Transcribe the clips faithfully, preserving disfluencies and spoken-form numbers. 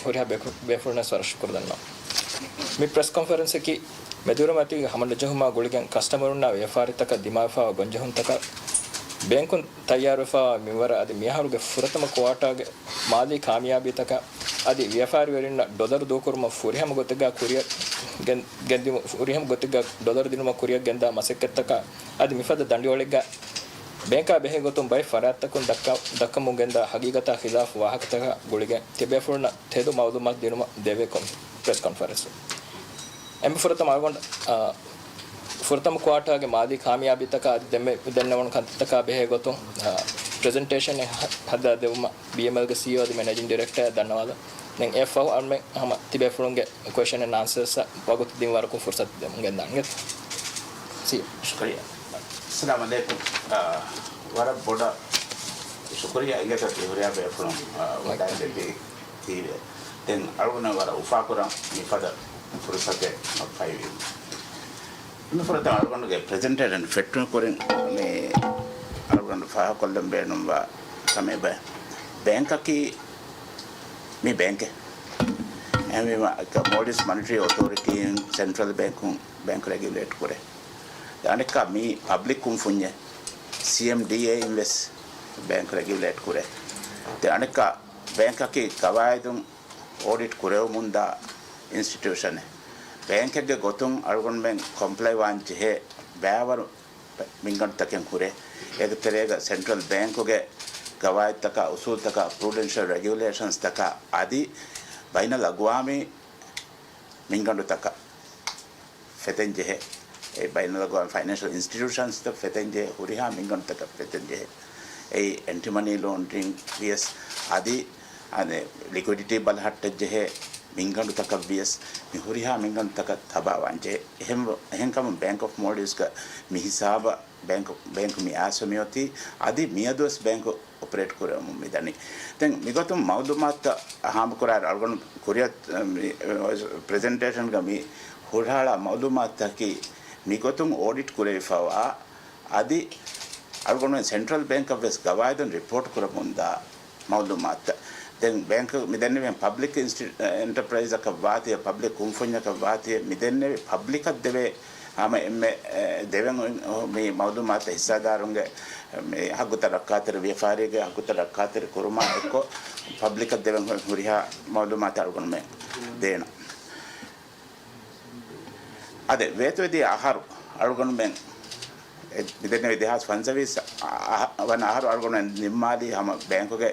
ހުރިހާ ބޭފު-، ބޭފުޅުންނަށް ވަރަށް ޝުކުރު ދަންނަވަން. މި ޕްރެސް ކޮންފަރެންސަކީ މެދުއިރުމަތީގެ ހަމަނުޖެހުމާ ގުޅިގެން ކަސްޓަމަރުންނާ ވިޔަފާރިތަކަށް ދިމާވެފައިވާ ގޮންޖެހުންތަކަށް ބޭންކުން ތައްޔާރުވެފައިވާ މިންވަރަށް އަދި މިއަހަރުގެ ފުރަތަމަ ކުއާޓާގެ މާލީ ކާމިޔާބީތަކަށް އަދި ވިޔަފާރިވެރިންނަށް ޑޮލަރު ދޫކުރުމަށް ފުރިހަމަ ގޮތެއްގަ ކުރިއަށް ގެން-، ގެންދިއުމަށް، ފުރިހަމަ ގޮތެއްގަ ޑޮލަރު ދިނުމަށް ކުރިއަށް ގެންދާ މަސައްކަތްތަކާ އަދި މިފަދަ ދަނޑިވަޅެއްގަ ބޭންކާ ބެހޭ ގޮތުން ބައެއް ފަރާތްތަކުން ދައްކަ-، ދައްކަމުން ގެންދާ ހަގީގަތާ ޚިލާފު ވާހަކަތަކާ ގުޅިގެން ތިބޭފުޅުންނަށް ތެދު މައުލޫމާތު ދިނުމަށް ދެވޭ ކޮން-، ޕްރެސް ކޮންފަރެންސު. އެންމެ ފުރަތަމަ އަޅުގަނޑު، އާ، ފުރަތަމަ ކުއާޓާގެ މާލީ ކާމިޔާބީތަކާ އަދި ދެންމެ-، ދެންނެވުނު ކަންތައްތަކާ ބެހޭ ގޮތުން، އާ، ޕްރެޒެންޓޭޝަނެއް ހަ-، ހަދާ ދެވުމަށް ބީއެމްއެލްގެ ސީއީއޯ އަދި މެނޭޖިން ޑިރެކްޓަރ ދަންނަވާލަން. ދެން އެއަށްފަހު އަންމެ ހަމަ ތިބޭފުޅުންގެ ކޮއެސްޗަން އެންޑް އާންސަރސް ވަގުތު ދިން ވަރަކުން ފުރުސަތު ދެމުން ގެންދާން. ސީ. ޝުކުރިއްޔާ. އައްސަލާމު ޢަލައިކުމް. އާ، ވަރަށް ބޮޑަށް ޝުކުރިއްޔާ އިނގޭތޯ ތި ހުރިހާ ބޭފުޅުން، އާ، ވަޑައިގެން ދިޔައީ. ތީވެ. ދެން އަޅުގަނޑަށް ވަރަށް އުފާކުރަން މިފަދަ ފުރުސަތެއް ފައިވީމަ. މި ފުރަތަމަ އަޅުގަނޑުގެ ޕްރެޒެންޓޭޝަން ފެއްޓުނު ކުރިން މި އަޅުގަނޑު ފާހަގަކޮށްލަން ބޭނުންވާ ކަމެއް ބަ-، ބޭންކަކީ މި ބޭންކެއް. އެހެންވީމަ، މޯލްޑިވްސް މޮނިޓަރީ އޮތޯރިޓީއިން ސެންޓްރަލް ބޭންކުން ބޭންކް ރެގިއުލޭޓް ކުރޭ. ދެ އަނެއްކާ މީ ޕަބްލިކް ކުންފުންޏެއް، ސީއެމްޑީއޭއިން ވެސް ބޭންކް ރެގިއުލޭޓް ކުރޭ. ދެ އަނެއްކާ ބޭންކަކީ ގަވާއިދުން އޯޑިޓް ކުރެވެމުންދާ އިންސްޓިޓިއުޝަނެއް. ބޭންކެއްގެ ގޮތުން އަޅުގަނޑުމެން ކޮމްޕްލައިވާން ޖެހޭ ބައިވަރު މިންގަނޑުތަކެއް ހުރޭ. އޭގެ ތެރޭގަ ސެންޓްރަލް ބޭންކުގެ ގަވާއިދުތަކާ، އުސޫލުތަކާ، ޕްރޫޑެންޝަލް ރެގިއުލޭޝަންސްތަކާ އަދި ބައިނަލްއަގްވާމީ މިންގަނޑުތަކަށް ފެތެންޖެހޭ، އެ ބައިނަލްއަގްވާމީ ފައިނޭންޝަލް އިންސްޓިޓިއުޝަންސްތައް ފެތެންޖެހޭ، ހުރިހާ މިންގަނޑުތަކަށް ފެތެންޖެހޭ. އެއީ އެންޓި މަނީ ލޯންޑްރިން ވިޔަސް އަދި، އަދި ލިކުއިޑިޓީ ބަލަހައްޓަންޖެހޭ މިންގަނޑުތަކަށް ވިޔަސް މި ހުރިހާ މިންގަނޑުތަކަށް ތަބާވާންޖެހޭ. އެހެން، އެހެންކަމުން ބޭންކް އޮފް މޯލްޑިވްސްގަ މި ހިސާބަށް ބޭންކް، ބޭންކް މި އައިސްފަ މިއޮތީ އަދި މިއަދުވެސް ބޭންކް އޮޕަރޭޓް ކުރެވެމުން މިދަނީ. ދެން މިގޮތުން މައުލޫމާތުތައް ހާމަކުރާއިރު އަޅުގަނޑު ކުރިއަށް، މި، ޕްރެޒެންޓޭޝަންގަ މި ހުށަހަޅާ މައުލޫމާތުތަކީ މިގޮތުން އޯޑިޓް ކުރެވިފައިވާ އަދި އަޅުގަނޑުމެން ސެންޓްރަލް ބޭންކަށް ވެސް ގަވާއިދުން ރިޕޯޓް ކުރަމުންދާ މައުލޫމާތުތައް. ދެން ބޭންކް މި ދެންނެވިހެން ޕަބްލިކް އިންސްޓި-، އެންޓަޕްރައިޒަކަށް ވާތީ، ޕަބްލިކް ކުންފުންޏަކަށް ވާތީ، މި ދެންނެވި ޕަބްލިކަށް ދެވޭ ހަމަ އެންމެ، އެ، ދެވެން މި މައުލޫމާތު ހިއްސާދާރުންގެ މި ހައްގުތައް ރައްކާތެރި، ވިޔަފާރީގެ ހައްގުތައް ރައްކާތެރި ކުރުމާ އެއްކޮށް، ޕަބްލިކަށް ދެވެން ހުރިހާ މައުލޫމާތު އަޅުގަނޑުމެން ދޭނަ. އަދި ވޭތުވެދިޔަ އަހަރު އަޅުގަނޑުމެން އެ، މިދެންނެވި ދެހާސް ފަންސަވީސް އަ-، އަ-، ވަނަ އަހަރު އަޅުގަނޑުމެން ނިންމާލީ ހަމަ ބޭންކުގެ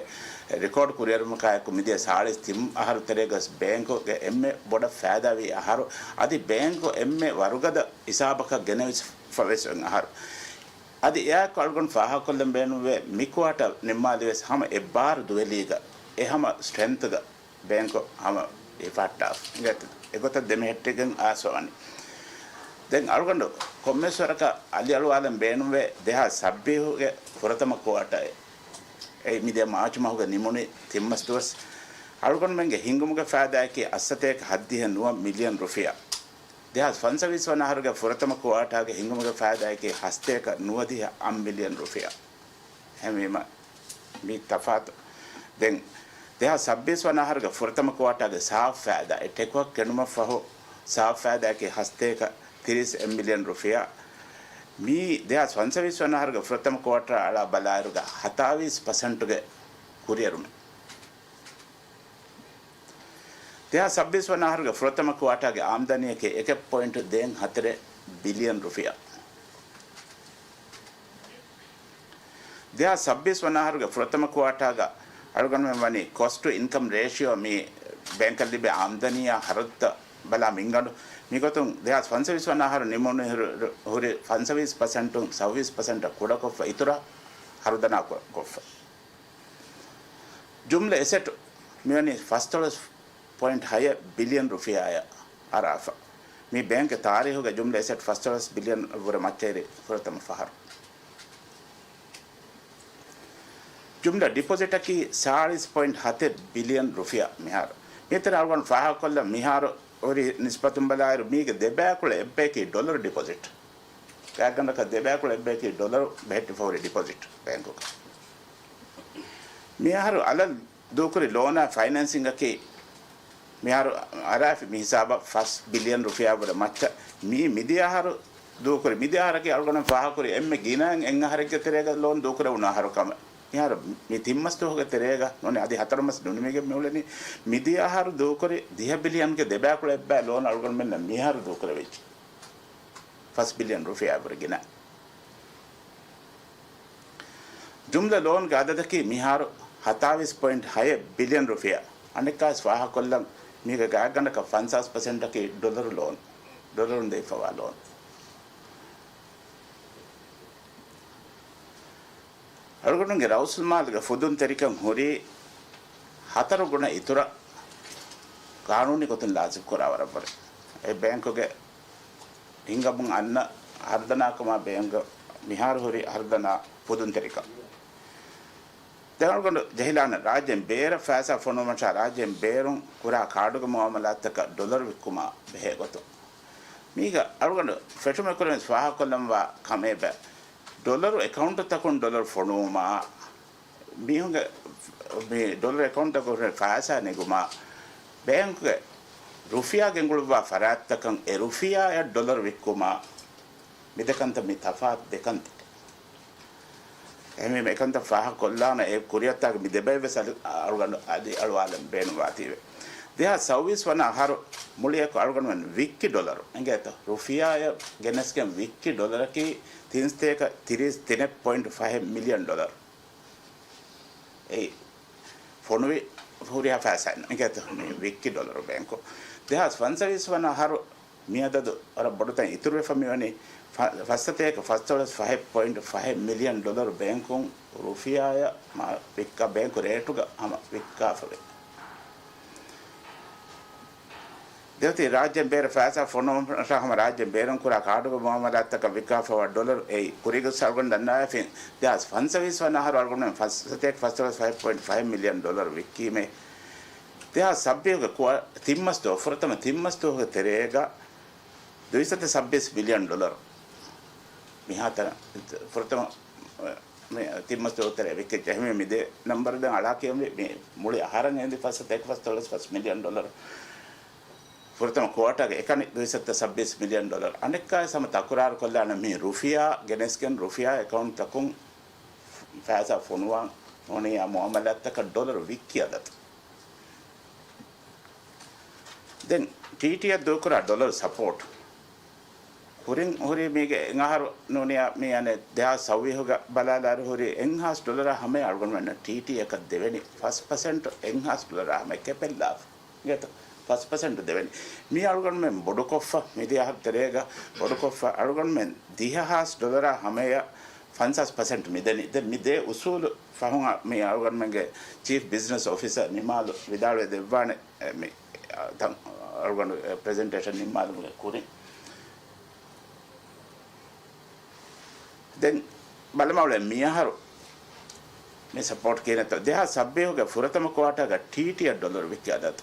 ރެކޯޑް ކުރިއެރުމަކާއެކު މިދިޔަ ސާޅީސް ތިން އަހަރު ތެރޭގަސް ބޭންކުގެ އެންމެ ބޮޑަށް ފައިދާވީ އަހަރު، އަދި ބޭންކު އެންމެ ވަރުގަދަ ހިސާބަކަށް ގެނެވިފަވެސް އަހަރު. އަދި އެއާއެކު އަޅުގަނޑު ފާހަގަކޮށްލަން ބޭނުންވޭ، މި ކުއާޓަ ނިންމާލިވެސް ހަމަ އެއްބާރު ދުވެލީގަ އެ ހަމަ ސްޓްރެންތުގަ ބޭންކު ހަމަ ހިފަހައްޓާފަ. އެގޮތަށް ދެމެހެއްޓިގެން އާސްވަނީ. ދެން އަޅުގަނޑު ކޮންމެސް ވަރަކަށް އަލިއަޅުވާލަން ބޭނުންވޭ، ދެހާސް ސައްބީހުގެ ފުރަތަމަ ކުއާޓައެއް. އެއީ މިދިޔަ މާޗު މަހުގެ ނިމުނު ތިން މަސް ދުވަސް. އަޅުގަނޑުމެންގެ ހިންގުމުގެ ފައިދާއަކީ އަށްސަތޭކަ ހައްދިހަ ނުވަ މިލިއަން ރުފިޔާ. ދެހާސް ފަންސަވީސް ވަނަ އަހަރުގެ ފުރަތަމަ ކުއާޓާގެ ހިންގުމުގެ ފައިދާއަކީ ހަސަތޭކަ ނުވަދިހަ އަށް މިލިއަން ރުފިޔާ. އެހެންވީމަ، މި ތަފާތު. ދެން، ދެހާސް ސައްބީސް ވަނަ އަހަރުގެ ފުރަތަމަ ކުއާޓާގެ ސާފް ފައިދާ، އެ ޓެކުއަށް ކެނޑުމަށްފަހު ސާފް ފައިދާއަކީ ހަސަތޭކަ ތިރީސް އެއް މިލިއަން ރުފިޔާ. މީ ދެހާސް ފަންސަވީސް ވަނަ އަހަރުގެ ފުރަތަމަ ކުއާޓާ އަޅާ ބަލާއިރުގަ ހަތާވީސް ޕަސެންޓުގެ ކުރިއެރުމެއް. ދެހާސް ސައްބީސް ވަނަ އަހަރުގެ ފުރަތަމަ ކުއާޓާގެ އާމްދަނީއަކީ އެކެއް ޕޮއިންޓު ދޭއް ހަތަރެއް ބިލިއަން ރުފިޔާ. ދެހާސް ސައްބީސް ވަނަ އަހަރުގެ ފުރަތަމަ ކުއާޓާގަ އަޅުގަނޑުމެން ވަނީ ކޮސްޓް ޓު އިންކަމް ރޭޝިއޯ، މި ބޭންކަށް ލިބޭ އާމްދަނީއާ ހަރަދުތައް ބަލާ މިންގަނޑު. މިގޮތުން ދެހާސް ފަންސަވީސް ވަނަ އަހަރު ނިމުނު ހުރި ފަންސަވީސް ޕަސެންޓުން ސައުވީސް ޕަސެންޓަށް ކުޑަކޮށްފަ އިތުރަށް ހަރުދަނާ ކޮ-، ކޮށްފަ. ޖުމްލަ އެސެޓް މިވަނީ ފަސްދޮޅަސް ޕޮއިންޓް ހައެއް ބިލިއަން ރުފިޔާއަށް އަރާފަ. މީ ބޭންކްގެ ތާރީހުގެ ޖުމްލަ އެސެޓް ފަސްދޮޅަސް ބިލިއަން ވުރެ މައްޗަށް އެރި ފުރަތަމަ ފަހަރު. ޖުމްލަ ޑިޕޮޒިޓަކީ ސާޅީސް ޕޮއިންޓް ހަތެއް ބިލިއަން ރުފިޔާ މިހާރު. މިތަނަށް އަޅުގަނޑު ފާހަގަކޮށްލަން މިހާރު ހުރި ނިސްބަތުން ބަލާއިރު މީގެ ދެބައިކުޅަ އެއްބަޔަކީ ޑޮލަރު ޑިޕޮޒިޓް. ގާތްގަނޑަކަށް ދެބައިކުޅަ އެއްބަޔަކީ ޑޮލަރު ބެހެއްޓިފަ ހުރި ޑިޕޮޒިޓް ބޭންކުގަ. މިއަހަރު އަލަށް ދޫކުރި ލޯނާ ފައިނޭންސިންގަކީ މިހާރު އަރާފި މި ހިސާބަށް ފަސް ބިލިއަން ރުފިޔާ ވުރެ މައްޗަށް މި މިދިޔަ އަހަރު ދޫކުރި، މިދިޔަ އަހަރަކީ އަޅުގަނޑު ފާހަގަކުރި އެންމެ ގިނައިން އެއް އަހަރެއްގެ ތެރޭގަ ލޯން ދޫކުރެވުނު އަހަރު ކަމަށް. މިހާރު މި ތިން މަސް ދުވަހުގެ ތެރޭގަ ނޫނީ އަދި ހަތަރު މަސް ނުނިމިގެން މިއުޅެނީ. މިދިޔަ އަހަރު ދޫކުރި ދިހަ ބިލިއަންގެ ދެބައިކުޅަ އެއްބައި ލޯން އަޅުގަނޑުމެންނަށް މިހާރު ދޫކުރެވިއްޖެ. ފަސް ބިލިއަން ރުފިޔާ ވުރެ ގިނަ. ޖުމްލަ ލޯންގެ އަދަދަކީ މިހާރު ހަތާވީސް ޕޮއިންޓް ހައެއް ބިލިއަން ރުފިޔާ. އަނެއްކާވެސް ފާހަގަކޮށްލަން، މީގެ ގާތްގަނޑަކަށް ފަންސާސް ޕަސެންޓަކީ ޑޮލަރު ލޯން، ޑޮލަރުން ދެވިފަވާ ލޯން. އަޅުގަނޑުގެ ރައުސުލްމާލުގެ ފުދުންތެރިކަން ހުރީ ހަތަރު ގުނަ އިތުރަށް ޤާނޫނީ ގޮތުން ލާޒިމް ކުރާ ވަރަށްވުރެ. އެ ބޭންކުގެ ހިނގަމުން އަންނަ ހަރުދަނާކަމާ ބޭންކްގެ މިހާރު ހުރި ހަރުދަނާ ފުދުންތެރިކަން. ދެން އަޅުގަނޑު ޖެހިލާނެ ރާއްޖޭން ބޭރަށް ފައިސާ ފޮނުވުމަށާ ރާއްޖޭން ބޭރުން ކުރާ ކާޑުގެ މުއާމަލާތްތަކަށް ޑޮލަރު ވިއްކުމާ ބެހޭ ގޮތުން. މީގަ އަޅުގަނޑު ފެށުމެއް ކުރަން ވެސް ފާހަގަކޮށްލަންވާ ކަމެއް ބަ، ޑޮލަރު އެކައުންޓުތަކުން ޑޮލަރު ފޮނުވުމާ، މީހުންގެ މި ޑޮލަރު އެކައުންޓަކުން ފައިސާ ނެގުމާ، ބޭންކުގެ ރުފިޔާ ގެންގުޅުއްވާ ފަރާތްތަކަށް އެ ރުފިޔާއަށް ޑޮލަރު ވިއްކުމާ، މި ދެކަންތައް މި ތަފާތު ދެކަންތައް. އެހެންވީމަ އެކަންތައް ފާހަގަކޮށްލާނަ އެ ކުރިއަށްތާގެ މި ދެބައެއްވެސް އަލި-، އަޅުގަނޑު އަދި އަޅުވާލަން ބޭނުންވާތީވެ. ދެހާސް ސައުވީސް ވަނަ އަހަރު މުޅިއަކު އަޅުގަނޑުމެން ވިއްކި ޑޮލަރު އިނގޭތޯ؟ ރުފިޔާއަށް ގެނެސްގެން ވިއްކި ޑޮލަރަކީ ތިން ސަތޭކަ ތިރީސް ތިނެއް ޕޮއިންޓް ފަހެއް މިލިއަން ޑޮލަރު. އެއީ ފޮނުވި ހުރިހާ ފައިސާއެއް ނޫން. އިނގޭތޯ މި ވިއްކި ޑޮލަރު ބޭންކު. ދެހާސް ފަންސަވީސް ވަނަ އަހަރު މި އަދަދު ވަރަށް ބޮޑު ތަން އިތުރުވެފަ މިވަނީ ފަ-، ފަސް ސަތޭކަ ފަސްދޮޅަސް ފަހެއް ޕޮއިންޓް ފަހެއް މިލިއަން ޑޮލަރު ބޭންކުން ރުފިޔާއަށް މާ ވިއްކާ ބޭންކު ރޭޓުގަ ހަމަ ވިއްކާފަވޭ. ދެއޮތީ ރާއްޖޭން ބޭރަށް ފައިސާ ފޮނުވުމަށާ ހަމަ ރާއްޖޭން ބޭރުން ކުރާ ކާޑުގެ މުއާމަލާތްތަކަށް ވިއްކާފަވާ ޑޮލަރު އެއީ ކުރީގަ އަޅުގަނޑު ދަންނަވައިފިން. ދެހާސް ފަންސަވީސް ވަނަ އަހަރު އަޅުގަނޑުމެން ފަސް ސަތޭކަ ފަސްދޮޅަސް ފަހެއް ޕޮއިންޓް ފަހެއް މިލިއަން ޑޮލަރު ވިއްކީމޭ. ދެހާސް ސައްބީހުގެ ކުއަ-، ތިން މަސް ދުވަހު، ފުރަތަމަ ތިން މަސް ދުވަހުގެ ތެރޭގަ ދުއިސައްތަ ސައްބީސް ބިލިއަން ޑޮލަރު. މިހާތަނަށް ފުރަތަމަ، މި ތިން މަސް ދުވަހު ތެރޭ ވިއްކިއްޖެ. އެހެންވެ މި ދެ ނަންބަރު ދެން އަޅާ ކިޔަންވީ މި މުޅި އަހަރަށް އެނގި ފަސް ސަތޭކަ ފަސްދޮޅަސް ފަސް މިލިއަން ޑޮލަރު. ފުރަތަމަ ކުއާޓާގެ އެކަނި ދުއިސައްތަ ސައްބީސް މިލިއަން ޑޮލަރު. އަނެއްކާވެސް ހަމަ ތަކުރާރު ކޮށްލާނަން މި ރުފިޔާ ގެނެސްގެން ރުފިޔާ އެކައުންޓްތަކުން ފައިސާ ފޮނުވާން ނޫނީ އާ މުއާމަލާތްތަކަށް ޑޮލަރު ވިއްކި އަދަދު. ދެން ޓީޓީއަށް ދޫކުރާ ޑޮލަރު ސަޕޯޓް. ކުރިން ހުރި މީގެ އެއް އަހަރު ނޫނިއްޔާ މި އަނެއް ދެހާސް ސައުވީހުގަ ބަލާލާއިރު ހުރި އެއްހާސް ޑޮލަރާ ހަމަޔަށް އަޅުގަނޑުމެންނަށް ޓީޓީއަކަށް ދެވެނީ ފަސް ޕަސެންޓް އެއްހާސް ޑޮލަރާ ހަމަޔަށް ކެޕެއްލާފަ. އިނގޭތޯ؟ ފަސް ޕަސެންޓް ދެވެނީ. މި އަޅުގަނޑުމެން ބޮޑުކޮށްފަ، މި ދިޔަ އަހަރު ތެރޭގަ ބޮޑުކޮށްފަ، އަޅުގަނޑުމެން ދިހަ ހާސް ޑޮލަރާ ހަމަޔަށް ފަންސާސް ޕަސެންޓް މިދެނީ. ދެން މި ދޭ އުސޫލު ފަހުން މި އަޅުގަނޑުމެންގެ ޗީފް ބިޒްނަސް އޮފިސަރ ނިމާލު ވިދާޅުވެ ދެއްވާނެ، އެ، މި، އަ، ތަން އަޅުގަނޑު ޕްރެޒެންޓޭޝަން ނިންމާލުމުގެ ކުރިން. ދެން ބަލަމާ އުޅޭ މިއަހަރު މި ސަޕޯޓް ކިހިނެއްތޯ؟ ދެހާސް ސައްބީހުގެ ފުރަތަމަ ކުއާޓާގަ ޓީޓީއަށް ޑޮލަރު ވިއްކި އަދަދު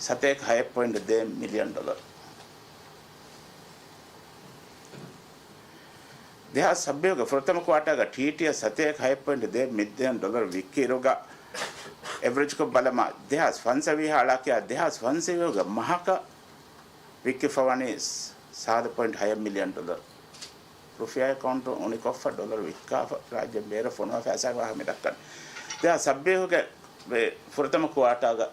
ސަތޭކަ ހައެއް ޕޮއިންޓް ދޭއް މިލިއަން ޑޮލަރު. ދެހާސް ސައްބީހުގެ ފުރަތަމަ ކުއާޓާގަ ޓީޓީއަށް ސަތޭކަ ހައެއް ޕޮއިންޓް ދޭއް މިލިއަން ޑޮލަރު ވިއްކިއިރުގަ، އެވްރެޖްކޮށް ބަލަމާ، ދެހާސް ފަންސަވީހަށް އަޅާކިޔާ ދެހާސް ފަންސަވީހުގެ މަހަކަށް ވިއްކިފަވަނީ ސާދަ ޕޮއިންޓް ހައެއް މިލިއަން ޑޮލަރު. ރުފިޔާ އެކައުންޓު އުނިކޮށްފަ ޑޮލަރު ވިއްކާފަ ރާއްޖެ ބޭރަށް ފޮނުވާ ފައިސާގެ ވާހަކަ މި ދައްކަނީ. ދެހާސް ސައްބީހުގެ ފުރަތަމަ ކުއާޓާގަ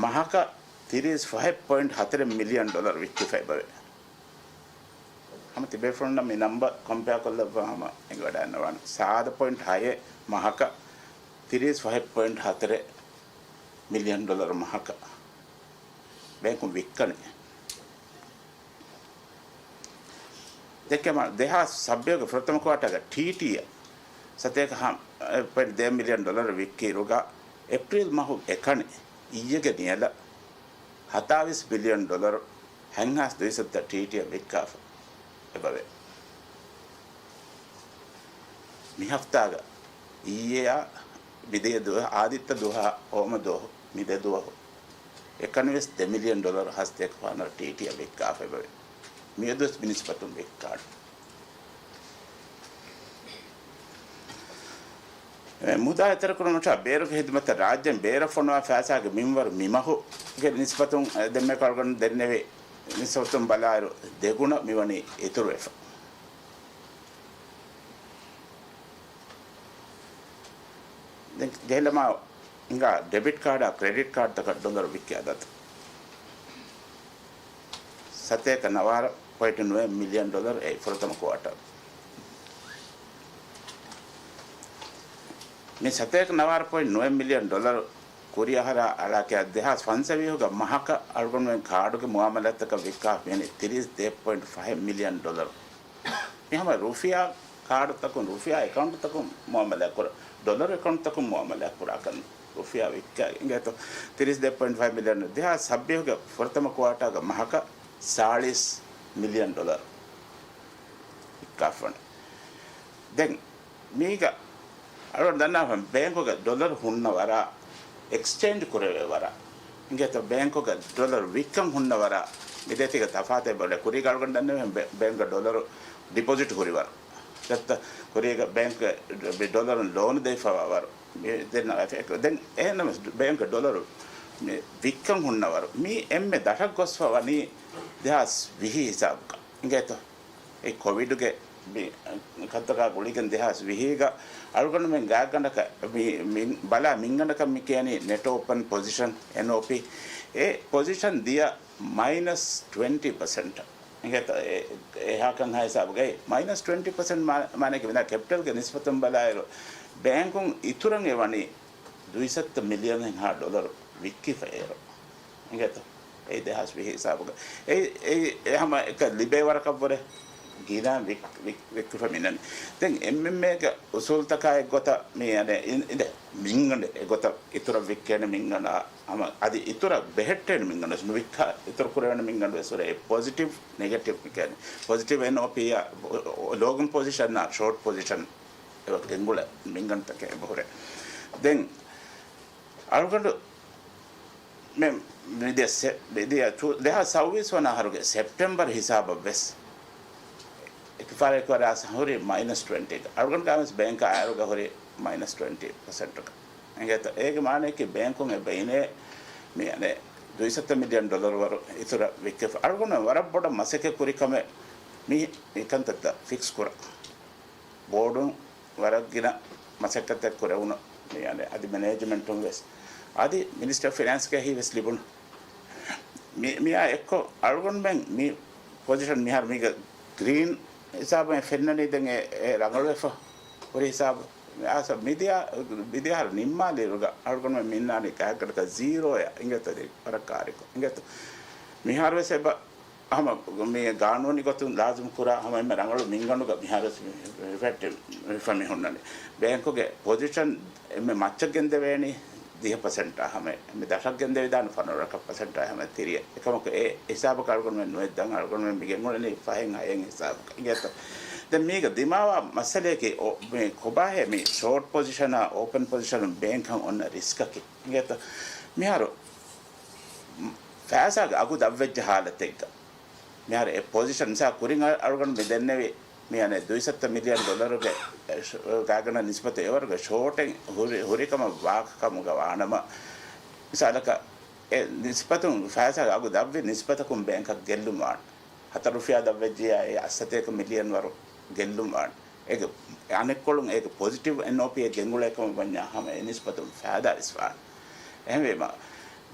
މަހަކަށް ތިރީސް ފަހެއް ޕޮއިންޓް ހަތަރެއް މިލިއަން ޑޮލަރު ވިއްކިފައި ބަވޭ. ހަމަ ތިބޭފުޅުންނަށް މި ނަންބަ ކޮމްޕެއާ ކޮށްލައްވާ ހަމަ އެނގިވަޑައިންނަވާނެ. ސާދަ ޕޮއިންޓް ހައެއް މަހަކަށް ތިރީސް ފަހެއް ޕޮއިންޓް ހަތަރެއް މިލިއަން ޑޮލަރު މަހަކަށް ބޭންކުން ވިއްކަނީ. ދެކެމަ ދެހާސް ސައްބީހުގެ ފުރަތަމަ ކުއާޓާގަ ޓީޓީއަށް ސަތޭކަ ހަ-، ޕޮއިންޓް ދޭއް މިލިއަން ޑޮލަރު ވިއްކިއިރުގަ، އޭޕްރީލް މަހު އެކަނި އިއްޔެގެ ނިޔަލަށް ހަތާވީސް ބިލިއަން ޑޮލަރު ހަތްހާސް ދުއިސައްތަ ޓީޓީއަށް ވިއްކާފަ އެބަވޭ. މި ހަފްތާގަ އިއްޔެއާ މިދިޔަ ދުވަހު، އާދިއްތަ ދުވަހާ ހޯމަ ދުވަހު، މި ދެ ދުވަހު އެކަނިވެސް ދެ މިލިއަން ޑޮލަރު ހަސްތޭކަ ފަހަނަރަ ޓީޓީއަށް ވިއްކާފަ އެބަވޭ. މިއަދުވެސް މި ނިސްބަތުން ވިއްކާނެ. މުދާ އެތެރެކުރުމަށާ ބޭރުގެ ހިދުމަތަށް ރާއްޖޭން ބޭރަށް ފޮނުވާ ފައިސާގެ މިންވަރު މިމަހުގެ ނިސްބަތުން ދެންމެ ކަޅުގަނޑު ދެންނެވި ނިސްބަތުން ބަލާއިރު ދެގުނަ މިވަނީ އިތުރުވެފަ. ދެން ޖެހިލަމާ ހިނގާ ޑެބިޓް ކާޑާ ކްރެޑިޓް ކާޑްތަކަށް ޑޮލަރު ވިއްކި އަދަދު ސަތޭކަ ނަވާރަ ޕޮއިންޓް ނުވަ މިލިއަން ޑޮލަރު އެއީ ފުރަތަމަ ކުއާޓަރު. މި ސަތޭކަ ނަވާރަ ޕޮއިންޓް ނުވަ މިލިއަން ޑޮލަރު ކުރިއަހަރާ އަޅާކެއާ ދެހާސް ފަންސަވީހުގަ މަހަކަށް އަޅުގަނޑުމެން ކާޑުގެ މުއާމަލާތްތަކަށް ވިއްކާ މިވަނީ ތިރީސް ދޭއް ޕޮއިންޓް ފަހެއް މިލިއަން ޑޮލަރު. މި ހަމަ ރުފިޔާ ކާޑުތަކުން، ރުފިޔާ އެކައުންޓްތަކުން މުއާމަލާ ކުރާ، ޑޮލަރު އެކައުންޓްތަކުން މުއާމަލާ ކުރާކަން ރުފިޔާ ވިއްކާ އިނގޭތޯ. ތިރީސް ދޭއް ޕޮއިންޓް ފަހެއް މިލިއަން ދެހާސް ސައްބީހުގެ ފުރަތަމަ ކުއާޓާގެ މަހަކަށް ސާޅީސް މިލިއަން ޑޮލަރު ވިއްކާފަން. ދެން މީގަ އަޅުގަނޑު ދަންނާފަން ބޭންކުގަ ޑޮލަރު ހުންނަ ވަރާ، އެކްސްޗޭންޖް ކުރެވޭ ވަރާ އިނގޭތޯ. ބޭންކުގަ ޑޮލަރު ވިއްކަން ހުންނަ ވަރާ މިދޭތީގަ ތަފާތެއް ބޮޑެ. ކުރީގަ އަޅުގަނޑު ދަންނަވެ ބޭ-، ބޭންކް ޑޮލަރު ޑިޕޮޒިޓް ހުރި ވަރު. ދެއްތަ ކުރީގަ ބޭންކް ޑޮލަރުން ލޯނު ދެއްވާ ވަރު. މި ދެން އެކަ-، ދެން އެހެންނަމަ ބޭންކް ޑޮލަރު މި ވިއްކަން ހުންނަ ވަރު. މީ އެންމެ ދަށަށް ގޮސްފަ ވަނީ ދެހާސް ވިހި ހިސާބުގަ އިނގޭތޯ. އެ ކޮވިޑުގެ މި ކަންތަކާ ގުޅިގެން ދެހާސް ވިހީގަ އަޅުގަނޑުމެން ގާތްގަނޑަކަށް މި، މި ބަލާ މިންގަނޑަކަށް މި ކިޔަނީ ނެޓް އޯޕަން ޕޮޒިޝަން، އެންއޯޕީ. އެ ޕޮޒިޝަން ދިޔަ މައިނަސް ޓްވެންޓީ ޕަސެންޓް. އިނގޭތަ؟ އެ، އެހާކަން ހާ ހިސާބުގައި މައިނަސް ޓްވެންޓީ ޕަސެންޓް މާ-، މާނައަކީ މިދާ ކެޕިޓަލްގެ ނިސްބަތުން ބަލާއިރު ބޭންކުން އިތުރަށް އެ ވަނީ ދުއިސައްތަ މިލިއަނެއްހާ ޑޮލަރު ވިއްކިފައި އޭރު. އިނގޭތަ؟ އެއީ ދެހާސް ވިހި ހިސާބުގަ. އެއީ، އެއީ، އެ ހަމަ އެކަ ލިބޭ ވަރަކަށްވުރެ ގިނަ ވިއް-، ވިއް-، ވިއްކިފަ މިނަނީ. ދެން އެމްއެމްއޭގެ އުސޫލްތަކާ އެއްގޮތަށް މި އަނެ އިން-، އިނދެ މިންގަނޑެއް އެގޮތަށް އިތުރަށް ވިއްކޭނެ މިންގަނޑާ ހަމަ އަދި އިތުރަށް ބެހެއްޓޭނެ މިންގަނޑު ވެސް ނުވިއްކާ އިތުރު ކުރެވޭނެ މިންގަނޑު ވެސް ހުރޭ. ޕޮޒިޓިވް، ނެގެޓިވް މި ކިޔަނީ. ޕޮޒިޓިވް އެންއޯޕީއާ ލޯންގް ޕޮޒިޝަންއާ ޝޯޓް ޕޮޒިޝަން އެބަ ގެންގުޅޭ މިންގަނޑުތަކެއް އެބަހުރޭ. ދެން އަޅުގަނޑު މެ-، މިދިޔަ ސެ-، މިދިޔަ ދެހާސް ސައުވީސް ވަނަ އަހަރުގެ ސެޕްޓެމްބަރް ހިސާބަށް ވެސް އެކި ފަހަރަކު ވަރަށް ހުރި މައިނަސް ޓްވެންޓީ. އަޅުގަނޑު ގާމިސް ބޭންކާ އާއިރުގަ ހުރި މައިނަސް ޓްވެންޓީ ޕަސެންޓުގަ. އިނގޭތަ؟ އޭގެ މާނައަކީ ބޭންކުން އެބަ އިނޭ މި އަނެ ދުއިސައްތަ މިލިއަން ޑޮލަރު ވަރު އިތުރަށް ވިއްކެފަ. އަޅުގަނޑު ވަރަށް ބޮޑަށް މަސައްކަތް ކުރި ކަމެއް މި، މި ކަންތައްތައް ފިކްސް ކުރަން. ބޯޑުން ވަރަށް ގިނަ މަސައްކަތެއް ކުރެވުނު މި އަނެ އަދި މެނޭޖްމަންޓުން ވެސް އަދި މިނިސްޓަރ ފިނޭންސްގެ ހި ވެސް ލިބުނު. މި-، މިއާ އެއްކޮށް އަޅުގަނޑުމެން މި ޕޮޒިޝަން މިހާރު މީގަ ގްރީން ހިސާބު ފެންނަނީ ދެން އެ، އެ ރަނގަޅުވެފަ ހުރި ހިސާބު. އާސަ މިދިޔަ، މިދިޔަހަރު ނިންމާލިއިރުގަ އަޅުގަނޑުމެން މިންނާނީ ގާތްގަނޑަކަށް ޒީރޯއަށް އިނގޭތަ ވަރަށް ކާރިކޮށް އިނގޭތަ؟ މިހާރު ވެސް އެބަ ހަމަ މި ގާނޫނީ ގޮތުން ލާޒިމް ކުރާ ހަމަ އެންމެ ރަނގަޅު މިންގަނޑުގަ މިހާރު ވެސް މި ރިފްލެކްޓް ވެފަ މި ހުންނަނީ. ބޭންކުގެ ޕޮޒިޝަން އެންމެ މައްޗަށް ގެންދެވޭނީ ދިހަ ޕަސެންޓާ ހަމަ އެންމެ ދަށަށް ގެންދެވިދާނެ ފަނަރަ ޕަސެންޓާ ހަމަ ތިރިއަށް. އެކަމަކު އެ ހިސާބަކަށް އަޅުގަނޑުމެން ނުވެއްދަން. އަޅުގަނޑުމެން މި ގެންގުޅެނީ ފަހެއް ހައެއް ހިސާބަކަށް އިނގޭތަ؟ ދެން މީގަ ދިމާވާ މައްސަލަޔަކީ އޮ-، މި ކޮބާހޭ މި ޝޯޓް ޕޮޒިޝަނާ އޯޕަން ޕޮޒިޝަނުން ބޭންކަށް އޮންނަ ރިސްކަކީ އިނގޭތަ؟ މިހާރު ފައިސާގެ އަގު ދަށްވެއްޖެ ހާލަތެއްގަ މިހާރު އެ ޕޮޒިޝަން މިސާ ކުރިން އަ-، އަޅުގަނޑު މި ދެންނެވި މި އަނެއް ދުއިސައްތަ މިލިއަން ޑޮލަރުގެ އެ ޝ-، ގާތްގަނޑަށް ނިސްބަތު އެވަރުގެ ޝޯޓެއް ހުރި، ހުރިކަމަށް ވާކަމުގަ ވާނަމަ، މިސާލަކަށް އެ ނިސްބަތުން ފައިސާގެ އަގު ދަށްވި ނިސްބަތަކުން ބޭންކަށް ގެއްލުން ވާނެ. ހަތަރު ރުފިޔާ ދަށްވެއްޖިޔާ އެ އަށް ސަތޭކަ މިލިއަން ވަރު ގެއްލުން ވާނެ. އޭގެ އަނެއްކޮޅުން އޭގެ ޕޮޒިޓިވް އެންއޯޕީއެއް ގެންގުޅޭ ކަމަށް ވަންޏާ ހަމަ އެ ނިސްބަތުން ފައިދާ ވެސް ވާނެ. އެހެންވީމަ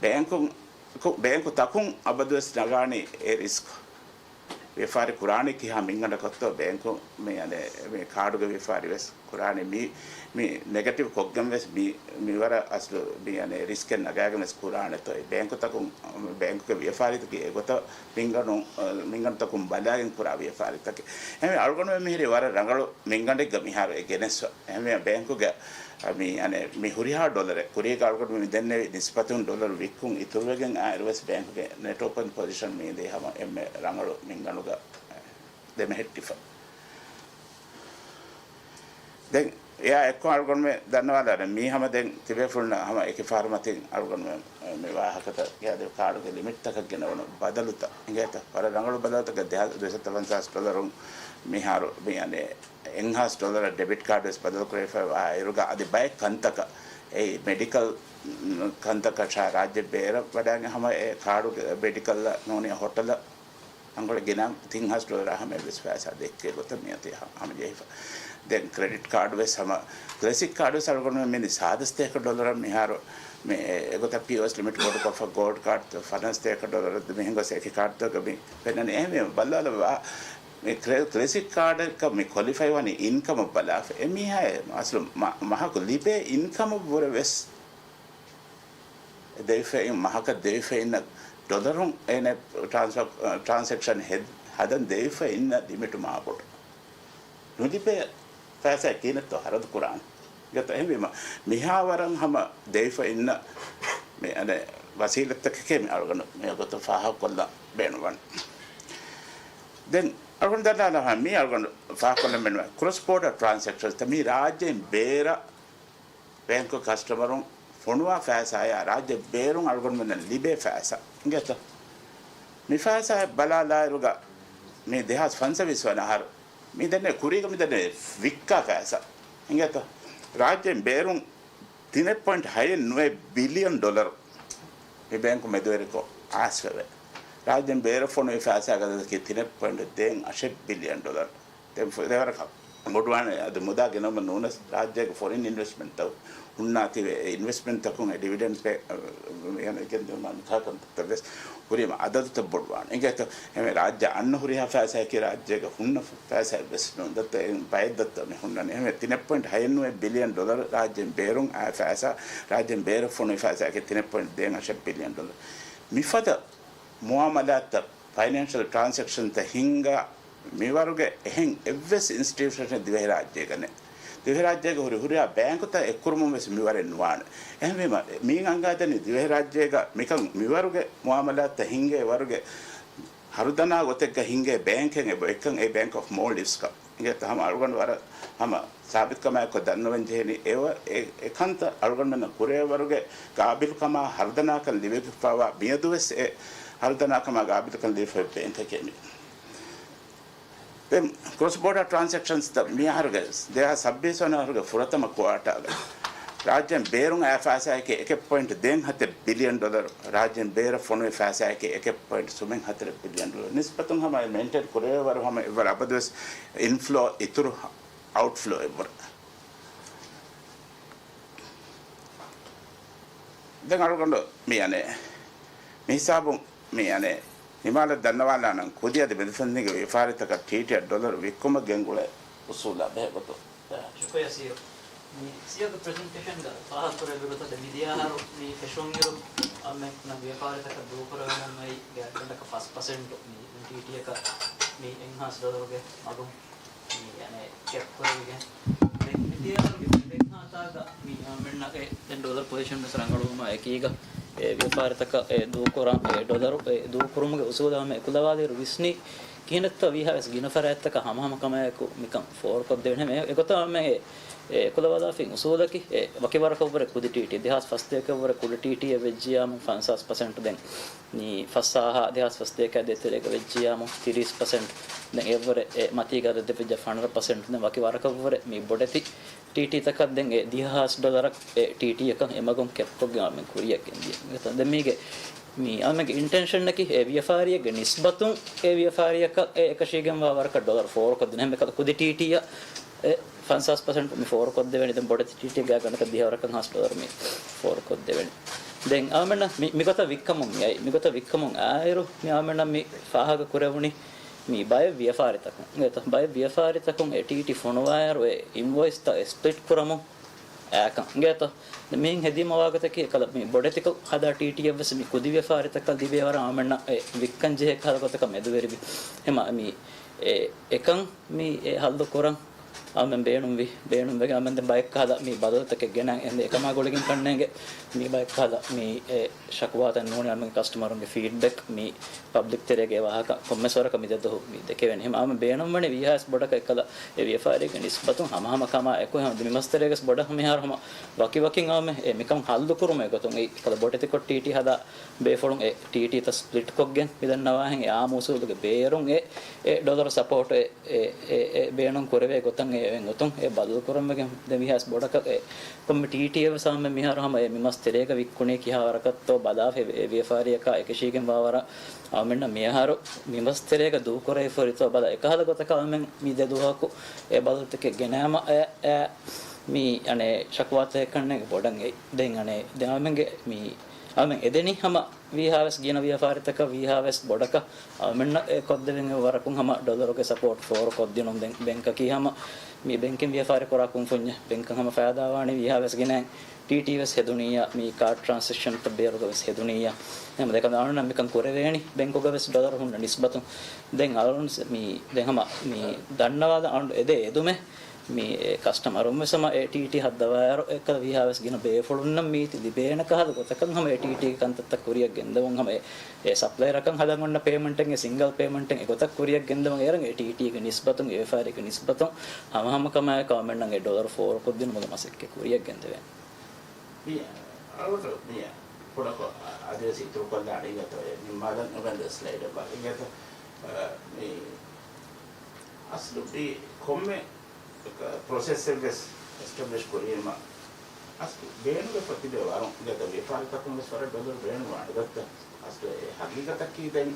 ބޭންކުން، ކު-، ބޭންކު ތަކުން އަބަދުވެސް ނަގާނީ އެ ރިސްކް. ވިޔަފާރި ކުރާނީ ކިހާ މިންގަނޑަކަށްތޯ ބޭންކު މި އަނެ މި ކާޑުގެ ވިޔަފާރި ވެސް ކުރާނީ މި، މި ނެގެޓިވް ކޮށްގެން ވެސް މި، މިވަރަށް އަސްލު މި އަނެ ރިސްކެއް ނަގާގެން ވެސް ކުރާނެތޯ. އެ ބޭންކުތަކުން، ބޭންކުގެ ވިޔަފާރިތަކީ އެގޮތަށް މިންގަނޑު، މިންގަނޑުތަކުން ބަލާގެން ކުރާ ވިޔަފާރިތަކެއް. އެހެންވެ އަޅުގަނޑުމެން މިހިރީ ވަރަށް ރަނގަޅު މިންގަނޑެއްގަ މިހާރު އެ ގެނެސްފަ. އެހެންވެ ބޭންކުގެ މި، އަނެ، މި ހުރިހާ ޑޮލަރެއް، ކުރީގަ އަޅުގަނޑު މި ދެންނެވި ނިސްބަތުން ޑޮލަރު ވިއްކުން އިތުރުވެގެން އާއިރު ވެސް ބޭންކުގެ ނެޓް އޯޕަން ޕޮޒިޝަން މީދީ ހަމަ އެންމެ ރަނގަޅު މިންގަނޑުގަ ދެމެހެއްޓިފަ. ދެން އެއާ އެއްކޮށް އަޅުގަނޑުމެން ދަންނަވާލާނެ މީ ހަމަ ދެން ތިބޭފުޅުންނަށް ހަމަ އެކި ފަހަރު މަތިން އަޅުގަނޑުމެން މި ވާހަކަތައް ކިޔާދެވި ކާޑުގެ ލިމިޓްތަކަށް ގެނައުނު ބަދަލުތައް އިނގޭތަ؟ ވަރަށް ރަނގަޅު ބަދަލުތަކެއް ދެހާސް ދުއިސައްތަ ފަންސާސް ޑޮލަރުން މިހާރު މި އަނެއް އެއްހާސް ޑޮލަރަށް ޑެބިޓް ކާޑް ވެސް ބަދަލު ކުރެވިފައިވާ އިރުގަ އަދި ބައެއް ކަންތަކަށް އެއީ މެޑިކަލް ކަންތަކަށާ ރާއްޖެ ބޭރަށް ވަޑައިގެން ހަމަ އެ ކާޑުގެ މެޑިކަލްއަށް ނޫނީ ހޮޓަލަށް އަނގޮޅަށް ގިނަ ތިން ހާސް ޑޮލަރާ ހަމަ އެއްވެސް ފައިސާ ދެއްކޭ ގޮތަށް މިއޮތީ ހަ-، ހަމަޖެހިފަ. ދެން ކްރެޑިޓް ކާޑް ވެސް ހަމަ ކްލެސިކް ކާޑް ވެސް އަޅުގަނޑުމެން މި ސާދަ ސަތޭކަ ޑޮލަރަށް މިހާރު މި އެ-، އެގޮތަށް ޕީއޯއެސް ލިމިޓް ބޮޑުކޮށްފަ ގޯލްޑް ކާޑް ފަނަސް ސަތޭކަ ޑޮލަރަށް މިހެން ގޮސް އެކި ކާޑްތަކަށް މި ފެންނަނީ. އެހެންވީމަ ބައްލަވާލައްވާ މި ކްރެ-، ކްލެސިކް ކާޑަކަށް މި ކޮލިފައި ވަނީ އިންކަމަށް ބަލާފަ. އެ މީހާ އެ އަސްލު މަ-، މަހަކު ލިބޭ އިންކަމަށްވުރެ ވެސް ދެވިފައި މަހަކަށް ދެވިފައި އިންނަ ޑޮލަރުން އޭނަ ޓްރާންސް-، ޓްރާންސެކްޝަން ހެދ-، ހަދަން ދެވިފައި އިންނަ ލިމިޓު މާބޮޑު. ނުލިބޭ ފައިސާ ކިހިނެއްތޯ ހަރަދު ކުރާނެ. ގެތަ އެހެންވީމަ، މިހާވަރަށް ހަމަ ދެވިފައި އިންނަ މި އަނެ ވަސީލަތްތަކެކޭ މި އަޅުގަނޑު މި ގޮތަށް ފާހަގަކޮށްލަން ބޭނުންވަނީ. ދެން އަޅުގަނޑު ދަންނާލަން މީ އަޅުގަނޑު ފާހަގަކޮށްލަން ބޭނުންވަނީ ކްރޮސް ބޯޑަ ޓްރާންސެކްޝަންސް މީ ރާއްޖޭން ބޭރަށް ބޭންކު ކަސްޓަމަރުން ފޮނުވާ ފައިސާއާ ރާއްޖެ ބޭރުން އަޅުގަނޑުމެންނަށް ލިބޭ ފައިސާ އިނގޭތަ؟ މި ފައިސާ ބަލާލާއިރުގަ މި ދެހާސް ފަންސަވީސް ވަނަ އަހަރު މި ދެންނެ ކުރީގަ މި ދެންނެ ވިއްކާ ފައިސާ އިނގޭތަ؟ ރާއްޖޭން ބޭރުން ތިނެއް ޕޮއިންޓް ހައެއް ނުވަ ބިލިއަން ޑޮލަރު މި ބޭންކު މެދުވެރިކޮށް އާސްވެވޭ. ރާއްޖޭން ބޭރަށް ފޮނުވި ފައިސާގެ އަދަދަކީ ތިނެއް ޕޮއިންޓް ދޭއް އަށެއް ބިލިއަން ޑޮލަރު. ދެން ފު-، ދެވަރަކަށް ބޮޑުވާނެ އަދި މުދާ ގެނައުމަށް ނޫނަސް ރާއްޖޭގެ ފޮރިން އިންވެސްޓްމަންޓްތައް ހުންނާތީވެ، އެ އިންވެސްޓްމަންޓްތަކުން އެ ޑިވިޑެންޑް ޕޭ، އަ، ގެންދިއުމާ މިކާކަންތައް ވެސް ހުރީމަ އަދަދުތައް ބޮޑުވާނެ. އިނގޭތަ؟ އެމެ ރާއްޖެ އަންނަ ހުރިހާ ފައިސާއަކީ ރާއްޖޭގަ ހުންނަ ފަ-، ފައިސާއެއް ވެސް ނޫން. ދައްތަ އެ ބައެއް ދައްތަ މި ހުންނަނީ. އެމެ ތިނެއް ޕޮއިންޓް ހައެއް ނުވަ ބިލިއަން ޑޮލަރު ރާއްޖޭން ބޭރުން އައި ފައިސާ، ރާއްޖޭން ބޭރަށް ފޮނުވި ފައިސާއަކީ ތިނެއް ޕޮއިންޓް ދޭއް އަށެއް ބިލިއަން ޑޮލަރު. މިފަދަ މުއާމަލާތްތައް، ފައިނޭންޝަލް ޓްރާންސެކްޝަންތައް ހިންގާ މިވަރުގެ އެހެން އެއްވެސް އިންސްޓިޓިއުޝަނެއް ދިވެހިރާއްޖޭގަ ނެތް. ދިވެހިރާއްޖޭގަ ހުރި ހުރިހާ ބޭންކުތައް އެއްކުރުމުން ވެސް މިވަރެއް ނުވާނެ. އެހެންވީމަ، މިއިން އަންގާދެނީ ދިވެހިރާއްޖޭގަ މިކަން މިވަރުގެ މުއާމަލާތްތައް ހިންގޭ ވަރުގެ ހަރުދަނާ ގޮތެއްގަ ހިންގޭ ބޭންކެއް އެބަ އެއްކަން އެ ބޭންކް އޮފް މޯލްޑިވްސް ކަން. އިނގޭތަ ހަމަ އަޅުގަނޑު ވަރަށް ހަމަ ސާބިތުކަމާއެކު ދަންނަވަން ޖެހެނީ އެވަ-، އެ-، އެކަންތައް އަޅުގަނޑުމެންނަށް ކުރެވޭވަރުގެ ގާބިލްކަމާ ހަރުދަނާކަން ލިބިފައިވާ މިއަދުވެސް އެ ހަރުދަނާކަމާ ގާބިލްކަން ލިބިފައި ބޭންކަކޭ މި. ދެން ކްރޮސް ބޯޑަ ޓްރާންސެކްޝަންސްތައް މި އަހަރުގެ ދެހާސް ސައްބީސް ވަނަ އަހަރުގެ ފުރަތަމަ ކުއާޓާގަ ރާއްޖޭން ބޭރުން އައި ފައިސާއަކީ އެކެއް ޕޮއިންޓް ދޭއް ހަތެއް ބިލިއަން ޑޮލަރު، ރާއްޖޭން ބޭރަށް ފޮނުވި ފައިސާއަކީ އެކެއް ޕޮއިންޓް ސުމެއް ހަތަރެއް ބިލިއަން ޑޮލަރު. ނިސްބަތުން ހަމަ އެ މެއިންޓެއިން ކުރެވޭވަރު ހަމަ އެއްވަރު އަބަދުވެސް އިންފްލޯ އިތުރު އައުޓްފްލޯ އެއްވަރު. ދެން އަޅުގަނޑު މި އަނެއް މި ހިސާބުން މި އަނެއް ނިމާލަށް ދަންނަވާލާނަން ކުދި އަދި މެދުފަންނީގެ ވިޔަފާރިތަކަށް ޓީޓީއަށް ޑޮލަރު ވިއްކުމަށް ގެންގުޅޭ އުސޫލާ ބެހޭގޮތުން. ޝުކުރިއްޔާ ސީއީއޯ. މި ސީއީއޯގެ ޕްރެޒެންޓޭޝަންގަ ފާހަގަކުރެއްވި ގޮތަށް މިދިޔަ އަހަރު މި ފެށުންއިރު އަންމެންނަށް ވިޔަފާރިތަކަށް ދޫކުރެވެނަމައި ގާތްގަނޑަކަށް ފަސް ޕަސެންޓު މި ޓީޓީއަކަށް މި އެއްހާސް ޑޮލަރުގެ މަގުން މި އަނެއް ކެޕް ކުރެވިގެން ދެން މިދިޔަ އަހަރުގެ މި ދެން ހާތާގަ މި އަންމެންނަށް އެ ދެން ޑޮލަރު ޕޮޒިޝަން ވެސް ރަނގަޅުވުމާ އެކީގަ އެ ވިޔަފާރިތަކަށް އެ ދޫކުރާ އެ ޑޮލަރު އެ ދޫކުރުމުގެ އުސޫލާ ހަމަ އެކުލަވާލިއިރު ވިސްނީ ކިހިނެއްތޯ ވީހާވެސް ގިނަ ފަރާތްތަކަށް ހަމަހަމަ ކަމާއެކު މިކަން ފޯރުކޮށްދެވެން ހަމަ އެ-، އެގޮތަށް ހަމަ އެ، އެ އެކުލަވާލާފިން އުސޫލަކީ އެ ވަކިވަރަކަށްވުރެ ކުދި ޓީޓީ، ދެހާސް ފަސްތޭކަށްވުރެ ކުޑަ ޓީޓީއެއް ވެއްޖިޔާމު ފަންސާސް ޕަސެންޓް ދެން މި ފަސްސާހާ ދެހާސް ފަސްތޭކަ ދޭތެރޭގަ ވެއްޖިޔާމު ތިރީސް ޕަސެންޓް ދެން އެއްވުރެ އެ މަތީގަ ދެ ދެ ވެއްޖެ ފަނަރަ ޕަސެންޓް ދެން ވަކި ވަރަކަށްވުރެ މި ބޮޑެތި ޓީޓީތަކަށް ދެން އެ ދިހަ ހާސް ޑޮލަރަށް އެ ޓީޓީއަކަށް އެ މަގުން ކެޕްކޮށްގެން އަޅުމެން ކުރިއަށް ގެންދިޔަ. ދެން މީގެ މި އަޅުމެންގެ އިންޓެންޝަންއަކީ އެ ވިޔަފާރިއެއްގެ ނިސްބަތުން އެ ވިޔަފާރިއަކަށް އެ އެކަށީގެންވާ ވަރަކަށް ޑޮލަރު ފޯރުކޮށްދިން ހަމަ ކުދި ޓީޓީއަށް އެ ފަންސާސް ޕަސެންޓް މި ފޯރުކޮށްދެވެނީ. ދެން ބޮޑެތި ޓީޓީގެ ގާތްގަނޑަކަށް ދިހަވަރަކަށް ހާސް ޑޮލަރު މި ފޯރުކޮށްދެވެނީ. ދެން އަޅުމެންނަށް މި، މިގޮތަށް ވިއްކަމުން މިއައި، މިގޮތަށް ވިއްކަމުން އާއިރު މި އަޅުމެންނަށް މި ފާހަގަ ކުރެވުނީ މި ބައެއް ވިޔަފާރިތަކުން، އެތަ ބައެއް ވިޔަފާރިތަކުން އެ ޓީޓީ ފޮނުވާއިރު އެ އިންވޮއިސްތައް އެ ސްޕްލިޓް ކުރަމުން އާކަން އިނގޭތޯ. މިހެން ހެދީމަ ވާގޮތަކީ އެކަލަ މި ބޮޑެތިކޮށް ހަދާ ޓީޓީއެއްވެސް މި ކުދި ވިޔަފާރިތަކަށް ލިބޭ ވަރަށް އަޅުމެންނަށް އެ ވިއްކަން ޖެހޭ ކަހަލަ ގޮތަކަށް މެދުވެރިވި. ހަމަ މި އެ އެކަން މި އެ ހައްލު ކުރަން އަމެން ބޭނުންވި، ބޭނުންވެގެން އަމެން ދެން ބައެއް ކަހަލަ މި ބަދަލުތަކެއް ގެނައި އެނދެ އެކަމާ ގުޅިގެން ކަންނޭނގެ މި ބައެއް ކަހަލަ މި އެ ޝަކުވާތައް ނޫނީ އަމެން ކަސްޓަމަރުންގެ ފީޑްބެކް މި ޕަބްލިކް ތެރޭގެ ވާހަކަ ކޮންމެސް ވަރަކަށް މި ދެ ދުހު މި ދެކެވެނީ. ހަމަ އަމެން ބޭނުންވަނީ ވީހާވެސް ބޮޑަކަށް އެކަލަ އެ ވިޔަފާރީގެ ނިސްބަތުން ހަމަހަމަ ކަމާ އެކު ހަމަ މި މަސް ތެރޭގަސް ބޮޑަށް މިހާރު ހަމަ ވަކިވަކިން އަމެ އެ މިކަން ހައްލު ކުރުމުގެ ގޮތުން އެ ކަލަ ބޮޑެތިކޮށް ޓީޓީ ހަދާ ބޭފުޅުން އެ ޓީޓީތައް ސްޕްލިޓްކޮށްގެން މިދަންނަވާހެން އެ އާއްމު އުސޫލުގެ ބޭރުން އެ، އެ ޑޮލަރު ސަޕޯޓް އެ، އެ، އެ، އެ ބޭނުން ކުރެވޭ ގޮތަށް އެ އޮތް ގޮތުން އެ ބަދަލު ކުރަން ވެގެން ދެން ވީހާވެސް ބޮޑަކަށް އެ ކޮންމެ ޓީޓީއެއް ވެސް އަހަމެން މިހާރު ހަމަ އެ މި މަސް ތެރޭގަ ވިއްކުނީ ކިހާ ވަރަކަށްތޯ ބަލާފަ އެ ވިޔަފާރިއަކާ އެކަށީގެން ވާވަރަށް އަހަމެންނަށް މިހާރު މި މަސް ތެރޭގަ ދޫކުރެވިފަ ހުރިތޯ ބަލާ އެކަހަލަ ގޮތަކަށް އަހަމެން މި ދެ ދުވަހަކު އެ ބަދަލުތަކެއް ގެނައިމަ އެ، އެ މި އަނެއް ޝަކުވާތަކެއް ކަންނޭނގެ ބޮޑަށް އެ. ދެން އަނެއް ދެން އަހަމެންގެ މި އަހަމެން އެދެނީ ހަމަ ވީހާވެސް ގިނަ ވިޔަފާރިތަކަށް ވީހާވެސް ބޮޑަކަށް އަހަމެންނަށް އެ ކޮށްދެވެން އެ ވަރަކުން ހަމަ ޑޮލަރުގެ ސަޕޯޓް ފޯރުކޮށްދިނުން ދެން ބެންކަކީ ހަމަ މި ބެންކިން ވިޔަފާރި ކުރާ ކުންފުންޏެއް ބެންކަށް ހަމަ ފައިދާވާނީ ވީހާވެސް ގިނައިން ޓީޓީ ވެސް ހެދުނިއްޔާ މި ކާޑް ޓްރާންސެކްޝަންތައް ބޭރުގަ ވެސް ހެދުނިއްޔާ. އެހެން ދެކަން އަހަންނަށް މިކަން ކުރެވޭނީ ބެންކުގަ ވެސް ޑޮލަރު ހުންނަ ނިސްބަތުން. ދެން އަޅުން މި ދެން ހަމަ މި ދަންނަވާލަން އަޅުން އެދޭ އެދުމެއް މި އެ ކަސްޓަމަރުން ވެސް ހަމަ އެ ޓީޓީ ހައްދަވާއިރު އެކަލަ ވީހާވެސް ގިނަ ބޭފުޅުންނަށް މީތި ލިބޭނެ ކަހަލަ ގޮތަކަށް ހަމަ އެ ޓީޓީގެ ކަންތައްތައް ކުރިއަށް ގެންދެވުން ހަމަ އެ، އެ ސަޕްލަޔަރަކަށް ހަދަން އޮންނަ ޕޭމަންޓެއް އެ ސިންގަލް ޕޭމަންޓެއް އެ ގޮތަށް ކުރިއަށް ގެންދެވުން އޭރަށް އެ ޓީޓީގެ ނިސްބަތުން އެ ވިޔަފާރީގެ ނިސްބަތުން ހަމަ ހަމަ ކަމާއެކު އަހަމެންނަށް އެ ޑޮލަރު ފޯރުކޮށްދިނުމުގެ މަސައްކަތް ކުރިއަށް ގެންދެވޭނެ. މި އަޅުގަނޑު މި ކުޑަކޮށް އަދިވެސް އިތުރުކޮށްލާނެ އިނގޭތޯ އެ ނިންމާލަން އެބަންދެ ސްލައިޑް އެއްބާ އިނގޭތޯ. މި އަސްލު މި ކޮންމެ ޕްރޮސެސްއެއްވެސް އެސްޓަބްލިޝް ކުރީމަ އަސްލު ބޭނުންވެފަ ތިބޭ ވަރުން އިނގޭތޯ ވިޔަފާރިތަކުންވެސް ވަރަށް ޑޮލަރު ބޭނުންވާނެ ދޮއްތަ؟ އަސްލު އެ ހަގީގަތަކީ ދެން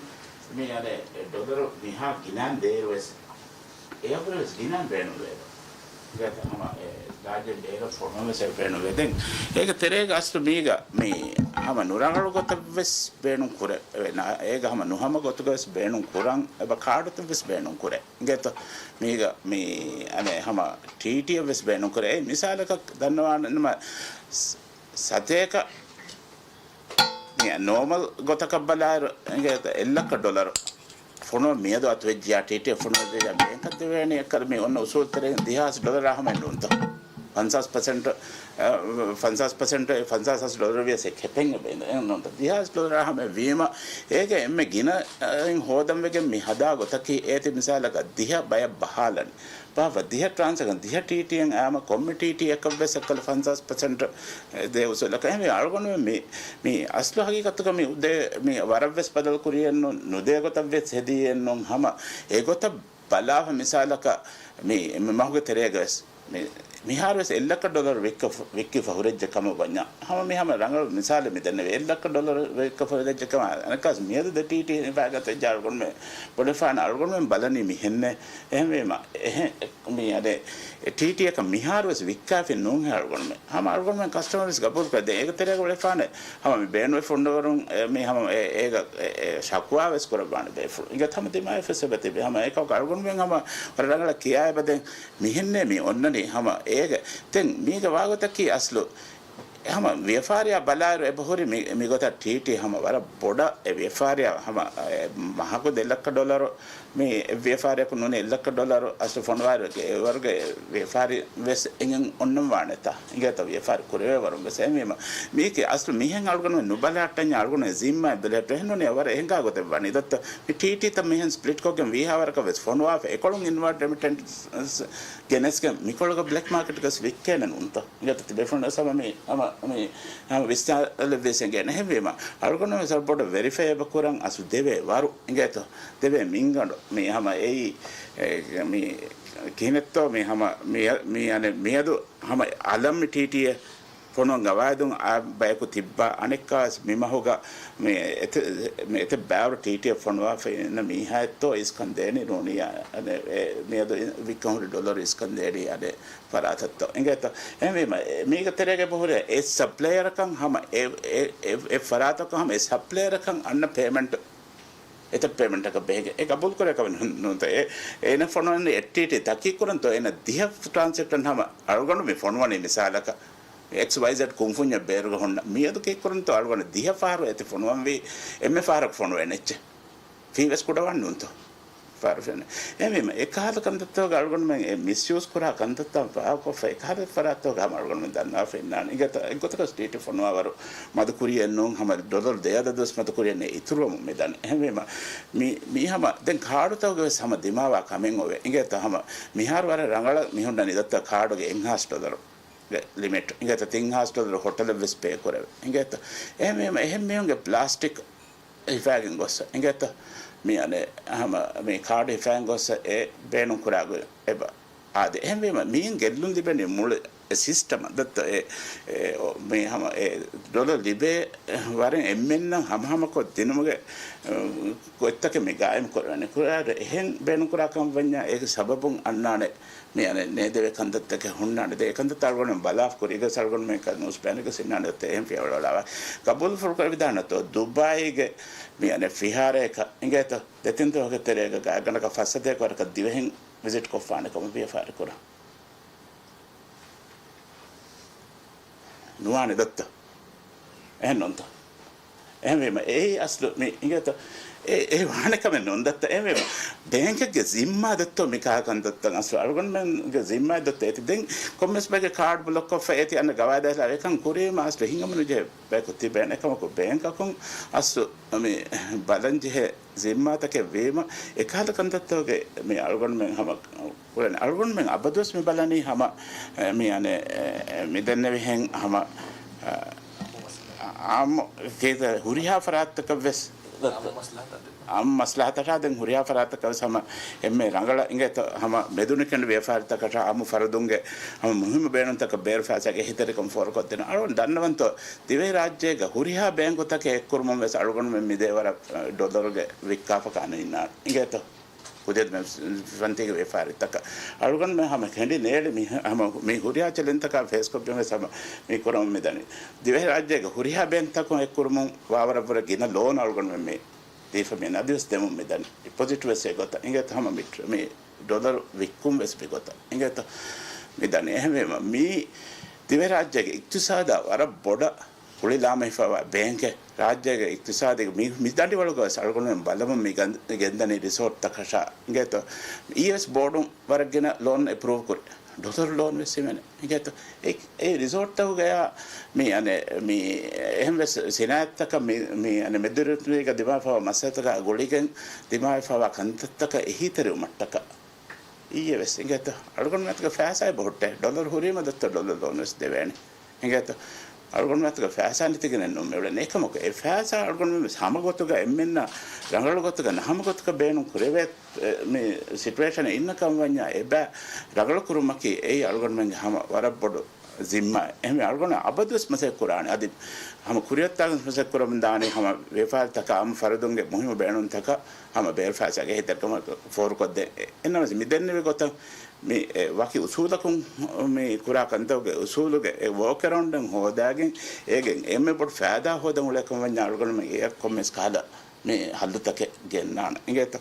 މި އަނެއް އެ ޑޮލަރު މިހާ ގިނައިން ދޭއިރުވެސް އެއަށްވުރެވެސް ގިނައިން ބޭނުންވޭ. އިނގޭތަ ހަމަ އެ ލާޖެއް ބޭރަށް ފޮނުވަންވެސް އެ ބޭނުންވޭ. ދެން އޭގެ ތެރޭގަ އަސްލު މީގަ މި ހަމަ ނުރަނގަޅު ގޮތަށްވެސް ބޭނުން ކުރެ، އެ ނާ، އޭގަ ހަމަ ނުހަމަ ގޮތުގަވެސް ބޭނުން ކުރަން، އެބަ ކާޑުތައްވެސް ބޭނުން ކުރޭ. އިނގޭތަ މީގަ މި އަނެއް ހަމަ ޓީޓީއެއްވެސް ބޭނުން ކުރޭ. އެ މިސާލަކަށް ދަންނަވާނަމަ ސް-، ސަތޭކަ މި ނޯމަލް ގޮތަކަށް ބަލާއިރު އިނގޭތަ އެއްލައްކަ ޑޮލަރު ފޮނުވަން މިއަދު އަތުވެއްޖިޔާ ޓީޓީ ފޮނުވައްޖިޔާ ބޭންކަށް ދެވޭނީ އެއްކަލަ މި އޮންނަ އުސޫލުތެރެއިން ދިހާސް ޑޮލަރާ ހަމައެއް ނޫންތޯ. ފަންސާސް ޕަސެންޓް، އަ، ފަންސާސް ޕަސެންޓް، ފަންސާސް ހާސް ޑޮލަރު ވިޔަސް އެއް ކެޕެއް އެބަ އިނދެ ނޫންތޯ. ދިހާސް ޑޮލަރާ ހަމައެއް ވީމަ އޭގެ އެންމެ ގިނައިން ހޯދަން ވެގެން މި ހަދާ ގޮތަކީ އޭތި މިސާލަކަށް ދިހަ ބަޔަށް ބަހާލަން. ބާއްވަ ދިހަ ޓްރާންސެކްޝަން، ދިހަ ޓީޓީއެއް އާމަ ކޮންމެ ޓީޓީއަކަށްވެސް އެއްކަލަ ފަންސާސް ޕަސެންޓް ދޭ އުސޫލަކަށް. އެހެންވެ އަޅުގަނޑުމެން މި، މި އަސްލު ހަގީގަތުގަ މި އުދޭ، މި ވަރަށްވެސް ބަދަލު ކުރިއެއްނު، ނުދޭ ގޮތަށްވެސް ހެދީއެއްނު. ހަމަ އެގޮތަށް ބަލާފަ މިސާލަކަށް މި، މި މަހުގެ ތެރޭގަވެސް މި، މިހާރުވެސް އެއްލައްކަ ޑޮލަރު ވިއްކަފަ، ވިއްކިފަ ހުރެއްޖެ ކަމަށް ވަންޏާ. ހަމަ މި ހަމަ ރަނގަޅު މިސާލެއް މި ދެންނެވި. އެއްލައްކަ ޑޮލަރު ވިއްކަފަ ހުރެއްޖެ ކަމަށް އަނެއްކާސް މިއަދު ދެ ޓީޓީ ހިފާގަތެއްޖެ އަޅުގަނޑުމެން ބުނެފާނެ އަޅުގަނޑުމެން ބަލަނީ މިހެންނޭ. އެހެންވީމަ، އެހެން މި އަދެ ޓީޓީއަކަށް މިހާރުވެސް ވިއްކާފި ނޫންހޭ އަޅުގަނޑުމެން. ހަމަ އަޅުގަނޑުމެން ކަސްޓަމަރުވެސް ގަބޫލުކުރޭ. ދެން އޭގެ ތެރޭގަ އުޅެފާނެ ހަމަ މި ބޭނުންވެފަ ހުންނަވަރުން، އެ، މި ހަމަ އެ، އޭގަ، އެ، އެ، ޝަކުވާވެސް ކުރައްވާނެ ބޭފުޅުން. އިނގޭތަ ހަމަ ދިމާވެފަ އެބަ ތިބި. ހަމަ އެކަމަކު އަޅުގަނޑުމެން ހަމަ ވަރަށް ރަނގަޅަށް ކިޔާ އެބަ ދެން މިހެންނޭ މި އޮންނަނީ ހަމަ އޭގެ. ދެން މީގެ ވާގޮތަކީ އަސްލު ހަމަ ވިޔަފާރިއާ ބަލާއިރު އެބަހުރި މި، މިގޮތަށް ޓީޓީ ހަމަ ވަރަށް ބޮޑަށް އެ ވިޔަފާރިއާ ހަމަ އެ މަހަކު ދެ ލައްކަ ޑޮލަރު މި ވިޔަފާރިއަކު ނޫނީ އެއް ލައްކަ ޑޮލަރު އަސްލު ފޮނުވާއިރު އެވަރުގެ ވިޔަފާރި ވެސް އެނގެން އޮންނަން ވާނެތާ؟ އިނގޭތަ ވިޔަފާރި ކުރެވޭ ވަރުން ވެސް. އެހެންވީމަ މީކީ އަސްލު މިހެން އަޅުގަނޑު ނުބަލާއްޓަންޏާ އަޅުގަނޑު ޒިންމާ ބެލެހެއްޓު އެހެންނޫނީ ވަރަށް އެހެންގާ ގޮތެއް ވަނީ. ދޮއްތަ މި ޓީޓީތައް މިހެން ސްޕްލިޓްކޮށްގެން ވީހާވަރަކަށް ވެސް ފޮނުވާފަ އެކޮޅުން އިންވާޑް ރެމިޓެންސް ގެނެސްގެން މިކޮޅުގަ ބްލެކް މާކެޓްގަސް ވިއްކޭނެ ނޫންތޯ؟ އިނގޭތަ ތިބޭފުޅުން ވެސް ހަމަ މި، ހަމަ، ހަމަ މި، ހަމަ ވިސްނާލެއްވިޔަސް އެނގޭނެ. އެހެންވީމަ އަޅުގަނޑު ވެސް ބޮޑަށް ވެރިފައި އެބަ ކުރަން އަސްލު ދެވޭ ވަރު އިނގޭތޯ؟ ދެވޭ މިންގަނޑު މި ހަމަ އެއީ، އެ، މި ކިހިނެއްތޯ މި ހަމަ މި، މި އަނެއް މިއަދު ހަމަ އަލަށް މި ޓީޓީއެއް ފޮނުވަން ގަވާއިދުން އާ ބަޔަކު ތިއްބާ އަނެއްކާވެސް މި މަހުގަ މި އެތެ، މި އެތެއް ބައިވަރު ޓީޓީއެއް ފޮނުވާފަ އިންނަ މީހާއެއްތޯ އިސްކަން ދޭނީ ނޫނީ އަ، އަ، އެ، މިއަދު ވިއްކަން ހުރި ޑޮލަރު އިސްކަން ދޭނީ އަދެ ފަރާތަށްތޯ؟ އިނގޭތޯ؟ އެހެންވީމަ އެ، މީގެ ތެރޭގަ އެބަހުރޭ އެ ސަޕްލަޔަރަކަށް ހަމަ އެ، އެ، އެ، އެ ފަރާތަކަށް ހަމަ އެ ސަޕްލަޔަރަކަށް އަންނަ ޕޭމަންޓް އެތައް ޕޭމަންޓަކަށް ބެހިގެން އެ ގަބޫލުކުރޭ ކަމެއް ނޫންތަ؟ އެ، އޭނަ ފޮނުވަނީ އެއް ޓީޓީ ތަކީ ކުރަންތޯ؟ އޭނަ ދިހަ ޓްރާންސެކްޝަން ހަމަ އަޅުގަނޑު މި ފޮނުވަނީ މިސާލަކަށް އެކްސް ވައި ޒެޑް ކުންފުންޏެއް ބޭރުގަ ހުންނަ މިއަދު ކީއްކުރަންތޯ؟ އަޅުގަނޑު ދިހަ ފަހަރު އެތި ފޮނުވަންވީ އެންމެ ފަހަރަކު ފޮނުވޭނެ އެއްޗެއް. ފީ ވެސް ކުޑަވާން ނޫންތޯ؟ ފާރުފެން. އެހެންވީމަ، އެކަހަލަ ކަންތައްތަކުގަ އަޅުގަނޑުމެން އެ މިސްޔޫސް ކުރާ ކަންތައްތައް ފާހަގަކޮށްފަ، އެކަހަލަ ފަރާތްތަކުގަ ހަމަ އަޅުގަނޑުމެން ދަންނަވާފަ އިންނާނެ. އިނގޭތަ، އެއްގޮތަކަށް ޓީޓީ ފޮނުވާވަރު މަދު ކުރިއެއް ނޫން، ހަމަ ޑޮލަރު ދެ އަދަދުވެސް މަދު ކުރިއެއް ނެތް، އިތުރުވަމުން މި ދަނީ. އެހެންވީމަ، މި، މީ ހަމަ ދެން ކާޑުތަކުގެ ވެސް ހަމަ ދިމާވާ ކަމެއް އޮވޭ. އިނގޭތަ، ހަމަ މިހާރު ވަރަށް ރަނގަޅަށް މި ހުންނަނީ ދައްތަ ކާޑުގެ އެއްހާސް ޑޮލަރު. ގެ ލިމިޓް. އިނގޭތަ، ތިން ހާސް ޑޮލަރު ހޮޓަލަށް ވެސް ޕޭ ކުރެވޭ. އިނގޭތަ، އެހެންވީމަ، އެހެން މީހުންގެ ޕްލާސްޓިކް ހިފާގެން ގޮއްސަ. އިނގޭތަ، މި އަނެއް ހަމަ މި ކާޑު ހިފާގެން ގޮއްސަ އެ ބޭނުން ކުރާ ގޮތް އެބަ އާދެ. އެހެންވީމަ، މީން ގެއްލުން ލިބެނީ މުޅި އެ ސިސްޓަމަށް. ދައްތަ އެ، އެ، އޮ، މި ހަމަ އެ ޑޮލަރު ލިބޭ ވަރެއް އެންމެންނަށް ހަމަހަމަކޮށް ދިނުމުގެ، އަ، ގޮތްތަކެއް މި ގާއިމް ކުރެވޭނެ. ކުރާ އެހެން ބޭނުން ކުރާ ކަމަށް ވަންޏާ އޭގެ ސަބަބުން އަންނާނެ މި އަނެއް ނޭދެވޭ ކަންތައްތަކެއް ހުންނާނެ. ދެ އެ ކަންތައްތައް އަޅުގަނޑު ބަލާފަ ކުރީގަ އަޅުގަނޑުމެން ނޫސް ބޭނުގެ ސިންނާނެ ދެ އެހެން ފިޔަވަޅު އަޅާ. ގަބޫލު ފުރުކަރި ވިދާނަތޯ ދުބާއީގެ މި އަނެއް ފިހާރައަކަށް އިނގޭތޯ ދެތިން ދުވަހުގެ ތެރޭގަ ގާތްގަނޑަކަށް ފަސް ހަތަރަކަށް ދިވެހިން ވިޒިޓް ކޮށްފާނެ ކަމަށް ވިޔަފާރި ކުރާ. ނުވާނެ ދައްތަ. އެހެން ނޫންތަ؟ އެހެންވީމަ، އެއީ އަސްލު މި އިނގޭތަ؟ އެ، އެ ވާނެ ކަމެއް ނޫން ދައްތަ. އެހެންވީމަ، ބޭންކެއްގެ ޒިންމާ ދައްތޯ މި ކާ ކަންތައްތައް އަސްލު އަޅުގަނޑުމެންގެ ޒިންމާ ދައްތަ އޭތި. ދެން ކޮންމެސް ބައެއްގެ ކާޑް ބްލޮކް ކޮށްފަ އޭތި އަންނަ ގަވާއިދާ ހިލާފަށް އެކަން ކުރީމަ އަސްލު ހިނގަމުނުޖެހޭ ބަޔަކު ތިބޭނެ. އެކަމަކު ބޭންކަކުން އަސްލު މި ބަލަންޖެހޭ ޒިންމާތަކެއް ވީމަ، އެކަހަލަ ކަންތައްތަކުގެ މި އަޅުގަނޑުމެން ހަމަ ކުރަން. އަޅުގަނޑުމެން އަބަދުވެސް މި ބަލަނީ ހަމަ، އެ، މި އަނެއް، އެ، އެ، މި ދެންނެވިހެން ހަމަ، އެ، އާއްމު ކީއްތަ ހުރިހާ ފަރާތްތަކަށް ވެސް އާއްމު މަސްލަހަތަށާ ދެން ހުރިހާ ފަރާތަކަށް ވެސް ހަމަ އެންމެ ރަނގަޅަށް އިނގޭތޯ ހަމަ މެދުނިކަނޑި ވިޔަފާރިތަކަށާ އާއްމު ފަރުދުންގެ ހަމަ މުހިއްމު ބޭނުންތަކަށް ބޭރު ފައިސާގެ އެހީތެރިކަން ފޯރުކޮށްދޭނަން. އަޅުގަނޑު ދަންނަވަންތޯ ދިވެހިރާއްޖޭގަ ހުރިހާ ބޭންކުތަކެއް އެއްކުރުމުން ވެސް އަޅުގަނޑުމެން މިދޭ ވަރަށް ޑޮލަރުގެ ވިއްކާފަ ކާނު އިންނާނެ. އިނގޭތޯ؟ ކުދި މި ފަންތީގެ ވިޔަފާރިތަކަށް އަޅުގަނޑުމެން ހަމަ ކެނޑި ނޭޅި މި ހަމަ މި ހުރިހާ ޗެލެންޖްތަކާ ފޭސްކޮށްގެން ވެސް ހަމަ މި ކުރަމުން މިދަނީ. ދިވެހިރާއްޖޭގެ ހުރިހާ ބޭންކްތަކުން އެއްކުރުމުން ވާވަރަށްވުރެ ގިނަ ލޯން އަޅުގަނޑުމެން މި ދީފަ މި އަދިވެސް ދެމުން މިދަނީ. ޑިޕޮޒިޓް ވެސް އެގޮތަށް އިނގޭތަ ހަމަ މި، މި ޑޮލަރު ވިއްކުން ވެސް މިގޮތަށް އިނގޭތަ މިދަނީ. އެހެންވީމަ މީ ދިވެހިރާއްޖޭގެ އިޤްތިޞާދަށް ވަރަށް ބޮޑަށް ކުޅިލާމެހިފައިވާ ބޭންކެއް. ރާއްޖޭގެ އިޤްތިޞާދީ މި، މި ދަނޑިވަޅުގަ ވެސް އަޅުގަނޑުމެން ބަލަމުން މި ގަން-، ގެންދަނީ ރިސޯޓްތަކަށާ އިނގޭތޯ. އިއްޔެ ވެސް ބޯޑުން ވަރަށް ގިނަ ލޯން އެޕްރޫވް ކުރި. ޑޮލަރު ލޯން ވެސް ހިމެނޭ އިނގޭތޯ. އެ، އެ ރިސޯޓްތަކުގަޔާ މި އަނެއް މި އެހެން ވެސް ސިނާއަތްތަކަށް މި، މި އަނެއް މެދުވެރިންގެ ދިމާވެފައިވާ މައްސަލަތަކާ ގުޅިގެން ދިމާވެފައިވާ ކަންތައްތަކަށް އެހީތެރިވުމަށްޓަކާ އިއްޔެ ވެސް އިނގޭތަ؟ އަޅުގަނޑުމެންގެ ފައިސާ އެބަހުއްޓޭ. ޑޮލަރު ހުރީމަ ދައްތަ ޑޮލަރު ލޯން ވެސް ދެވޭނެ. އިނގޭތަ؟ އަޅުގަނޑުމެންގެ ފައިސާ ނެތިގެނެއް ނޫން މިއުޅެނީ. އެކަމަކު އެ ފައިސާ އަޅުގަނޑުމެން ވެސް ހަމަ ގޮތުގަ އެންމެންނަށް ރަނގަޅު ގޮތުގަ ނަހަމަ ގޮތުގަ ބޭނުން ކުރެވޭ، އެ، މި ސިޓުއޭޝަނެއް އިންނަ ކަމަށް ވަންޏާ އެބަ ރަނގަޅު ކުރުމަކީ އެއީ އަޅުގަނޑުމެންގެ ހަމަ ވަރަށް ބޮޑު ޒިންމާއެއް. އެހެންވެ އަޅުގަނޑު އަބަދުވެސް މަސައްކަތް ކުރާނެ. އަދި ހަމަ ކުރިއަށްތާގެން މަސައްކަތް ކުރަމުން ދާނީ ހަމަ ވިޔަފާރިތަކާ އާއްމު ފަރުދުންގެ މުހިއްމު ބޭނުންތަކަށް ހަމަ ބޭރު ފައިސާގެ އެހީތެރިކަމަށް ފޯރުކޮށްދޭން. އެ، އެހެންނަމަވެސް މި ދެންނެވި ގޮތަށް މި، އެ، ވަކި އުސޫލަކުން މި ކުރާ ކަންތަކުގެ އުސޫލުގެ އެ ވޯކް އެރައުންޑެއް ހޯދާގެން އޭގެން އެންމެ ބޮޑު ފައިދާ ހޯދަން އުޅޭ ކަމަށް ވަންޏާ އަޅުގަނޑުމެން އެއަށް ކޮންމެސް ކަހަލަ މި ހައްލުތަކެއް ގެންނާނެ. އިނގޭތަ؟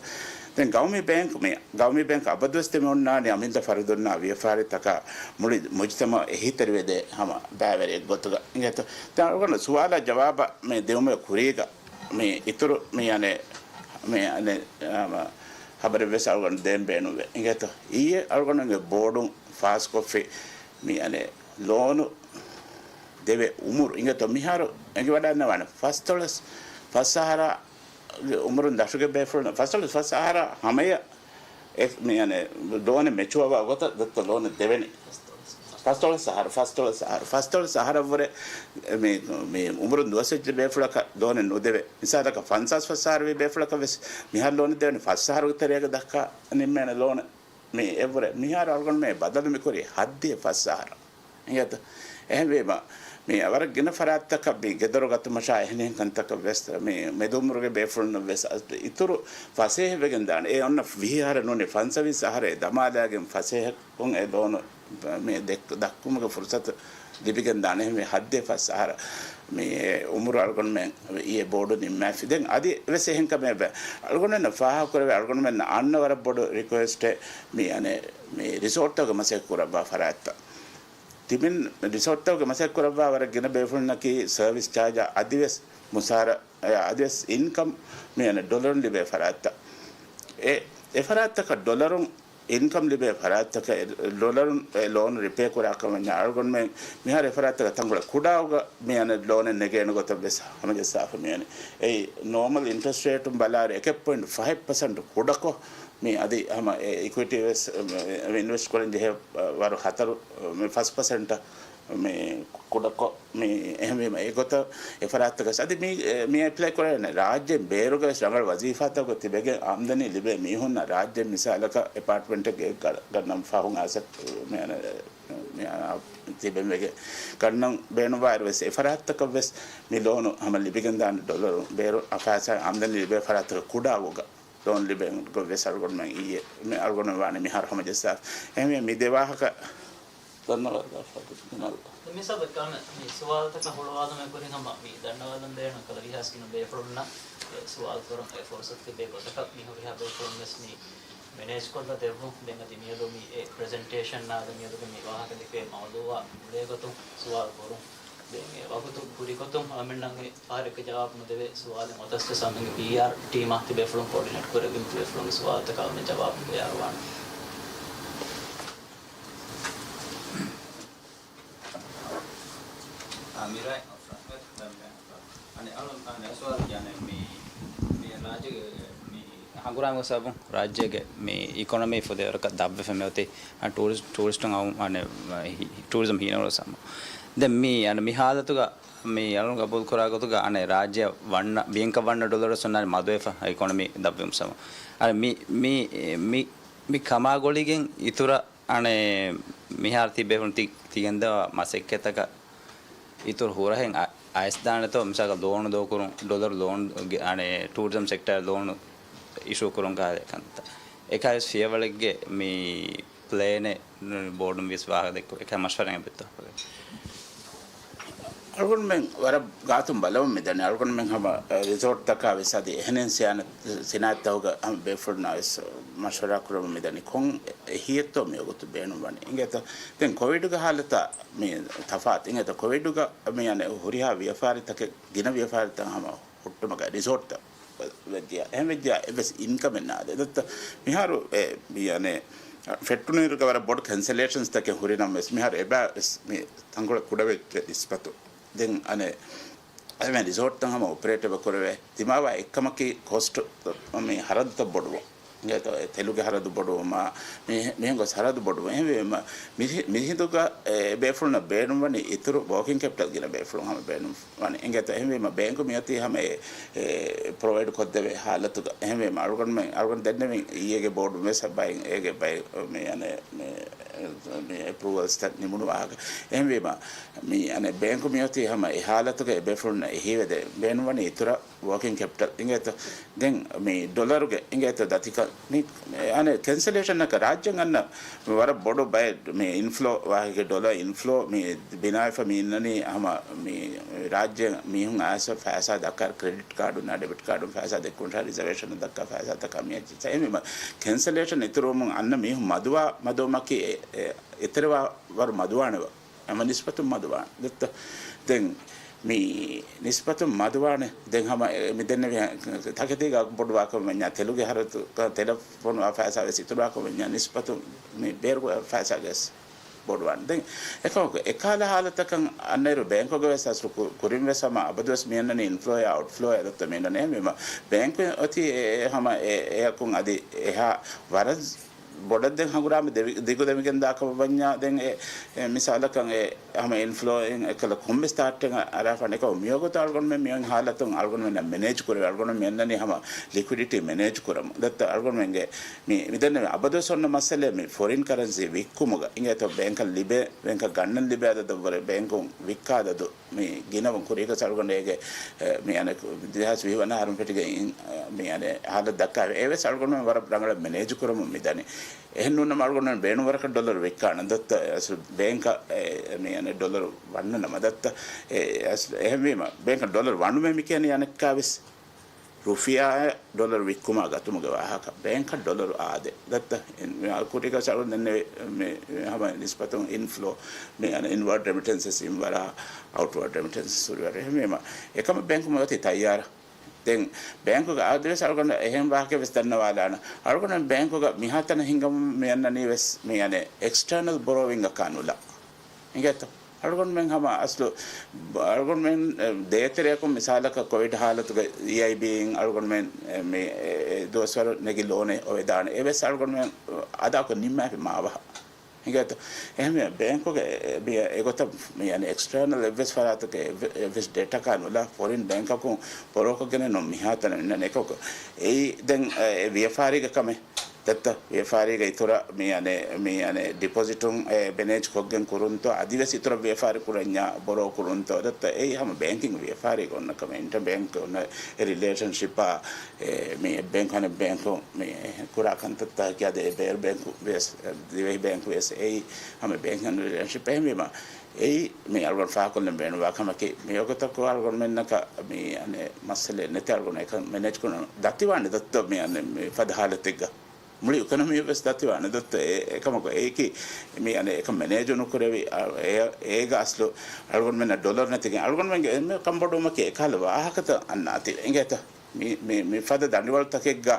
ދެން ގައުމީ ބޭންކް މި، ގައުމީ ބޭންކް އަބަދުވެސް ދެމި އޮންނާނީ އަމިއްލަ ފަރުދުންނާ ވިޔަފާރިތަކާ މުޅި މުޖުތަމަޢަށް އެހީތެރިވެދޭ ހަމަ ބައިވެރިއެއް ގޮތުގަ. އިނގޭތަ؟ ދެން އަޅުގަނޑު ސުވާލާ ޖަވާބަށް މި ދިއުމުގެ ކުރީގަ މި އިތުރު މި އަނެއް، މި އަނެއް، އާ، ހަބަރެއް ވެސް އަޅުގަނޑު ދޭން ބޭނުންވޭ. އިނގޭތަ؟ އިއްޔެ އަޅުގަނޑުގެ ބޯޑުން ފާސްކޮށްފި މި އަނެއް ލޯނު ދެވޭ އުމުރު އިނގޭތޯ މިހާރު އެނގިވަޑައިގަންނަވާނެ ފަސްދޮޅަސް ފަސް އަހަރާ އުމުރުން ދަށުގެ ބޭފުޅުން ފަސްދޮޅަސް ފަސް އަހަރާ ހަމަޔަށް އެ، މި އަނެއް ލޯނެއް މެޗުއަވާ ގޮތަށް ދައްތަ ލޯނެއް ދެވެނީ. ފަސްދޮޅަސް އަހަރު، ފަސްދޮޅަސް އަހަރު، ފަސްދޮޅަސް އަހަރަށްވުރެ މި، މި އުމުރުން ދުވަސްވެއްޖެ ބޭފުޅަކަށް ލޯނެއް ނުދެވޭ. މިސާލަކަށް ފަންސާސް ފަސް އަހަރު ވީ ބޭފުޅަކަށް ވެސް މިހާރު ލޯނެއް ދެވެނީ ފަސް އަހަރުގެ ތެރޭގަ ދައްކާ ނިންމޭނެ ލޯނެއް. މި އެއްވުރެ މިހާރު އަޅުގަނޑުމެން ބަދަލު މި ކުރީ ހައްދިއެއް ފަސް އަހަރަށް. އިނގޭތަ؟ އެހެންވީމަ، މި ވަރަށް ގިނަ ފަރާތްތަކަށް މި ގެދޮރު ގަތުމަށާ އެހެނިހެން ކަންތަކަށް ވެސް މި މެދުއުމުރުގެ ބޭފުޅުންނަށް ވެސް އަ، އިތުރު ފަސޭހަވެގެން ދާނެ. އެ އޮންނަ ވިހި އަހަރެއް ނޫނީ ފަންސަވީސް އަހަރެއް ދަމާލާގެން ފަސޭހަކޮށް އެ ލޯނު މި ދެއްކު، ދައްކުމުގެ ފުރުސަތު ލިބިގެން ދާނެ. އެހެންވެ ހައްދިއެއް ފަސް އަހަރަށް މި އުމުރު އަޅުގަނޑުމެން އިއްޔެ ބޯޑު ނިންމާފި. ދެން އަދި ވެސް އެހެން ކަމެއް ވެ. އަޅުގަނޑުމެންނަށް ފާހަގަކުރެވޭ އަޅުގަނޑުމެންނަށް އަންނަ ވަރަށް ބޮޑު ރިކުއެސްޓެއް މި އަނެއް މި ރިސޯޓްތަކުގެ މަސައްކަތް ކުރައްވާ ފަރާތްތައް. ތިބިން ރިސޯޓްތަކުގެ މަސައްކަތް ކުރައްވާ ވަރަށް ގިނަ ބޭފުޅުންނަކީ ސަރވިސް ޗާޖާ އަދިވެސް މުސާރަ، އަދިވެސް އިންކަމް މި އަނެއް ޑޮލަރުން ލިބޭ ފަރާތްތައް. އެ އެފަރާތްތަކަށް ޑޮލަރުން އިންކަމް ލިބޭ ފަރާތްތަކަށް އެ ލޮ-، ލޮން ރިޕޭ ކުރާ ކަމަށް އަޅުގަނޑުމެން މިހާރު އެފަރާތްތަކަށް ތަންކޮޅެއް ކުޑާގަ މި އަނެއް ލޯނެއް ނެގޭނެ ގޮތަށް ވެސް ހަމަޖައްސާފަ މިވަނީ. އެއީ ނޯމަލް އިންޓްރެސްޓް ރޭޓުން ބަލާއިރު އެކެއް ޕޮއިންޓް ފަހެއް ޕަސެންޓް ކުޑަކޮށް، މި އަދި ހަމަ އެ އިކުއިޓީ ވެސް އިންވެސްޓް ކުރަން ޖެހޭ ވަރު ހަތަރު، މި ފަސް ޕަސެންޓަށް މި ކުޑަކޮށް، މި އެހެންވީމަ އެގޮތަށް އެފަރާތްތަކަށް އަދި މި، މި އެޕްލައި ކުރެވޭނެ ރާއްޖޭން ބޭރުގަވެސް ރަނގަޅު ވަޒީފާތަކުގަ ތިބެގެން އާމްދަނީ ލިބޭ މީހުންނަށް ރާއްޖޭން މިސާލަކަށް އެޕާޓްމަންޓެއް ގެ-، ގަ-، ގަންނަން ފަހުން އައިސް މި އަނެއް، މި އަނެއް ތިބެން ވެގެން ގަންނަން ބޭނުންވާއިރު ވެސް އެފަރާތްތަކަށް ވެސް މި ލޯނު ހަމަ ލިބިގެންދާނެ ޑޮލަރު ބޭރު އަފާސާ އާމްދަނީ ލިބޭ ފަރާތްތަކަށް ކުޑާ ގޮގަ ލޯން ލިބޭ ގޮތް ވެސް އަޅުގަނޑުމެން އިއްޔެ މި އަޅުގަނޑުމެން ވާނެ މިހާރު ހަމަޖައްސާ. އެހެންވެ މި ދެ ވާހަކަ ދަންނަވާލާފަ މި ސަބަބަކާމެ މި ސުވާލުތަކަށް ހުޅުވާލުމެއް ކުރިން ހަމަ މި ދަންނަވާލަން ބޭނުން ކަލަ ވީހާސް ގިނަ ބޭފުޅުންނަށް އެ ސުވާލު ކުރަން އެ ފުރުސަތު ތިބޭ ގޮތަކަށް މި ހުރިހާ ބޭފުޅުން ވެސް މި މެނޭޖް ކޮށްލަ ދެއްވުން. ދެން އަދި މިއަދު މި އެ ޕްރެޒެންޓޭޝަން އާދެ މިއަދުގެ މި ވާހަކަ ދެކެވޭ މައުލޫއާ އުޅޭ ގޮތުން ސުވާލު ކުރުން. ދެން އެ ވަގުތު ކުރި ގޮތުން އަޅަމެންނަށް އެ ފަހަރެއްގެ ޖަވާބު ނުދެވޭ ސުވާލެއް އޮތަސް ވެސް އަޅަމެންގެ ޕީއާރް ޓީމާ ތިބޭފުޅުން ކޯޑިނޭޓް ކުރެވިން ތިބޭފުޅުންގެ ސުވާލުތަކަށް އަޅަމެން ޖަވާބު ބަޔާރުވާނެ. އާ، މިރާއި އަނެއް އަޅު، އަނެއް ސުވާލު ކިޔާނެ މި، މި ރާއްޖޭގެ މި ހަނގުރާމަ ސަބަބުން ރާއްޖޭގެ މި އިކޮނޮމީ ފުދޭވަރަކަށް ދަށްވެފަ މިއޮތީ، އަނެއް ޓޫރިސް-، ޓޫރިސްޓުން އައު-، އަނެއް ހި-، ޓޫރިޒަމް ހީނަވަރު ސަމު. ދެން މި، އަނެއް މި ހާލަތުގަ މި އަޅުން ގަބޫލު ކުރާ ގޮތުގަ އަނެއް ރާއްޖެއަށް ވަންނަ، ބިޔަންކަ ވަންނަ ޑޮލަރު ސުންނާނެ މަދުވެފަ އިކޮނޮމީ ދަށްވުމު ސަމު. އަނެއް މި، މި، މި، މި ކަމާ ގޮޅިގެން އިތުރަށް އަނެއް މިހާރު ތި ބޭފުޅުން ތި، ތި ގެންދަވާ މަސައްކަތްތަކަށް އިތުރު ހުރަހެއް އަ-، އައިސްދާނެތޯ، މިސާލަކަށް ލޯނު ދޯކުރުން، ޑޮލަރު ލޯނު ގެ-، އަނެއް ޓޫރިޒަމް ސެކްޓަރ ލޯނު އިޝޫ ކުރުން ކަހަލަ ކަންތައް. އެކަހަލަ ފިޔަވަޅެއްގެ މި ޕްލޭނެއް ބޯޑުން ވިޔަސް ވާހަކަ ދެއްކު، އެކަހަލަ މަޝްވަރާއެއް ބެއްތޯ. އަޅުގަނޑުމެން ވަރަށް ގާތުން ބަލަމުން މިދަނީ. އަޅުގަނޑުމެން ހަމަ، އެ، ރިސޯޓްތަކާ ވެސް އަދި އެހެނެއް ސިޔާނަ-، ސިނާއަތްތަކުގަ ހަމަ ބޭފުޅުންނާ ވެސް މަޝްވަރާ ކުރަމުން މިދަނީ. ކޮން އެހީއެއްތޯ މިވަގުތު ބޭނުންވަނީ. އިނގޭތަ؟ ދެން ކޮވިޑުގެ ހާލަތާ މި ތަފާތު. އިނގޭތަ؟ ކޮވިޑުގަ މި އަނެއް ހުރިހާ ވިޔަފާރިތަކެއް، ގިނަ ވިޔަފާރިތައް ހަމަ ހުއްޓުމަކަށް ރިސޯޓްތައް ވެއްޖިޔާ، އެހެން ވެއްޖިޔާ އެއްވެސް އިންކަމެއް ނާދޭ. ދައްތަ މިހާރު އެ، މި އަނެއް ފެއްޓުނުއިރުގަ ވަރަށް ބޮޑު ކެންސަލޭޝަންސްތަކެއް ހުރިނަމަވެސް، މިހާރު އެބަ ވެސް މި ތަންކޮޅެއް ކުޑަވެއްޖެ ނިސްބަތު. ދެން އަނެއް އެމެ ރިސޯޓްތައް ހަމަ އޮޕަރޭޓް އެބަ ކުރެވޭ. ދިމާވާ އެއްކަމަކީ ކޮސްޓް، މި ހަރަދުތައް ބޮޑުވުން. އިނގޭތޯ، ތެލުގެ ހަރަދު ބޮޑުވުމާ، މި-، މިހެން ގޮސް ހަރަދު ބޮޑުވުން. އެހެންވީމަ، މި-، މިހިނދުގަ އެ ބޭފުޅުންނަށް ބޭނުންވަނީ އިތުރު ވޯކިން ކެޕިޓަލް ގިނަ ބޭފުޅުން ހަމަ ބޭނުން ވަނީ. އިނގޭތޯ، އެހެންވީމަ، ބޭންކު މިއޮތީ ހަމަ އެ، އެ، ޕްރޮވައިޑް ކޮށްދެވޭ ހާލަތުގަ. އެހެންވީމަ، އަޅުގަނޑުމެން، އަޅުގަނޑު ދެންނެވިން އިއްޔެގެ ބޯޑުން ވެސް ބައިން އޭގެ ބައި، މި އަނެއް، މި، މި އެޕްރޫވަލްސްތައް ނިމުނު ވާހަކަ. އެހެންވީމަ، މި އަނެއް ބޭންކު މިއޮތީ ހަމަ އެ ހާލަތުގަ އެ ބޭފުޅުންނަށް އެހީވެދެ ބޭނުންވަނީ އިތުރަށް ވޯކިން ކެޕިޓަލް އިނގޭތޯ، ދެން މި ޑޮލަރުގެ އިނގޭތޯ ދަތިކަން، މި އަނެއް ކެންސަލޭޝަންއަކަށް ރާއްޖެން އަންނަ ވަރަށް ބޮޑު ބައެއް މި އިންފްލޯ ވާހަކަ، ޑޮލަރ އިންފްލޯ މި ބިނާވެފަ މި އިންނަނީ ހަމަ މި ރާއްޖެ މީހުން އައިސް ފައިސާ ދައްކާ ކްރެޑިޓް ކާޑުންނާ ޑެބިޓް ކާޑުން ފައިސާ ދެއްކުން ރިޒަވޭޝަން ދައްކާ ފައިސާ ދައްކާ މި އެއްޗިއްސަ. އެހެންވީމަ ކެންސަލޭޝަން އިތުރުވުމުން އަންނަ މީހުން މަދުވާ މަދުވުމަކީ އެ، އެ، އެތެރެވާ ވަރު މަދުވާނެ ވަ. ހަމަ ނިސްބަތުން މަދުވާނެ. ދެއްތަ؟ ދެން މި ނިސްބަތުން މަދުވާނެ. ދެން ހަމަ އެ، މި ދެންނެވި ތަކެތީގަ ބޮޑުވާކަމަށް ވެންޏާ، ތެލުގެ ހަރަދު، ތެލަށް ފޮނުވާ ފައިސާ ވެސް އިތުރުވާކަމަށް ވެންޏާ، ނިސްބަތުން މި ބޭރު ފައިސާގެ ވެސް ބޮޑުވާނެ. ދެން އެކަމަކު، އެކާލަ ހާލަތަކަށް އަންނައިރު ބޭންކުގެ ވެސް އަސްލު ކު-، ކުރިން ވެސް ހަމަ އަބަދުވެސް މި އަންނަނީ އިންފްލޯއާ އައުޓްފްލޯއާ ދޮއްތަ މި އަންނަނީ. އެހެންވީމަ ބޭންކު އޮތީ އެ، އެ ހަމަ އެ، އެއަކުން އަދި އެހާ ވަރަށް ބޮޑަށް ދެން ހަނގުރާމަ ދެވި-، ދިގު ދެމިގެން ދާކަމަށް ވަންޏާ، ދެން އެ، އެ މިސާލަކަށް އެ ހަމަ އިންފްލޯއިން އެކަލަ ކޮންމެސް ތާއްޓެއް އަރާފާނެ އެކަމަ މިވަގުތު އަޅުގަނޑުމެން މިއޮތް ހާލަތުން އަޅުގަނޑުމެންނަށް މެނޭޖް ކުރެވޭ، އަޅުގަނޑުމެން މިއަންނަނީ ހަމަ ލިކުއިޑިޓީ މެނޭޖް ކުރަމުން. ދައްތަ އަޅުގަނޑުމެންގެ މި، މިދެންނެވި އަބަދުވެސް އޮންނަ މައްސަލައެއް މި ފޮރިން ކަރަންސީ ވިއްކުމުގަ އިނގޭތޯ ބޭންކަށް ލިބޭ، ބޭންކަށް ގަންނަން ލިބޭ އަދަދަށްވުރެ ބޭންކުން ވިއްކާ އަދަދު މި ގިނަވުން ކުރީގަސް އަޅުގަނޑު އޭގެ، އެ، މި އަނެއް ދެހާސް ވިހި ވަނަ އަހަރުން ފެށިގެން އިން، އެ، މި އަނެއް ހާލަތު ދައްކާފަ. އެވެސް އަޅުގަނޑުމެން ވަރަށް ރަނގަޅަށް މެނޭޖް ކުރަމުން މިދަނީ. އެހެން ނޫންނަމަ އަޅުގަނޑުމެން ބޭނުންވަރަކަށް ޑޮލަރު ވިއްކާނަން ދައްތަ އަސްލު ބޭންކަށް، އެ، މި އަނެއް ޑޮލަރު ވަންނަނަމަ ދައްތަ، އެ، އަސްލު އެހެންވީމަ ބޭންކަށް ޑޮލަރު ވަނުމޭ މި ކިޔަނީ އަނެއްކާވެސް. ރުފިޔާއަށް ޑޮލަރު ވިއްކުމާ ގަތުމުގެ ވާހަކަ. ބޭންކަށް ޑޮލަރު އާދޭ. ދައްތަ، އިން، މި ކުރީގަސް އަޅުގަނޑު ދެންނެވި، މި، ހަމަ ނިސްބަތުން އިންފްލޯ، މި، އަނެއް އިންވާޑް ރެމިޓެންސެސް އިންވަރާ، އައުޓްވާޑް ރެމިޓެންސެސް ހުރިވަރު. އެހެންވީމަ، އެކަމަށް ބޭންކު މި އޮތީ ތައްޔާރަށް. ދެން ބޭންކުގެ އަދިވެސް އަޅުގަނޑު އެހެން ވާހަކަ ވެސް ދަންނަވާލާނަ. އަޅުގަނޑު ބޭންކުގަ މިހާތަނަށް ހިނގަމުން މި އަންނަނީ ވެސް މި އަނެއް އެކްސްޓަރނަލް ބޮރޯވިން އަކާ ނުލާ. އިނގޭތޯ؟ އަޅުގަނޑުމެން ހަމަ އަސްލު އަޅުގަނޑުމެން ދޭތެރެއަކުން މިސާލަކަށް ކޮވިޑް ހާލަތުގަ އީއައިބީއިން އަޅުގަނޑުމެން މި ދުވަސްވަރު ނެގި ލޯނެއް އޮވެދާނެ. އެވެސް އަޅުގަނޑުމެން އަދާކޮށް ނިންމާފި މާބަހަށް. އިނގޭތޯ؟ އެހެންވެ ބޭންކުގެ މި އެގޮތަށް މި އަނެއް އެކްސްޓަރނަލް އެއްވެސް ފަރާތަކަށް އެއްވެ-، އެއްވެސް ޑެޓަކާ ނުލާ ފޮރިން ބޭންކަކުން ބޮރޯކޮށްގެނެއް ނޫން މިހާތަނަށް އިންނަނީ އެކަކު. އެއީ ދެން އެ ވިޔަފާރީގެ ކަމެއް. ދެއްތަ ވިޔަފާރީގެ އިތުރަށް މި އަނެއް، މި އަނެއް ޑިޕޮޒިޓުން އެ މެނޭޖް ކޮށްގެން ކުރުންތޯ އަދިވެސް އިތުރަށް ވިޔަފާރި ކުރަންޏާ ބޮރޯ ކުރުންތޯ. ދެއްތަ އެއީ ހަމަ ބޭންކިން ވިޔަފާރީގެ އޮންނަ ކަމެއް. އިންޓަ ބޭންކް އޮންނަ އެ ރިލޭޝަންޝިޕާ އެ މި އެއް ބޭންކް އަނެއް ބޭންކު މި ކުރާ ކަންތައްތަކަކީ އަދި އެ ބޭރު ބޭންކު ވިޔަސް ދިވެހި ބޭންކު ވިޔަސް އެއީ ހަމަ ބޭންކިން ރިލޭޝަންޝިޕް. އެހެންވީމަ އެއީ މި އަޅުގަނޑު ފާހަގަކޮށްލަން ބޭނުންވާ ކަމަކީ މިވަގުތަކު އަޅުގަނޑުމެންނަކަށް މި އަނެއް މައްސަލައެއް ނެތި އަޅުގަނޑު އެކަން މެނޭޖް ކުރަން ދަތިވާނެ ދޮއްތޯ މި އަނެއް މި ފަދަ ހާލަތެއްގަ. މުޅި އިކޮނޮމީ ވެސް ދަތިވާނެ ދޮއްތޯ އެ-، އެކަމަކު އެއީކީ މި އަނެއް އެކަން މެނޭޖު ނުކުރެވި އަ-، އެ-، އޭގަ އަސްލު އަޅުގަނޑުމެންނަށް ޑޮލަރު ނެތިގެން އަޅުގަނޑުމެންގެ އެންމެ ކަންބޮޑުވުމަކީ އެކަހަލަ ވާހަކަތައް އަންނާތީ އިނގޭތަ؟ މި، މި، މި ފަދަ ދަނޑިވަޅުތަކެއްގަ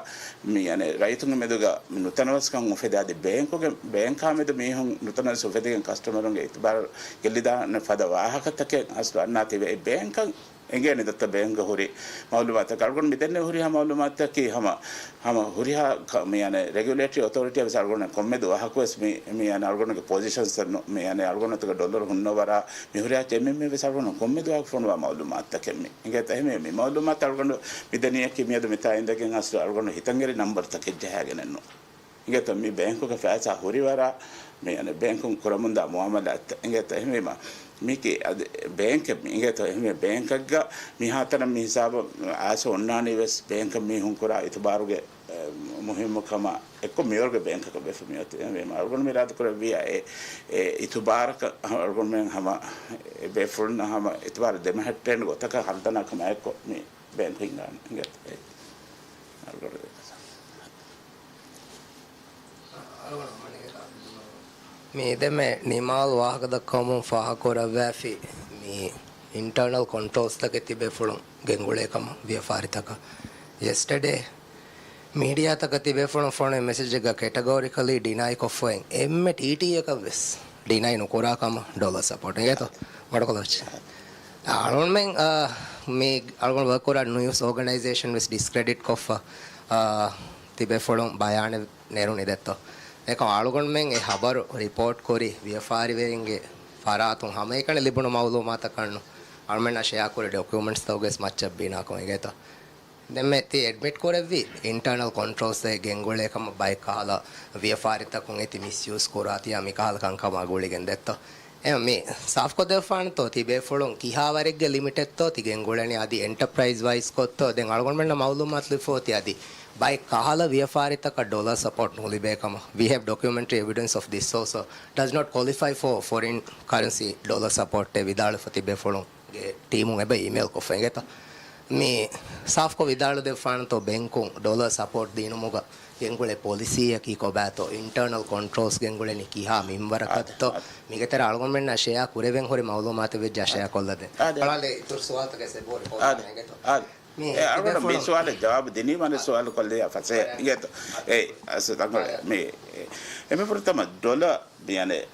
މި އަނެއް ރައްޔިތުންގެ މެދުގަ މި ނުތަނަވަސްކަން އުފެދޭ އަދި ބޭންކުގެ، ބޭންކާ މެދު މީހުން ނުތަނަވަސް އުފެދިގެން ކަސްޓަމަރުންގެ އިތުބާރު ގެއްލިދާނެ ފަދަ ވާހަކަތަކެއް އަސްލު އަންނާތީވެ އެ ބޭންކަށް އެނގޭނެ ދޮއްތަ ބޭންކްގަ ހުރި މައުލޫމާތަކަށް. އަޅުގަނޑު މިދެންނެވި ހުރިހާ މައުލޫމާތަކީ ހަމަ، ހަމަ ހުރިހާ ކަ-، މި އަނެއް ރެގިއުލޭޓަރީ އޮތޯރިޓީއަށް ވެސް އަޅުގަނޑު ކޮންމެ ދުވަހަކު ވެސް މި، މި އަނެއް އަޅުގަނޑުގެ ޕޮޒިޝަންސް މި އަނެއް އަޅުގަނޑުގެ ޑޮލަރު ހުންނަވަރާ މި ހުރިހާ އެންއެމްއެމް ވެސް އަޅުގަނޑު ކޮންމެ ދުވަހަކު ފޮނުވާ މައުލޫމާތަކެއް މި. އިނގޭތަ އެހެންވެ މި މައުލޫމާތު އަޅުގަނޑު މި ދެނީއަކީ މިއަދު މިތާ އިނދެގެން އަސްލު އަޅުގަނޑު ހިތަށްއެރި ނަންބަރުތަކެއް ޖަހާގެނެއް ނޫން. އިނގޭތަ މި ބޭންކުގެ ފައިސާ ހުރިވަރާ މި އަނެއް ބޭންކުން ކުރަމުންދާ މުއާމަލާތްތައް. އިނގޭތަ އެހެންވީމަ މީކީ އަދި ބޭންކެއް މި. އިނގޭތަ އެހެންވެ ބޭންކެއްގަ މިހާތަނަށް މި ހިސާބަށް އައިސް އޮންނާނީ ވެސް ބޭންކަށް މީހުން ކުރާ އިތުބާރުގެ އެ، މުހިއްމު ކަމަށް އެއްކޮށް މިވަރުގެ ބޭންކަކަށް ވެފަ މިއޮތީ. އެހެންވީމަ އަޅުގަނޑު މި އިރާދަކުރެއްވިއްޔާ އެ، އެ އިތުބާރަކަށް އަޅުގަނޑުމެން ހަމަ އެ ބޭފުޅުންނަށް ހަމަ އިތުބާރު ދެމެހެއްޓޭނެ ގޮތަކަށް ހަރުދަނާ ކަމާއެއްކޮށް މި ބޭންކު ހިންގާނެ. އިނގޭތަ އެ އަޅުގަނޑު މި ދެމެ ނިމާލް ވާހަކަ ދައްކަވަމުން ފާހަގަކުރައްވާފި މި އިންޓަރނަލް ކޮންޓްރޯލްސްތަކެއް ތިބޭފުޅުން ގެންގުޅޭ ކަމަށް ވިޔަފާރިތަކަށް. ޔެސްޓަޑޭ މީޑިއާތަކަށް ތިބޭފުޅުން ފޮނުވި މެސެޖެއްގަ ކެޓަގޯރިކަލީ ޑިނައި ކޮށްފައިން އެންމެ ޓީޓީއަކަށް ވެސް ޑިނައި ނުކުރާ ކަމަށް ޑޮލަރ ސަޕޯޓް އިނގޭތޯ؟ މަޑުކޮލޯޗް. އަޅުގަނޑުމެން، އާ، މި އަޅުގަނޑު ވަރކް ކުރާ ނިއުސް އޯގަނައިޒޭޝަން ވެސް ޑިސްކްރެޑިޓް ކޮށްފަ، އާ، ތިބޭފުޅުން ބަޔާނެއް ނެރުނީ ދެއްތޯ؟ އެކަމް އަޅުގަނޑުމެން އެ ހަބަރު ރިޕޯޓް ކުރި ވިޔަފާރިވެރިންގެ ފަރާތުން ހަމައެކަނި ލިބުނު މައުލޫމާތަކަށް ނު އަޅުމެންނާ ޝެއާ ކުރި ޑޮކިއުމެންޓްސްތަކުގެ ވެސް މައްޗަށް ބިނާކޮށް އިނގޭތޯ؟ ދެންމެ ތި އެޑްމިޓް ކުރެއްވި އިންޓަރނަލް ކޮންޓްރޯލްސް ގެންގުޅޭ ކަމަށް ބައެއް ކަހަލަ ވިޔަފާރިތަކުން އެތި މިސްޔޫސް ކުރާތިޔާ މިކަހަލަ ކަންކަމާ ގުޅިގެން ދެއްތޯ؟ އެ މި ސާފްކޮށްދެއްވާނެތޯ ތިބޭފުޅުން ކިހާވަރެއްގެ ލިމިޓެއްތޯ ތި ގެންގުޅެނީ އަދި އެންޓަޕްރައިޒް ވައިޒް ކޮށްތޯ؟ ދެން އަޅުގަނޑުމެންނަށް މައުލޫމާތު ލިބިފައޮތީ އަދި ބައެއް ކަހަލަ ވިޔަފާރިތަކަށް ޑޮލަރ ސަޕޯޓް ނުލިބޭ ކަމަށް. We have documentary evidence of this also. Does not qualify for foreign currency dollar support އޭ ވިދާޅުވެފަ ތިބޭފުޅުން ގެ ޓީމުން އެބަ އީމެއިލް ކޮށްފަ އިނގޭތަ؟ މި ސާފްކޮށް ވިދާޅު ދެއްވާނެތޯ ބޭންކުން ޑޮލަރ ސަޕޯޓް ދީނުމުގަ ގެންގުޅޭ ޕޮލިސީއަކީ ކޮބާތޯ؟ އިންޓަރނަލް ކޮންޓްރޯލްސް ގެންގުޅެނީ ކިހާ މިންވަރަކަށްތޯ؟ އާދެ، އާދެ. މިގެ ތެރޭ އަޅުގަނޑުމެންނާ ޝެއާ ކުރެވެން ހުރި މައުލޫމާތެއް ވެއްޖެ އަށައި އާދެ. ކޮށްލަދެން. އާދެ. ބަލާލެ އިތުރު ސުވާލުތަކެއް ސެބޯރި ކޮށްލާނެ އާދެ. އިނގޭތޯ؟ އާދެ. މި އެ އަޅުގަނޑު މި ތިބޭފުޅުން ސުވާލަށް ޖަވާބު ދިނީމަ އަނެއް ސުވާލު ކޮށްލިޔާ ފަސޭ. އިނގޭތޯ؟ އޭ، އަސް ތަންކޮޅެއް. މި އެ، އެންމެ ފުރަތަމަ ޑޮލަރ މި އަނެއް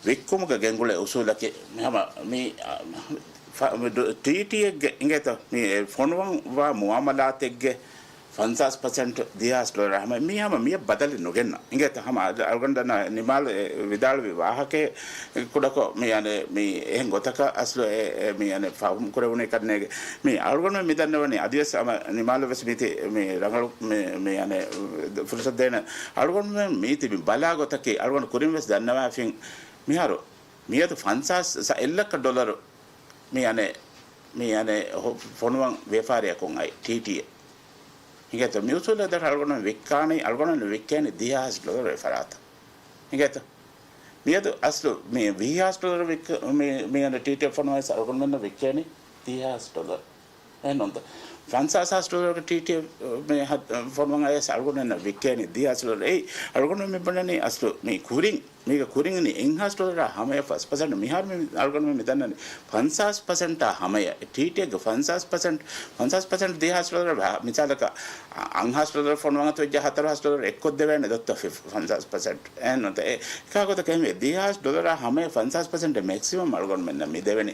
ވިއްކުމުގެ ގެންގުޅޭ އުސޫލަކީ މި ހަމަ މި، އަ، ފަ-، މި ޑޮ-، ޓީޓީއެއްގެ އިނގޭތޯ؟ މި އެ ފޮނުވަން ވާ މުއާމަލާތެއްގެ ފަންސާސް ޕަސެންޓް ދިހާސް ޑޮލަރ ހަމަ މީ ހަމަ މިއަށް ބަދަލެއް ނުގެންނަ. އިނގޭތަ؟ ހަމަ އަޅުގަނޑަށް ނިމާލް ވިދާޅުވި ވާހަކައެއް ކުޑަކޮށް މި އަނެއް މި އެހެން ގޮތަކަށް އަސްލު އެ، އެ މި އަނެއް ފަހުމް ކުރެވުނީ ކަންނޭގެ. މި އަޅުގަނޑު މި ދަންނަވަނީ އަދިވެސް ހަމަ ނިމާލަށް ވެސް މީތި މި ރަނގަޅު މި، މި އަނެއް ފުރުސަތު ދޭނެ. އަޅުގަނޑުމެން މީތި މި ބަލާ ގޮތަކީ އަޅުގަނޑު ކުރިން ވެސް ދަންނަވާފިން މިހާރު މިއަދު ފަންސާސް ސަ-، އެއްލައްކަ ޑޮލަރު މި އަނެއް، މި އަނެއް ހޮ-، ފޮނުވަން ވިޔަފާރިއަކުން އައި ޓީޓީއެއް. އިނގޭތޯ؟ މި އުސޫލަށް ދަށް އަޅުގަނޑު ވިއްކާނީ، އަޅުގަނޑު ވިއްކޭނީ ދިހާސް ޑޮލަރު އެ ފަރާތަށް. އިނގޭތޯ؟ މިއަދު އަސްލު މި ވިހި ހާސް ޑޮލަރު ވިއްކ-، މި، މި އަނެއް ޓީޓީއެއް ފޮނުވަން އަޅުގަނޑުމެންނަށް ވިއްކޭނީ ދިހާސް ޑޮލަރު. އެހެން ނޫންތަ؟ ފަންސާސް ހާސް ޑޮލަރުގެ ޓީޓީއެއް މި ހަ-، ފޮނުވަން އައިސް އަޅުގަނޑުމެންނަށް ވިއްކޭނީ ދިހާސް ޑޮލަރު. އެއީ އަޅުގަނޑު މި ބުނަނީ އަސްލު މި ކުރިން މީގަ ކުރިން އިނީ އެއްހާސް ޑޮލަރާ ހަމަޔަށް ފަސް ޕަސެންޓް. މިހާރު މި އަޅުގަނޑުމެން މި ދަންނަނީ ފަންސާސް ޕަސެންޓާ ހަމަޔަށް. ޓީޓީއެއްގެ ފަންސާސް ޕަސެންޓް، ފަންސާސް ޕަސެންޓް ދިހާސް ޑޮލަރ ވާ-، މިސާލަކަށް އަ-، އަށްހާސް ޑޮލަރ ފޮނުވަން އަތުވެއްޖެ ހަތަރުހާސް ޑޮލަރ އެއްކޮށްދެވޭނެ ދޮއްތަ ފި-، ފަންސާސް ޕަސެންޓް. އެހެން ނުތަ އެ އެކާ ގޮތަކަށް އެހެންވެ ދިހާސް ޑޮލަރާ ހަމަޔަށް ފަންސާސް ޕަސެންޓް މެކްސިމަމް އަޅުގަނޑުމެންނަށް މި ދެވެނީ.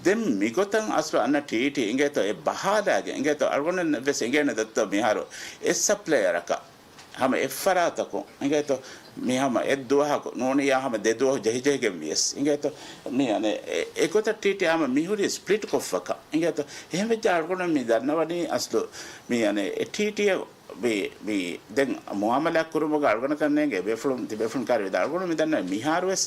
ދެން މިގޮތަށް އަސްލު އަންނަ ޓީޓީ އިނގޭތޯ އެ ބަހާލާގެ އިނގޭތޯ އަޅުގަނޑުމެން ވެސް އިނގޭނެ ދޮއްތަ މިހާރު އެއް ސަޕްލަޔަރަކަށް ހަމަ އެއްފަރާތަކުން އިނގޭތޯ، މި ހަމަ އެއްދުވަހަކު ނޫނިއްޔާ ހަމަ ދެދުވަހު ޖެހިޖެހިގެން ވިޔަސް އިނގޭތޯ، މި އަނެ އެ-، އެގޮތަށް ޓީޓީ ހަމަ މިހުރީ ސްޕްލިޓް ކޮށްފަކަ އިނގޭތޯ. އެހެން ވެއްޖެ އަޅުގަނޑު މި ދަންނަވަނީ އަސްލު މި އަނެ އެ ޓީޓީއަށް މި، މި ދެން މުއާމަލާތް ކުރުމުގަ އަޅުގަނޑަކަށް ނޭނގެ ބޭފުޅުން، ތިބޭފުޅުން ކާރި ވެދާ އަޅުގަނޑު މި ދަންނަވަނީ މިހާރުވެސް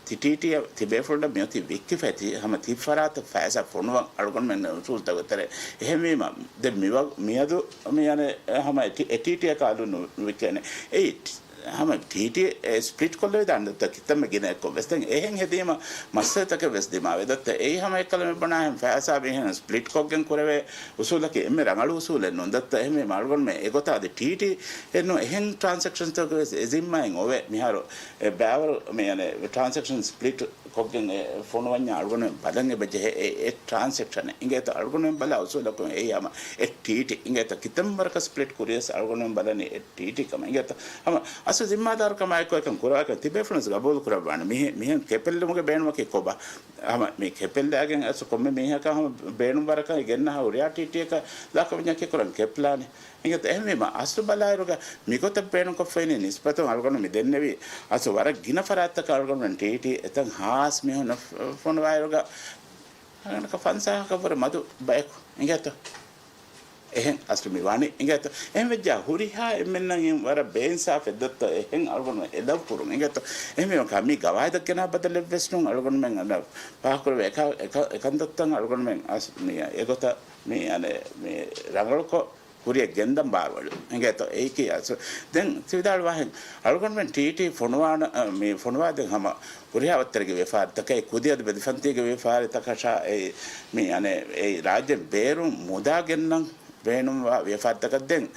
ތި ޓީޓީއަށް ތިބޭފުޅުންނަށް މިއޮތީ ވިއްކިފައި ތި ހަމަ ތި ފަރާތަށް ފައިސާ ފޮނުވަން އަޅުގަނޑުމެން އުސޫލުތަކުގެ ތެރޭ. އެހެންވީމަ، ދެން މިވަ-، މިއަދު މި އަނެ ހަމަ އެ ޓީޓީއަކާ އަލުން ނުވިއްކޭނެ. އެއީ ޓް-، ހަމަ ޓީޓީ ސްޕްލިޓް ކޮށްލެވިދާނެ ދޮއްތަ ކިތަންމެ ގިނައެއްކޮށް ވެސް. ދެން އެހެން ހެދީމަ މައްސަލަތަކެއް ވެސް ދިމާވޭ ދޮއްތަ. އެއީ ހަމަ އެއްކަލަ މި ބުނާހެން ފައިސާ މިހެން ސްޕްލިޓް ކޮށްގެން ކުރެވޭ އުސޫލަކީ އެންމެ ރަނގަޅު އުސޫލެއް ނޫން ދޮއްތަ. އެހެންވީމަ އަޅުގަނޑުމެން އެގޮތަށް އަދި ޓީޓީ އެއްނު އެހެން ޓްރާންސެކްޝަންސްތަކުގެ ވެސް އެ ޒިންމާއިން އޮވޭ. މިހާރު އެ ބައިވަރު މި އަނެ ޓްރާންސެކްޝަން ސްޕްލިޓް ކޮށްގެން އެ ފޮނުވަންޏާ އަޅުގަނޑުމެން ބަލަން އެބަޖެހޭ އެ، އެ ޓްރާންސެކްޝަނެއް އިނގޭތޯ އަޅުގަނޑުމެން ބަލާ އުސޫލަކުން އެއީ ހަމަ އެ ޓީޓީ އިނގޭތޯ ކިތަންމެ ވަރަކަށް ސްޕްލިޓް ކުރިޔަސް އަޅުގަނޑުމެން ބަލަނީ އެ ޓީޓީ ކަމަށް އިނގޭތޯ ހަމަ އަސްލު ޒިންމާދާރުކަމާއެކު އެކަން ކުރާކަށް ތިބޭފުޅުން ގަބޫލު ކުރައްވާނެ. މިހެ-، މިހެން ކެޕެއްލުމުގެ ބޭނުމަކީ ކޮބާ؟ ހަމަ މި ކެޕެއްލާގެން އަސްލު ކޮންމެ މީހަކަށް ހަމަ ބޭނުން ވަރަކަށް ގެންނަ ހުރިހާ ޓީޓީއަކަށް ލާކަމަންޏަކީ ކުރަން ކެޕްލާނެ. އިނގޭތޯ އެހެންވީމަ އަސްލު ބަލާއިރުގަ މިގޮތަށް ބޭނުންކޮށްފައިނީ ނިސްބަތުން އަޅުގަނޑު މި ދެންނެވީ އަސްލު ވަރަށް ގިނަ ފަރާތްތަކަށް އަޅުގަނޑުމެން ޓީޓީ އެތަން ހާސް މީހުންނަށް ފޮނުވާއިރުގަ އަޅުގަނޑަކަށް ފަންސާހަކަށްވުރެ މަދު ބަޔަކު އިނގޭތޯ. އެހެން އަސްލު މި ވާނީ އިނގޭތޯ. އެހެން ވެއްޖާ ހުރިހާ އެންމެންނަށް ވަރަށް ބޭއިންސާފެއް ދޮއްތޯ އެހެން އަޅުގަނޑުމެން އެލަވް ކުރުން އިނގޭތޯ. އެހެންވީމަ މި ގަވާއިދަށް ގެނާ ބަދަލެއްވެސް ނޫން އަޅުގަނޑުމެން އަންނަ ފާހަގަކުރެވޭ އެކަ-، އެކަ-، އެކަންތައްތައް އަޅުގަނޑުމެން އަސް މި އެގޮތަށް މި އަނެ މި ރަނގަޅުކޮށް ކުރިއަށް ގެންދަން ބާރުއަޅު އިނގޭތޯ. އެއީކީ އަސް ދެން ތިވިދާޅުވާހެން އަޅުގަނޑުމެން ޓީޓީ ފޮނުވާނަ، މި ފޮނުވާ ދެން ހަމަ ހުރިހާ ވައްތަރެއްގެ ވިޔަފާރިތަކަށް ކުދި އަދި ބެލިފަންތީގެ ވިޔަފާރިތަކަށާ އެ މި އަނެ އެ ރާއްޖެ ބޭރުން މުދާ ގެންނަން ބޭނުންވާ ވިޔަފާރިތަކަށް ދެން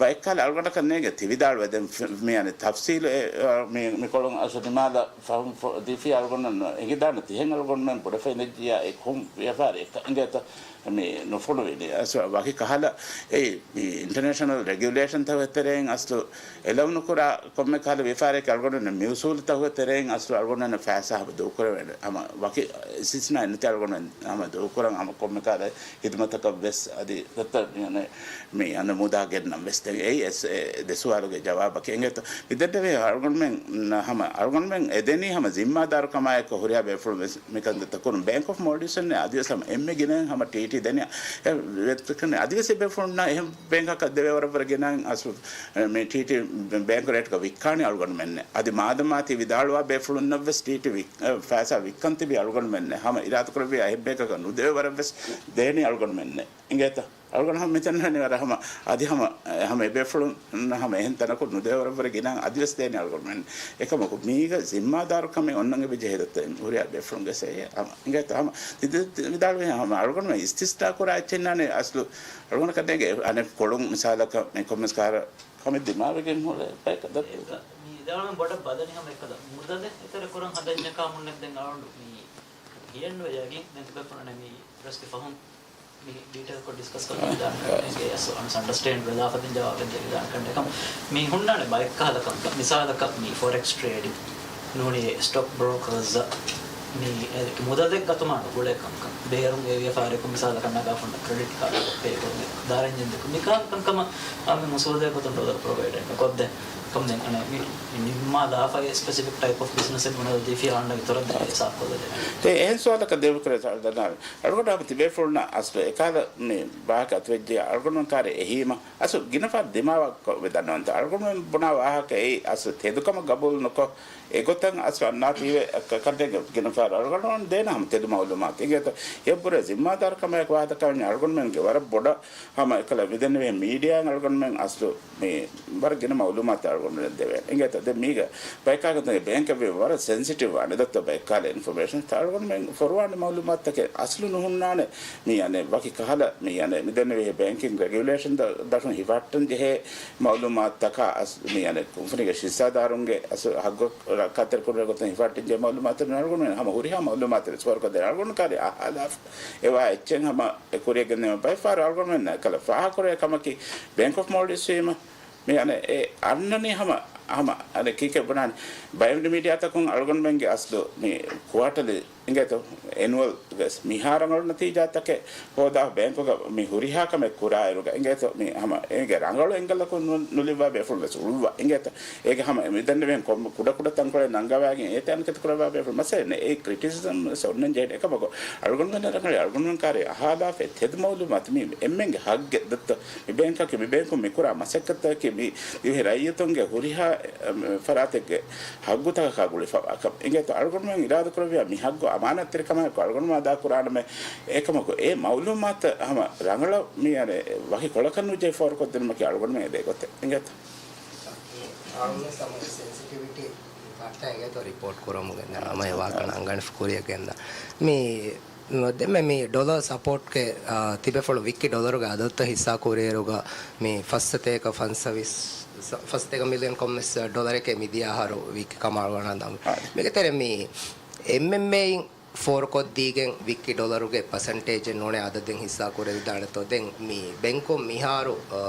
ބައެއްކާލަ އަޅުގަނޑަކަށް ނޭނގެ ތިވިދާޅުވެ ދެން ފި-، މި އަނެ ތަފްސީލު އެ، މި، މިކޮޅުން އަސް ނިމާލަ ފަހުން ފޮ-، ދީފި އަޅުގަނޑު އެނގިދާނެ ތިހެން އަޅުގަނޑުމެން ބުނެފައި ނެއްޖިޔާ އެ ކޮން ވިޔަފާރި އެއްކަ އިނގޭތަ؟ މި ނުފޮނުވިނީ. އަސް ވަކި ކަހަލަ އެ މި އިންޓަރނޭޝަނަލް ރެގިއުލޭޝަންތަކުގެ ތެރެއިން އަސްލު އެލަވް ނުކުރާ ކޮންމެ ކަހަލަ ވިޔަފާރިއެއް އަޅުގަނޑު މި އުސޫލުތަކުގެ ތެރެއިން އަސްލު އަޅުގަނޑު ފައިސާ ހަމަ ދޫކުރެވޭނެ. ހަމަ ވަކި އިސްތިސްނާއެއް ނެތި އަޅުގަނޑު ހަމަ ދޫކުރަން ހަމަ ކޮންމެ ކަހަލަ ހިދުމަތަކަށް ވެސް އަދި ދައްތަ މި އަންނަ މި އަންނަ މުދާ ގެންނަން ވެސް. ދެން އެއީ އެސް-، އެ ދެ ސުވާލުގެ ޖަވާބަކީ. އެނގޭތަ؟ މި ދެންނެވި އަޅުގަނޑުމެން ހަމަ އަޅުގަނޑުމެން އެ ދެނީ ހަމަ ޒިންމާދާރުކަމާއެކު ހުރިހާ ބޭފުޅުން ވެސް މިކަންތައް ކުރުން. ބޭންކް އޮފް މޯލްޑިވްސް އަދިވެސް ހަމަ އެންމެ ގިނައިން ހަމަ ޓީޓީ ދެނީ އެ ވެތިކަން އަދިވެސް އެ ބޭފުޅުންނަށް އެހެން ބޭންކަކަށް ދެވޭ ވަރަށް ވަރަށް ގިނައިން އަސްލު މި ޓީޓީ ބޭންކް ރޭޓްގަ ވިއްކާނީ އަޅުގަނޑުމެންނެ. އަދި މާދަމާ ތި ވިދާޅުވާ ބޭފުޅުންނަށް ވެސް ޓީޓީ ވިއް-، ފައިސާ ވިއްކަން ތިބީ އަޅުގަނޑުމެންނެ. ހަމަ އިރާދަކުރެއްވިޔާ އެހެން ބޭންކަކަށް ނުދެވޭ ވަރަށް ވެސް ދޭނީ އަޅުގަނޑުމެންނެ. އިނގޭތަ؟ އަޅުގަނޑު ހަމަ މިތަން ވަރަށް ހަމަ އަދި ހަމަ، ހަމަ އެބޭފުޅުން ހަމަ އެހެން ތަނަކު ނުދެވޭ ވަރަށް ވަރަށް ގިނަ އަދިވެސް ދޭނީ އަޅުގަނޑުމެން. އެކަމަކު މީގަ ޒިންމާދާރުކަމެއް އޮންނަން އެބަޖެހޭ ދައްތަ ހުރިހާ ބޭފުޅުންގެ ސޭ ހަމަ އިނގޭތަ ހަމަ ވިދާޅުވި ހަމަ އަޅުގަނޑުމެން އިސްތިސްނާ ކުރާ އެއްޗެއް ނާނެ އަސްލު އަޅުގަނޑަކަށް ނޭނގެ އަނެއް ކޮޅުން މިސާލަކަށް މި ކޮންމެސް ކަހަލަ ކަމެއް ދިމާވެގެން ހުރެ ބަޔަކަށް ދައްތަ. މި ވިދާޅުވެން ބޮޑަށް ބަލަނީ ހަމަ އެއްކަލަ މުދަލެއް އެތެރެ ކުރަން ހަދަންޏަކާ މުންނެއް ދެން އަޅުގަނޑު މި ހިޔެއްނުވޭ ޔަގީން ދެން ތިބޭފުޅުންނަށް މި ޕްރެސްގެ ފަހުން މި ޑީޓެއިލްކޮށް ޑިސްކަސް ކޮށް ވިދާނެ އެސް އަންޑަސްޓޭންޑް ވެލާފަ ދެން ޖަވާބެއް ދެވިދާނެ ކަން މި ހުންނާނެ ބައެއްކަހަލަ ކަންކަން. މިސާލަކަށް މި ފޮރެކްސް ޓްރޭޑިން ނޫނީ ސްޓޮކް ބްރޯކަރސް މި މުދަލެއް ގަތުމާ ނުގުޅޭ ކަންކަން. ބޭރުން އެ ވިޔަފާރިއަކުން މިސާލަކަށް ނަގާފަންނަ ކްރެޑިޓް ކާޑަކަށް ޕޭ ކޮށްދޭ ދާރަންޏެއް ދެކު މިކަހަލަ ކަންކަމަށް މި މުސޯދައިގެ ގޮތުން ޑޮލަރު ޕްރޮވައިޑެއް ކޮށްދޭ. ކަމުދެން އަނެއް މި ނިންމާލާފައި ސްޕެސިފިކް ޓައިޕް އޮފް ބިޒްނަސެއް ބުނެލަދީފި އާންޑަ އިތުރަށް ދެން ހިސާބު ކޮށްލަދެން. އެ އެހެން ސުވާލަކަށް ދެވިކުރެ ސައްލަނާ އަޅުގަނޑު ހަމަ ތިބޭފުޅުންނަށް އަސްލު އެކާލަ މި ވާހަކަ އަތުވެއްޖެ އަޅުގަނޑު ކާރެ އެހީމަ އަސްލު ގިނަފަ ދިމާވާ ކޮށް ވެދަންނަވަންތަ އަޅުގަނޑުމެން ބުނާ ވާހަކަ އެއީ އަސްލު ތެދުކަމަށް ގަބޫލު ނުކޮށް އެގޮތަށް އަސްލު އަންނާތީވެ ކަންނޭނގެ ގިނަފަ އަޅުގަނޑުމެން ދޭނަ ހަމަ ތެދު މައުލޫމާތު. އިނގޭތޯ އެއަށްވުރެ ޒިންމާދާރުކަމާއެކު ވާހަކަދައްކަވަންޏާ އަޅުގަނޑުމެންގެ ވަރަށް ބޮޑަށް ހަމަ އެކަލަ މިދެންނެވިހެން މީޑިއާއިން އަޅުގަނޑުމެން އަސްލު މި ވަރަށް ގިނަ މައުލޫމާތު އަޅުގަނޑުމެން ދެވޭނެ. އިނގޭތޯ ދެން މީގަ ބައެއް ކާކު ބޭންކެއް ވީމަ ވަރަށް ސެންސިޓިވް ވާނެ ދައްތޯ ބައެއް ކަހަލަ އިންފޮމޭޝަން ތައް އަޅުގަނޑުމެން ފޮރުވާނެ މައުލޫމާތުތަކެއް އަސްލު ނުހުންނާނެ. މި އަނެއް ވަކި ކަހަލަ މި އަނެއް މިދެންނެވިހެން ބޭންކިން ރެގިއުލޭޝަން ދަށުން ހިފަހައްޓަން ޖެހޭ މައުލޫމާތުތަކާ އަސް މި އަނެއް ކުންފުނީގެ ހިއްސާދާރުންގެ އަސް ހައްގު ޚާތިރު ކުރެވޭ ގޮތުން ހިފަހައްޓަން ޖެހޭ މައުލޫމާތު އަޅުގަނޑުމެން ހަމަ ހުރިހާ މައުލޫމާތު ރިސޯރުކޮށްދޭނެ އަޅުގަނޑު ކާރި އަހާލާފަ އެވާ އެއްޗެއް ހަމަ އެ ކުރިއަށް ގެންދިއުމަށް ބައެއް ފަހަރު އަޅުގަނޑުމެން އެކަލަ ފާހަގަކުރޭ ކަމަކީ ބޭންކް އޮފް މޯލްޑިވްސް ވީމަ މި އަނެއް އެ އަންނަނީ ހަމަ، ހަމަ އަނެއް ކީކޭ ބުނާނީ ބައިމީޑިއާތަކުން އަޅުގަނޑުމެންގެ އަސްލު މި ކުއާޓަލީ އިނގޭތޯ އެނުއަލް ވެސް މިހާ ރަނގަޅު ނަތީޖާތަކެއް ހޯދާ ބޭންކުގަ މި ހުރިހާ ކަމެއް ކުރާއިރުގަ އިނގޭތޯ މި ހަމަ އޭގެ ރަނގަޅު އެންގަލަކުން ނު-، ނުލިއްވާ ބޭފުޅުން ވެސް އުޅުއްވާ އިނގޭތޯ އޭގެ ހަމަ މިދެންނެވިހެން ކޮން ކުޑަކުޑަ ތަންކޮޅެއް ނަންގަވާގެން އޭތައް އަނެކަތި ކުރައްވާ ބޭފުޅުން މައްސަލައެއް ނެތް. އެ ކްރިޓިސިޒަމް ވެސް އޮންނަން ޖެހޭ އެކަމަކު އަޅުގަނޑުމެން ރަނގަޅީ އަޅުގަނޑުމެން ކާރި އަހާލާފަ ތެދު މައުލޫމާތު މި އެންމެންގެ ހައްގެއް ދައްތަ މި ބޭންކަކީ މި ބޭންކުން މި ކުރާ މަސައްކަތަކީ މި ދިވެހި ރައްޔިތުންގެ ހުރިހާ އެ، ފަރާތެއްގެ ހައްގުތަކަކާ ގުޅިފަވާ ކަމެއް. އިނގޭތޯ އަޅުގަނޑުމެން އިރާދަކުރެއްވިޔާ މި ހައްގު އަމާނާތްތެރިކަމާއެކު އަޅުގަނޑުމާ ދާ ކުރާނަމޭ. އެކަމަކު އެ މައުލޫމާތު ހަމަ ރަނގަޅަށް މި އަނެއް ވަކި ކޮޅަކަށް ނުޖެހި ފޯރުކޮށްދިނުމަކީ އަޅުގަނޑުމެން އެދޭ ގޮތެއް. އިނގޭތޯ؟ އަޅުގަނޑު ސަމަ ސެންސިޓިވިޓީ ފައްޓާ އިނގޭތޯ ރިޕޯޓް ކުރަމުގެ ނަމަ އެ ވާހަކަ ނަންގަނެފަ ކުރިއަށް ގެންދާ. މި ދެންމެ މި ޑޮލަރ ސަޕޯޓްގެ، އާ، ތިބޭފުޅުން ވިއްކި ޑޮލަރުގެ އަދަދުތައް ހިއްސާ ކުރިއިރުގަ މި ފަސްސަތޭކަ ފަންސަވީސް، ފަ-، ފަސްސަތޭކަ މިލިއަން ކޮންމެސް ޑޮލަރެކޭ މިދިޔަ އަހަރު ވިއްކި ކަމަށް އަޅުގަނޑަށް ދަމު. އާ. މީގެ ތެރޭ މި އެމްއެމްއޭއިން ފޯރުކޮށްދީގެން ވިއްކި ޑޮލަރުގެ ޕަސެންޓޭޖެއް ނޫނޭ އަދަދެއް ހިއްސާ ކުރެވިދާނެތޯ؟ ދެން މި ބެންކުން މިހާރު، އާ،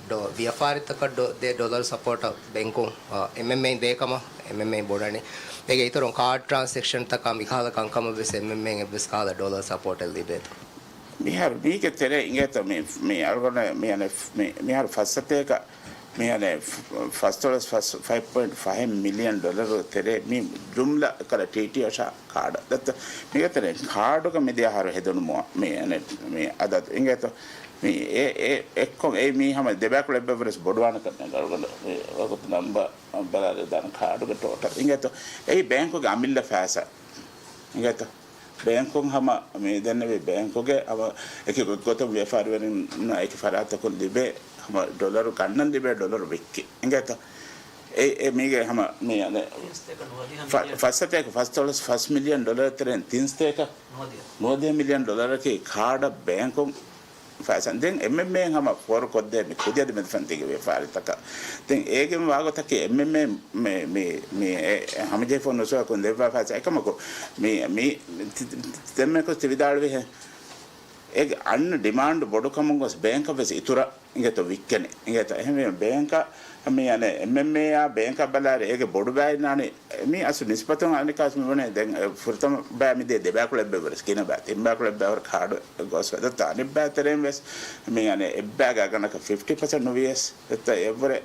ޑޮ-، ވިޔަފާރިތަކަށް ޑޮ-، ދޭ ޑޮލަރު ސަޕޯޓަށް ބެންކުން، އާ، އެމްއެމްއޭއިން ދޭ ކަމަށް އެމްއެމްއޭއިން ބުނަނީ. އޭގެ އިތުރުން ކާޑް ޓްރާންސެކްޝަންތަކާ މިކަހަލަ ކަންކަމަށް ވެސް އެމްއެމްއޭއިން އެއްވެސް ކަހަލަ ޑޮލަރ ސަޕޯޓެއް ލިބޭތޯ؟ މިހާރު މީގެ ތެރޭ އިނގޭތޯ މި، މި އަޅުގަނޑަށް މި އަނެއް މި، މިހާރު ފައްސަތޭކަ މި އަނެއް ފަސްދޮޅަސް ފަސް ފައިވް ޕޮއިންޓް ފަހެއް މިލިއަން ޑޮލަރު ތެރޭ މި ޖުމްލަ ކަލަ ޓީޓީއޯ ޝާ ކާޑަށް ދައްތަ މިގެ ތެރޭ ކާޑުގަ މިދިޔަ އަހަރު ހެދުނު މުއަ-، މި އަނެއް މި އަދަދު އިނގޭތޯ މި އެ، އެ، އެއްކޮށް އެ މީ ހަމަ ދެބައިކުޅަ އެއްބައިވަރަސް ބޮޑުވާނެ ކަމެއް އަޅުގަނޑު މި ވަގުތު ނަންބަ ބަލާލެވިދާނެ ކާޑުގެ ޓޯޓަލް އިނގޭތޯ އެއީ ބޭންކުގެ އަމިއްލަ ފައިސާ އިނގޭތޯ. ބޭންކުން ހަމަ މި ދެންނެވި ބޭންކުގެ ހަމަ އެކި ގޮތްގޮތުން ވިޔަފާރިވެރިންނަށް އެކި ފަރާތަކުން ލިބޭ ހަމަ ޑޮލަރު ގަންނަން ލިބޭ ޑޮލަރު ވިއްކި އިނގޭތަ؟ އެ، އެ މީގެ ހަމަ މި އަނެއް ފަ-، ފައްސަތޭކަ ފަސްދޮޅަސް ފަސް މިލިއަން ޑޮލަރ ތެރެއިން ތިންސަތޭކަ ނުވަދިހަ މިލިއަން ޑޮލަރަކީ ކާޑަށް ބޭންކުން ފައިސާ. ދެން އެމްއެމްއޭ ހަމަ ފޯރުކޮށްދޭ މި ކުދި އަދި މެދުފަންތީގެ ވިޔަފާރިތަކަށް. ދެން އޭގެން ވާގޮތަކީ އެމްއެމްއޭ މި، މި، މި އެ ހަމަޖެހިފަ ނުސުވަކުން ދެއްވާ ފައިސާ އެކަމަކު މި، މި ތި-، ތި-، ތި-، ދެންމެކު ތި ވިދާޅުވިހެން އޭގެ އަންނަ ޑިމާންޑް ބޮޑުކަމުން ގޮސް ބޭންކަށް ވެސް އިތުރަށް އިނގޭތޯ ވިއްކެނެ. އިނގޭތޯ އެހެންވީމަ ބޭންކަށް މި އަނެއް އެމްއެމްއޭއާ ބޭންކަށް ބަލާއިރު އޭގެ ބޮޑު ބައި އިންނާނީ މީ އަސް ނިސްބަތުން އަނެކާސް މިވަނީ ދެން، އެ، ފުރަތަމަ ބައި މިދޭ ދެބައިކުޅަ އެއްބައިވަރަސް ގިނަ ބައި ތިން ބައިކުޅަ އެއްބައިވަރަށް ކާޑު ގޮސް ވެ. ދައްތަ އަނެއް ބައި ތެރެއިން ވެސް މި އަނެއް އެއްބައިގެ އަގަނަކަށް ފިފްޓީ ޕަސެންޓް ނުވިޔަސް ދައްތަ އެއްވަރެ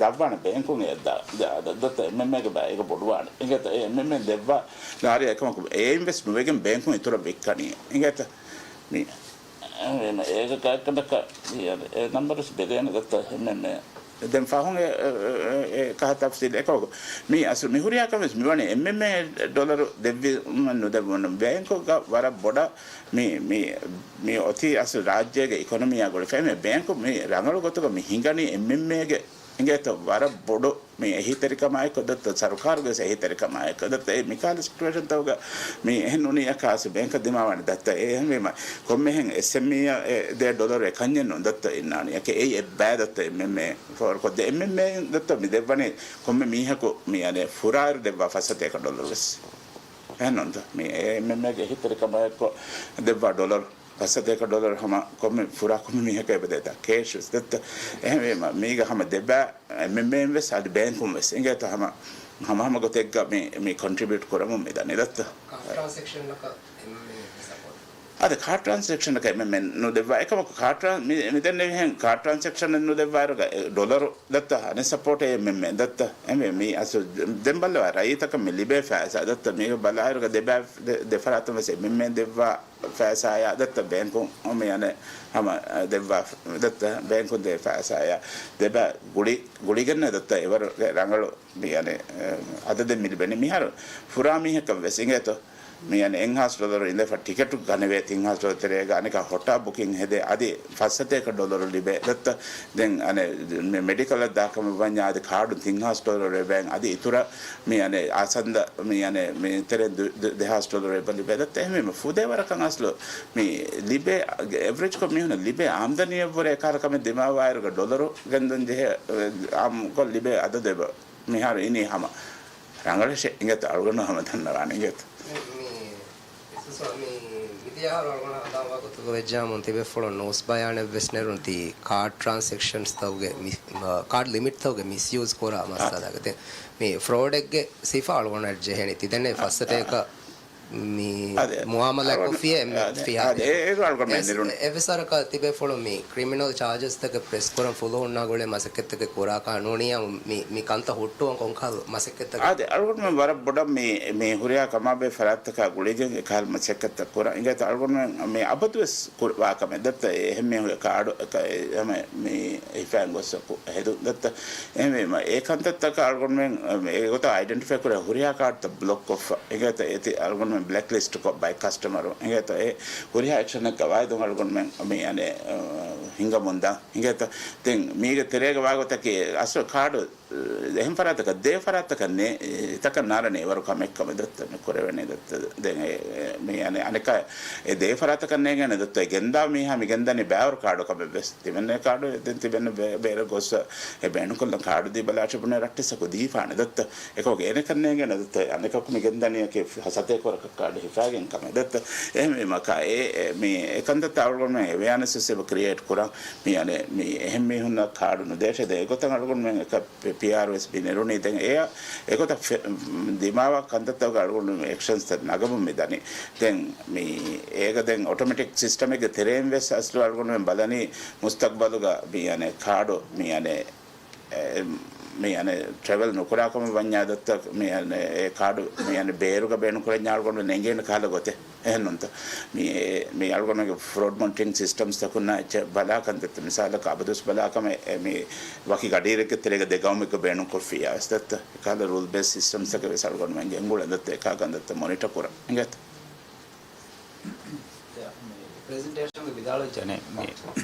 ދައްވާނެ ބޭންކުން އެއްދާ. ދަ-، ދަ-، ދައްތަ އެމްއެމްއޭގެ ބައި އޭގެ ބޮޑުވާނެ. އިނގޭތަ އެ އެމްއެމްއޭ ދެއްވާ ނާރި އެކަމަކު އެއިން ވެސް ނުވެގެން ބޭންކުން އިތުރަށް ވިއްކަނީ. އިނގޭތަ މި އެ، އޭނަ އޭގެ ގާތްގަނޑަކަށް އެ ނަމްބަރުސް ބެލޭނެ ދައްތަ އެމްއެމްއޭ. ދެން ފަހުން އެ، އެ، އެ، އެ ކަހަ ތަފްސީލް އެކަމަކު މީ އަސްލު މި ހުރިހާ ކަމެއް މިވަނީ އެމްއެމްއޭ ޑޮލަރު ދެއްވީމަ ނުދެއްވުނު ބޭންކުގަ ވަރަށް ބޮޑަށް މި، މި، މި އޮތީ އަސްލު ރާއްޖޭގެ އިކޮނޮމީއާ ގުޅިފައި މި ބޭންކު މި ރަނގަޅު ގޮތުގަ މި ހިނގަނީ އެމްއެމްއޭގެ އިނގޭތޯ ވަރަށް ބޮޑު މި އެހީތެރިކަމާއެކު ދައްތަ ސަރުކާރުގެ ވެސް އެހީތެރިކަމާއެކު ދައްތަ އެ މިކާލި ސިޓުއޭޝަންތަކުގަ މި އެހެން ނޫނީ އަކާސް ބޭންކަށް ދިމާވާނެ ދައްތަ އެ އެހެންވީމަ ކޮންމެހެން އެސްއެމްއީއަށް އެ ދޭ ޑޮލަރު އެކަންޏެއް ނޫން ދައްތަ އިންނާނީ އެކެ އެއީ އެއްބައި ދައްތަ އެމްއެމްއޭ ފޯރުކޮށްދޭ އެމްއެމްއޭ ދައްތަ މި ދެއްވަނީ ކޮންމެ މީހަކު މި އަނެއް ފުރާއިރު ދެއްވާ ފައްސަތޭކަ ޑޮލަރު ވެސް އެހެން ނޫންތަ މި އެމްއެމްއޭގެ އެހީތެރިކަމާއެކު ދެއްވާ ޑޮލަރު ފައްސަތޭކަ ޑޮލަރު ހަމަ ކޮންމެ ފުރާ ކޮންމެ މީހަކަށް އެބަދޭތާ ކޭޝް ވެސް ދައްތަ. އެހެންވީމަ މީގަ ހަމަ ދެބައި އެމްއެމްއޭން ވެސް އަދި ބޭންކުން ވެސް އިނގޭތަ ހަމަ، ހަމަ ހަމަ ގޮތެއްގަ މި، މި ކޮންޓްރިބިއުޓް ކުރަމުން މި ދަނީ ދައްތަ. ކާޑް ޓްރާންސެކްޝަންއަކަށް އެމްއެމްއޭ ސަޕޯޓް. އަދި ކާޑް ޓްރާންސެކްޝަނަކަށް އެމްއެމްއޭން ނުދެއްވާ އެކަމަކު ކާޑް ޓްރާން-، މި، މި ދެންނެވިހެން ކާޑް ޓްރާންސެކްޝަނެއް ނުދެއްވާއިރުގަ އެ ޑޮލަރު ދައްތަ އަނެއް ސަޕޯޓެއް އެމްއެމްއޭން ދައްތަ. އެމްއެމްއޭ މީ އަސް ދެން ބައްލަވާ ރައްޔިތަކަށް މި ލިބޭ ފައިސާ ދައްތަ މީގަ ބަލާއިރުގަ ދެބައި ދެ، ދެ ފަރާތުން ވެސް އެމްއެމްއޭން ދެއްވާ ފައިސާޔާ ދައްތަ ބޭންކުން މި އަނެއް ހަމަ ދެއްވާ ދައްތަ ބޭންކުން ދޭ ފައިސާޔާ ދެބަ ގުޅި، ގުޅިގެންނެ ދައްތަ އެވަރުގެ ރަނގަޅު މި އަނެއް އަދަދެއް މި ލިބެނީ މިހާރު ފުރާ މީހަކަށް ވެސް އިނގޭތޯ. މި އަނެއް އެއްހާސް ޑޮލަރު އިނދެފަ ޓިކެޓު ގަނެވޭ ތިންހާސް ޑޮލަރު ތެރޭގަ އަނެކާ ހޮޓާ ބުކިން ހެދޭ އަދި ފައްސަތޭކަ ޑޮލަރު ލިބޭ ދައްތަ. ދެން އަނެއް މެ-، މެޑިކަލަށް ދާކަމަށް ވަންޏާ އަދި ކާޑުން ތިންހާސް ޑޮލަރު އެބައިން އަދި އިތުރަށް މި އަނެއް އާސަންދަ މި އަނެއް މި ތެރެއިން ދު-، ދު-، ދެހާސް ޑޮލަރު އެބަ ލިބޭ ދައްތަ. އެހެންވީމަ ފުދޭ ވަރަކަށް އަސްލު މި ލިބޭ އެވްރެޖްކޮށް މީހުނަށް ލިބޭ އާމްދަނީއަށްވުރެ އެކަހަލަ ކަމެއް ދިމާވާއިރުގަ ޑޮލަރު ގެންދަން ޖެހޭ އާއްމުކޮށް ލިބޭ އަދަދެއް މިހާރު އިނީ ހަމަ ރަނގަޅަށޭ އިނގޭތަ އަޅުގަނޑު ހަމަ ދަންނަވާނެ އިނގޭތަ. މި، މި، މި މިދިޔަ އަހަރު އަޅުގަނޑަށް ހަނދާންވާ ގޮތުގަ ވެއްޖާމުން ތިބޭފުޅުން ނޫސް ބަޔާނެއް ވެސް ނެރުނު ތީ ކާޑް ޓްރާންސެކްޝަންސްތަކުގެ މި، މަ، ކާޑް ލިމިޓްތަކުގެ މިސްޔޫޒް ކުރާ މައްސަލާގެ ތި މި ފްރޯޑެއްގެ ސިފަ އަޅުގަނޑަށް ޖެހެނީ ތިދެންނެވި ފައްސަތޭކަ މި އަދެ، މުއާމަލާތް ކޮށްފިއޭ އެންމެ އަދެ، ފިހާރަ. އެ، އޭރު އަޅުގަނޑުމެން އެސް، ނެރުނު. އެއްވެސް ވަރަކަށް ތިބޭފުޅުން މި ކްރިމިނަލް ޗާޖަސްތަކެއް ޕްރެސް ކުރަން ފުލުހުންނާ ގުޅޭ މަސައްކަތްތަކެއް ކުރާކަށް ނޫނިއްޔާ މި، މި ކަންތައް ހުއްޓުވަން ކޮންކަހަލަ މަސައްކަތްތަކެއް؟ އާދެ، އަޅުގަނޑުމެން ވަރަށް ބޮޑަށް މި، މި ހުރިހާ ކަމާބެހޭ ފަރާތްތަކާ ގުޅިގެން އެކަހަލަ މަސައްކަތްތައް ކުރަން. އިނގޭތަ އަޅުގަނޑުމެން މި އަބަދުވެސް ކުރަ-، ވާ ކަމެއް ދައްތަ އެ އެހެން މީހުންގެ ކާޑު އެކަ-، އެ ހަމަ މި ހިފައިން ގޮއްސަކު ހެދުން ދައްތަ. އެހެންވީމަ އެ ކަންތައްތަކަށް އަޅުގަނޑުމެން އެގޮތަށް އައިޑެންޓިފައި ކުރޭ ހުރިހާ ކާޑުތައް ބްލޮކް ކޮށްފަ. އެގޮތަށް އޭތި އަޅުގަނޑުމެން ބްލެކް ލިސްޓް ކޮށް ބައެއް ކަސްޓަމަރު. އެގޮތަށް އެ ހުރިހާ އެކްޝަނެއް ގަވާއިދުން އަޅުގަނޑުމެން މި އަނެއް، އަ، ހިނގަމުން ދާ. އިނގޭތަ؟ ދެން މީގެ ތެރޭގަ ވާގޮތަކީ އަސްލު ކާޑު އެހެން ފަރާތަކަށް ދޭ ފަރާތަކަށް ނޭ، އެތަކަށް ނާރަނީ އެވަރު ކަމެއް ކަމެއް ދައްތަ މި ކުރެވެނީ ދައްތަ. ދެން އެ، އެ، މި އަނެ-، އަނެކާ އެ ދޭ ފަރާތަކަށް ނޭގެން ދައްތަ އެ ގެންދާ މީހާ މި ގެންދަނީ ބައިވަރު ކާޑު ކަމެއް ވެސް. ތިމެންނެ ކާޑު ދެން ތިމެން ބޭ-، ބޭރަށް ގޮއްސަ އެ ބޭނުންކޮށްލަން ކާޑު ދީ ބަލާށި ބުނެ ރައްޓެއްސަކު ދީފާނެ ދައްތަ. އެކަމަކު އޭނެކަށް ނޭގެން ދައްތަ އަނެކަކު މި ގެންދަނީއަކީ ހަސަތޭކަ ވަރަކަށް ކާޑު ހިފާގެން ކަމެއް ދައްތަ. އެހެންވީމަ ކާ އެ، އެ، މި އެކަންތައްތައް އަޅުގަނޑުމެން އެވެއާނެސް ވެސް އެބަ ކްރިއޭޓް ކުރަން. މި އަނެ-، މި އެހެން މީހުންނަށް ކާޑު ނުދޭށޭ ދެން އެގޮތަށް އަޅުގަނޑުމެން އެކަ ޕި-، ޕީއާރް ވެސް ބިނެރުނީ. ދެން އެއަށް އެގޮތަށް ފެ-، ދިމާވާ ކަންތައްތަކުގަ އަޅުގަނޑު އެކްޝަންސްތައް ނަގަމުން މި ދަނީ. ދެން މި އޭގަ ދެން އޮޓޮމެޓިކް ސިސްޓަމެއްގެ ތެރެއިން ވެސް އަސްލު އަޅުގަނޑުމެން ބަލަނީ މުސްތަގްބަލުގަ މި އަނެއް ކާޑު މި އަނެއް، އެ، މި އަނެއް ޓްރެވެލް ނުކުރާ ކަމަށް ވަންޏާ ދައްތަ މި އަނެއް އެ ކާޑު މި އަނެއް ބޭރުގަ ބޭނުން ކުރަންޏާ އަޅުގަނޑު ނެނގޭނެ ކަހަލަ ގޮތެއް. އެހެންނުންތަ؟ މި، މި އަޅުގަނޑުގެ ފްރޯޑް މޮނިޓަރިން ސިސްޓަމްސްތަކުންނާ އެއްޗެއް ބަލާ ކަންތައްތައް މިސާލަކަށް އަބަދުވެސް ބަލާ ކަމެއް އެ މި ވަކި ގަޑިއިރެއްގެ ތެރޭގަ ދެ ގައުމެއްގަ ބޭނުންކޮށްފިއްޔާ ވެސް ދައްތަ އެކަހަލަ ރޫލް ބޭސް ސިސްޓަމްސްތަކެއް ވެސް އަޅުގަނޑުމެން ގެންގުޅެން ދައްތަ އެކާ ކަންތައްތައް މޮނިޓަ ކުރަން އިނގޭތަ؟ ޕްރެޒެންޓޭޝަންގެ ވިދާޅުވެއްޖެ މި،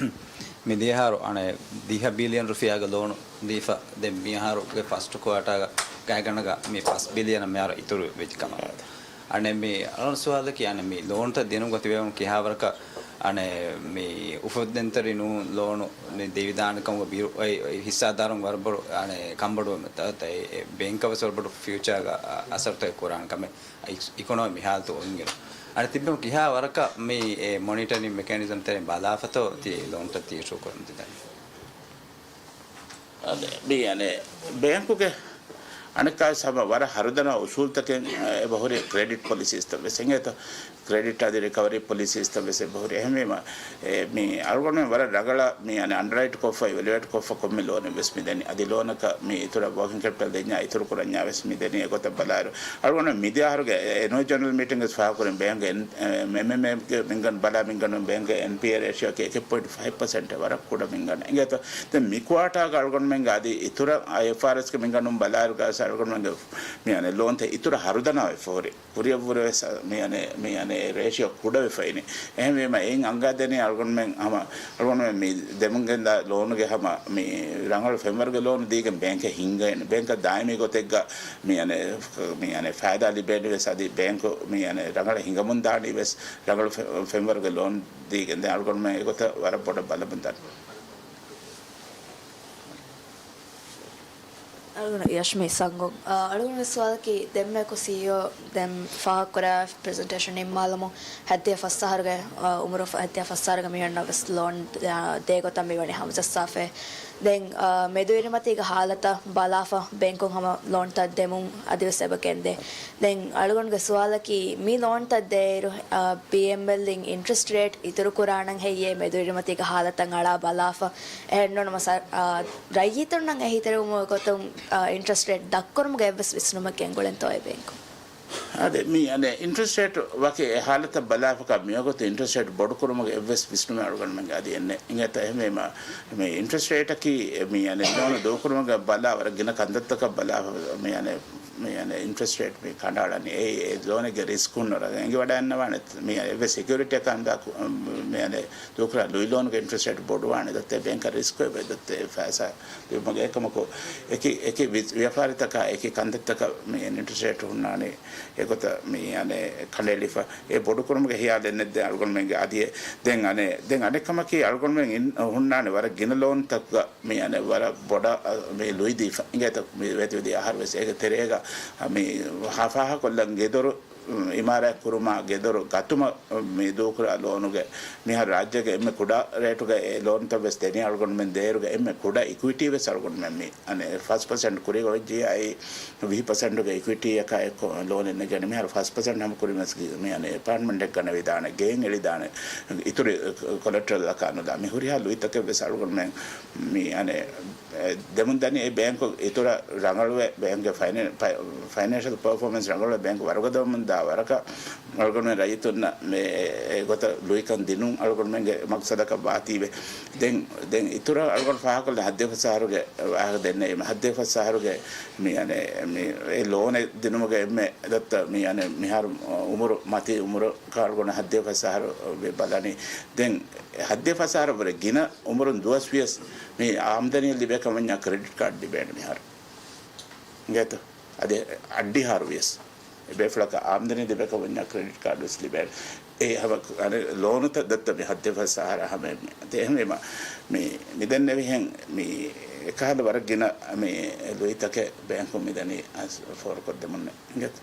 މިދިޔަހާރު އަނެއް ދިހަ ބިލިއަން ރުފިޔާގެ ލޯނު ދީފަ ދެން މިއަހަރުގެ ފަސްޓް ކުއާޓާގަ ގާތްގަނޑަކަށް މި ފަސް ބިލިއަނަށް މިހާރު އިތުރު ވެއްޖެ ކަމަށް. އަނެއް މި އަޅުގަނޑު ސުވާލަކީ އަނެއް މި ލޯނުތައް ދިނުމުގަ ތިބޭފުޅުން ކިހާވަރަކަށް އަނެއް މި އުފެއްދެންތެރި ނޫން ލޯނު މި ދެވިދާނެ ކަމުގަ ބިރު އެ، އެ ހިއްސާދާރުން ވަރަށް ބޮޑު އަނެއް ކަންބޮޑުވުމެއް ތަ، ތަ، އެ، އެ ބޭންކަށް ވެސް ވަރަށް ބޮޑު ފިއުޗާގަ އަ، އަސަރުތައް ކުރާނެ ކަމެއް. އި-، އިކޮނޮމި މިހާލަތު އޮންގިނު. އަނެއް ތިބެމު ކިހާ ވަރަކަށް މި އެ މޮނިޓަރިން މެކޭނިޒަމް ތެރެއިން ބަލާފަތޯ ތި ލޯންތައް ތި އިޝޫ ކުރަން ތިދަނީ؟ އަދެ، މި އަނެއް ބޭންކުގެ އަނެއްކާވެސް ހަމަ ވަރަށް ހަރުދަނާ އުސޫލްތަކެއް އެބަހުރި ކްރެޑިޓް ޕޮލިސީސްތައް ވެސް އެނގޭތަ؟ ކްރެޑިޓް އަދި ރިކަވަރީ ޕޮލިސީސްތައް ވެސް އެބަހުރި. އެހެންވީމަ، އެ، މި އަޅުގަނޑުމެން ވަރަށް ރަނގަޅަށް މި އަނެއް އަންޑަރރައިޓް ކޮށްފަ އިވެލުއޭޓް ކޮށްފަ ކޮންމެ ލޯނެއް ވެސް މި ދެނީ. އަދި ލޯނަކަށް މި އިތުރަށް ވޯކިން ކެޕިޓަލް ދެންޏާ އިތުރު ކުރަންޏާ ވެސް މި ދެނީ. އެގޮތަށް ބަލާއިރު އަޅުގަނޑު މިދިޔަ އަހަރުގެ އެނުއަލް ޖެނެރަލް މީޓިންގް ވެސް ފާހަގަކުރިން ބޭންކްގެ އެން-، އެމްއެމްއޭގެ މިންގަނޑު ބަލާ މިންގަނޑު ބޭންކްގެ އެންޕީއޭ ރޭޝިއޯ އެކެއް ޕޮއިންޓް ފައިވް ޕަސެންޓް ވަރަށް ކުޑަ މިންގަނޑެއް. އިނގޭތޯ؟ ދެން މި ކުއާޓާގަ އަޅުގަނޑުމެންގެ އަދި އިތުރަށް އައިއެފްއާރްއެސްގެ މިންގަނޑުން ބަލާއިރުގަ ވެސް އަޅުގަނޑުމެންގެ މި އަނެއް ލޯންތައް އިތުރަށް ހަރުދަނާވެފަ ހުރި. ކުރިއަށްވުރެ ވެސް މި އަނެއް، މި އަނެއް ރޭޝިއޯ ކުޑަވެފައިނީ. އެހެންވީމަ އެއިން އަނގާދެނީ އަޅުގަނޑުމެން ހަމަ، އަޅުގަނޑުމެން މި ދެމުން ގެންދާ ލޯނުގެ ހަމަ މި ރަނގަޅު ފެންވަރުގެ ލޯނު ދީގެން ބޭންކަށް ހިންގައިން، ބޭންކަށް ދާއިމީ ގޮތެއްގަ މި އަނެއް، މި އަނެއް ފައިދާ ލިބޭނެ ވެސް އަދި ބޭންކު މި އަނެއް ރަނގަޅަށް ހިނގަމުން ދާނީ ވެސް ރަނގަޅު ފެ-، ފެންވަރުގެ ލޯނު ދީގެން. ދެން އަޅުގަނޑުމެން އެގޮތަށް ވަރަށް ބޮޑަށް ބަލަމުން ދާނެ. އަޅުގަނޑު ޔަޝްމީ ސަންގޮ، އަ، އަޅުގަނޑުގެ ސުވާލަކީ ދެންމެ ސީއީއޯ ދެން ފާހަގަކުރާ ޕްރެޒެންޓޭޝަން ނިންމާލަމު ހައްދިހަ ފަސް އަހަރުގެ، އަ، އުމުރު ފަ-، ހައްދިހަ ފަސް އަހަރުގެ މީހުންނަށް ވެސް ލޯން، އަ، ދޭ ގޮތަށް މިވަނީ ހަމަޖައްސާފައި. ދެން، އަ، މެދުއިރުމަތީގެ ހާލަތަށް ބަލާފަ ބޭންކުން ހަމަ ލޯންތައް ދެމުން އަދިވެސް އެބަ ގެންދޭ. ދެން އަޅުގަނޑުގެ ސުވާލަކީ މި ލޯންތައް ދޭއިރު، އަ، ބީއެމްއެލްއިން އިންޓްރެސްޓް ރޭޓް އިތުރު ކުރާނަން ހެއްޔޭ މެދުއިރުމަތީގެ ހާލަތަށް އަޅާ ބަލާފަ؟ އެހެންނޫން މަސަ-، އާ، ރައްޔިތުންނަށް އެހީތެރިވުމުގެ ގޮތުން، އާ، އިންޓްރެސްޓް ރޭޓް ދަށްކުރުމުގެ އެއްވެސް ވިސްނުމެއް ގެންގުޅެންތޯއޭ ބޭންކުން؟ އާދެ، މި އަނެއް އިންޓްރެސްޓް ރޭޓް ވަކި އެ ހާލަތަށް ބަލާފަކާ މިވަގުތު އިންޓްރެސްޓް ރޭޓް ބޮޑުކުރުމުގެ އެއްވެސް ވިސްނުމެއް އަޅުގަނޑުމެންގެ އަދި އެއްނެއް. އިނގޭތަ އެހެންވީމަ، މި އިންޓްރެސްޓް ރޭޓަކީ މި އަނެއް ލޯނު ދޫކުރުމުގެ ބަލާ ވަރަށް ގިނަ ކަންތައްތަކަށް ބަލާ މި އަނެއް މި އިންޓްރެސްޓް ރޭޓް މި ކަނޑައަޅަނީ. އެއީ އެ ލޯނެއްގެ ރިސްކު ހުންނަ ރަގަ އެނގިވަޑައިގަންނަވާނެ. މި އެއްވެސް ސެކިއުރިޓީއަކާ މި ދޫކުރާ ލުއި ލޯނުގެ އިންޓްރެސްޓް ރޭޓް ބޮޑުވާނެ ދައްތަ ބޭންކަށް ރިސްކު އެބަ ދައްތަ ފައިސާ ލިބުމުގެ އެކަމަކު އެކި އެކި ވި-، ވިޔަފާރިތަކާ އެކި ކަންތައްތަކަށް މި އިންޓްރެސްޓް ރޭޓް ހުންނާނެ. އެގޮތަށް މި އަނެ ކަނޑައެޅިފަ އެ ބޮޑުކުރުމުގެ ހިޔާލެއް ނެއް ދެން އަޅުގަނޑުމެންގެ އަދި އެ-، ދެން އަނެ ދެން އަނެއް ކަމަކީ އަޅުގަނޑުމެން އިން-، ހުންނާނެ ވަރަށް ގިނަ ލޯންތަކުގަ މި އަނެ ވަރަށް ބޮޑަށް އަ، މި ލުއިދީފަ އިނގޭތަ މި ވެތިވެދި އަހަރު ވެސް އޭގެ ތެރޭގަ މި ހަ-، ފާހަގަކޮށްލަން ގެދޮރު އިމާރާތް ކުރުމާ ގެދޮރު ގަތުމަށް މި ދޫކުރާ ލޯނުގެ މިހާރު ރާއްޖޭގެ އެންމެ ކުޑަ ރޭޓުގަ އެ ލޯންތައް ވެސް ދެނީ އަޅުގަނޑުމެން ދޭއިރުގަ އެންމެ ކުޑަ އިކުއިޓީ ވެސް އަޅުގަނޑުމެން މި އަނެ ފަސް ޕަސެންޓް ކުރީގަ ވެއްޖިއްޔާ އެއީ ވިހި ޕަސެންޓުގެ އިކުއިޓީއަކާ އެއްކޮށް ލޯނެއް ނެގެން މިހާރު ފަސް ޕަސެންޓް ހަމަ ކުރިމަސް މި އަނެ އެޕާޓްމަންޓެއް ގަނެވިދާނެ، ގެއެއް އެޅިދާނެ، އިތުރު ކޮލެޓްރަލްއަކާ ނުލާ. މި ހުރިހާ ލުއިތަކެއް ވެސް އަޅުގަނޑުމެން މި އަނެ އެ، ދެމުން ދަނީ އެ ބޭންކު އިތުރަށް ރަނގަޅުވެ، ބޭންކްގެ ފައިނޭ-، ފައި-، ފައިނޭންޝަލް ޕަރފޯމެންސް ރަނގަޅުވެ، ބޭންކް ވަރުގަދަވަމުން ދާ ވަރަކަށް އަޅުގަނޑުމެން ރައްޔިތުންނަށް މެ-، އެ، އެގޮތަށް ލުއިކަން ދިނުން އަޅުގަނޑުމެންގެ މަގްސަދަކަށް ވާތީވެ. ދެން، ދެން އިތުރަށް އަޅުގަނޑު ފާހަގަކޮށްލަން ހައްދެފަސް އަހަރުގެ ވާހަކަ ދެންނެވީމަ، ހައްދެފަސް އަހަރުގެ މި އަނެ، މި، އެ ލޯނެއް ދިނުމުގެ އެންމެ ދައްތަ މި އަނެ މިހާރު އުމުރު މަތީ އުމުރަކާ އަޅުގަނޑު ހައްދެފަސް އަހަރު ވެ ބަލަނީ. ދެން ހައްދެފަސް އަހަރަށްވުރެ ގިނަ އުމުރުން ދުވަސް ވިޔަސް މި އާމްދަނީ ލިބޭ ކަމަންޏާ ކްރެޑިޓް ކާޑް ލިބޭނެ މިހާރު. އިނގޭތަ؟ އަދި އައްޑިހާރު ވިޔަސް އެ ބޭފުޅަކަށް އާމްދަނީ ލިބޭ ކަމަންޏާ ކްރެޑިޓް ކާޑް ވެސް ލިބޭނެ. އެ ހަމަ އަނެ ލޯނުތައް ދައްތަ މި ހައްދެފަސް އަހަރަށް ހަމަ އެންމެ. އެހެންވީމަ މި، މި ދެންނެވިހެން މި އެކަހަލަ ވަރަށް ގިނަ މި ލުއިތަކެއް ބޭންކުން މިދަނީ ފޯރުކޮށްދެމުންނެ. އިނގޭތަ؟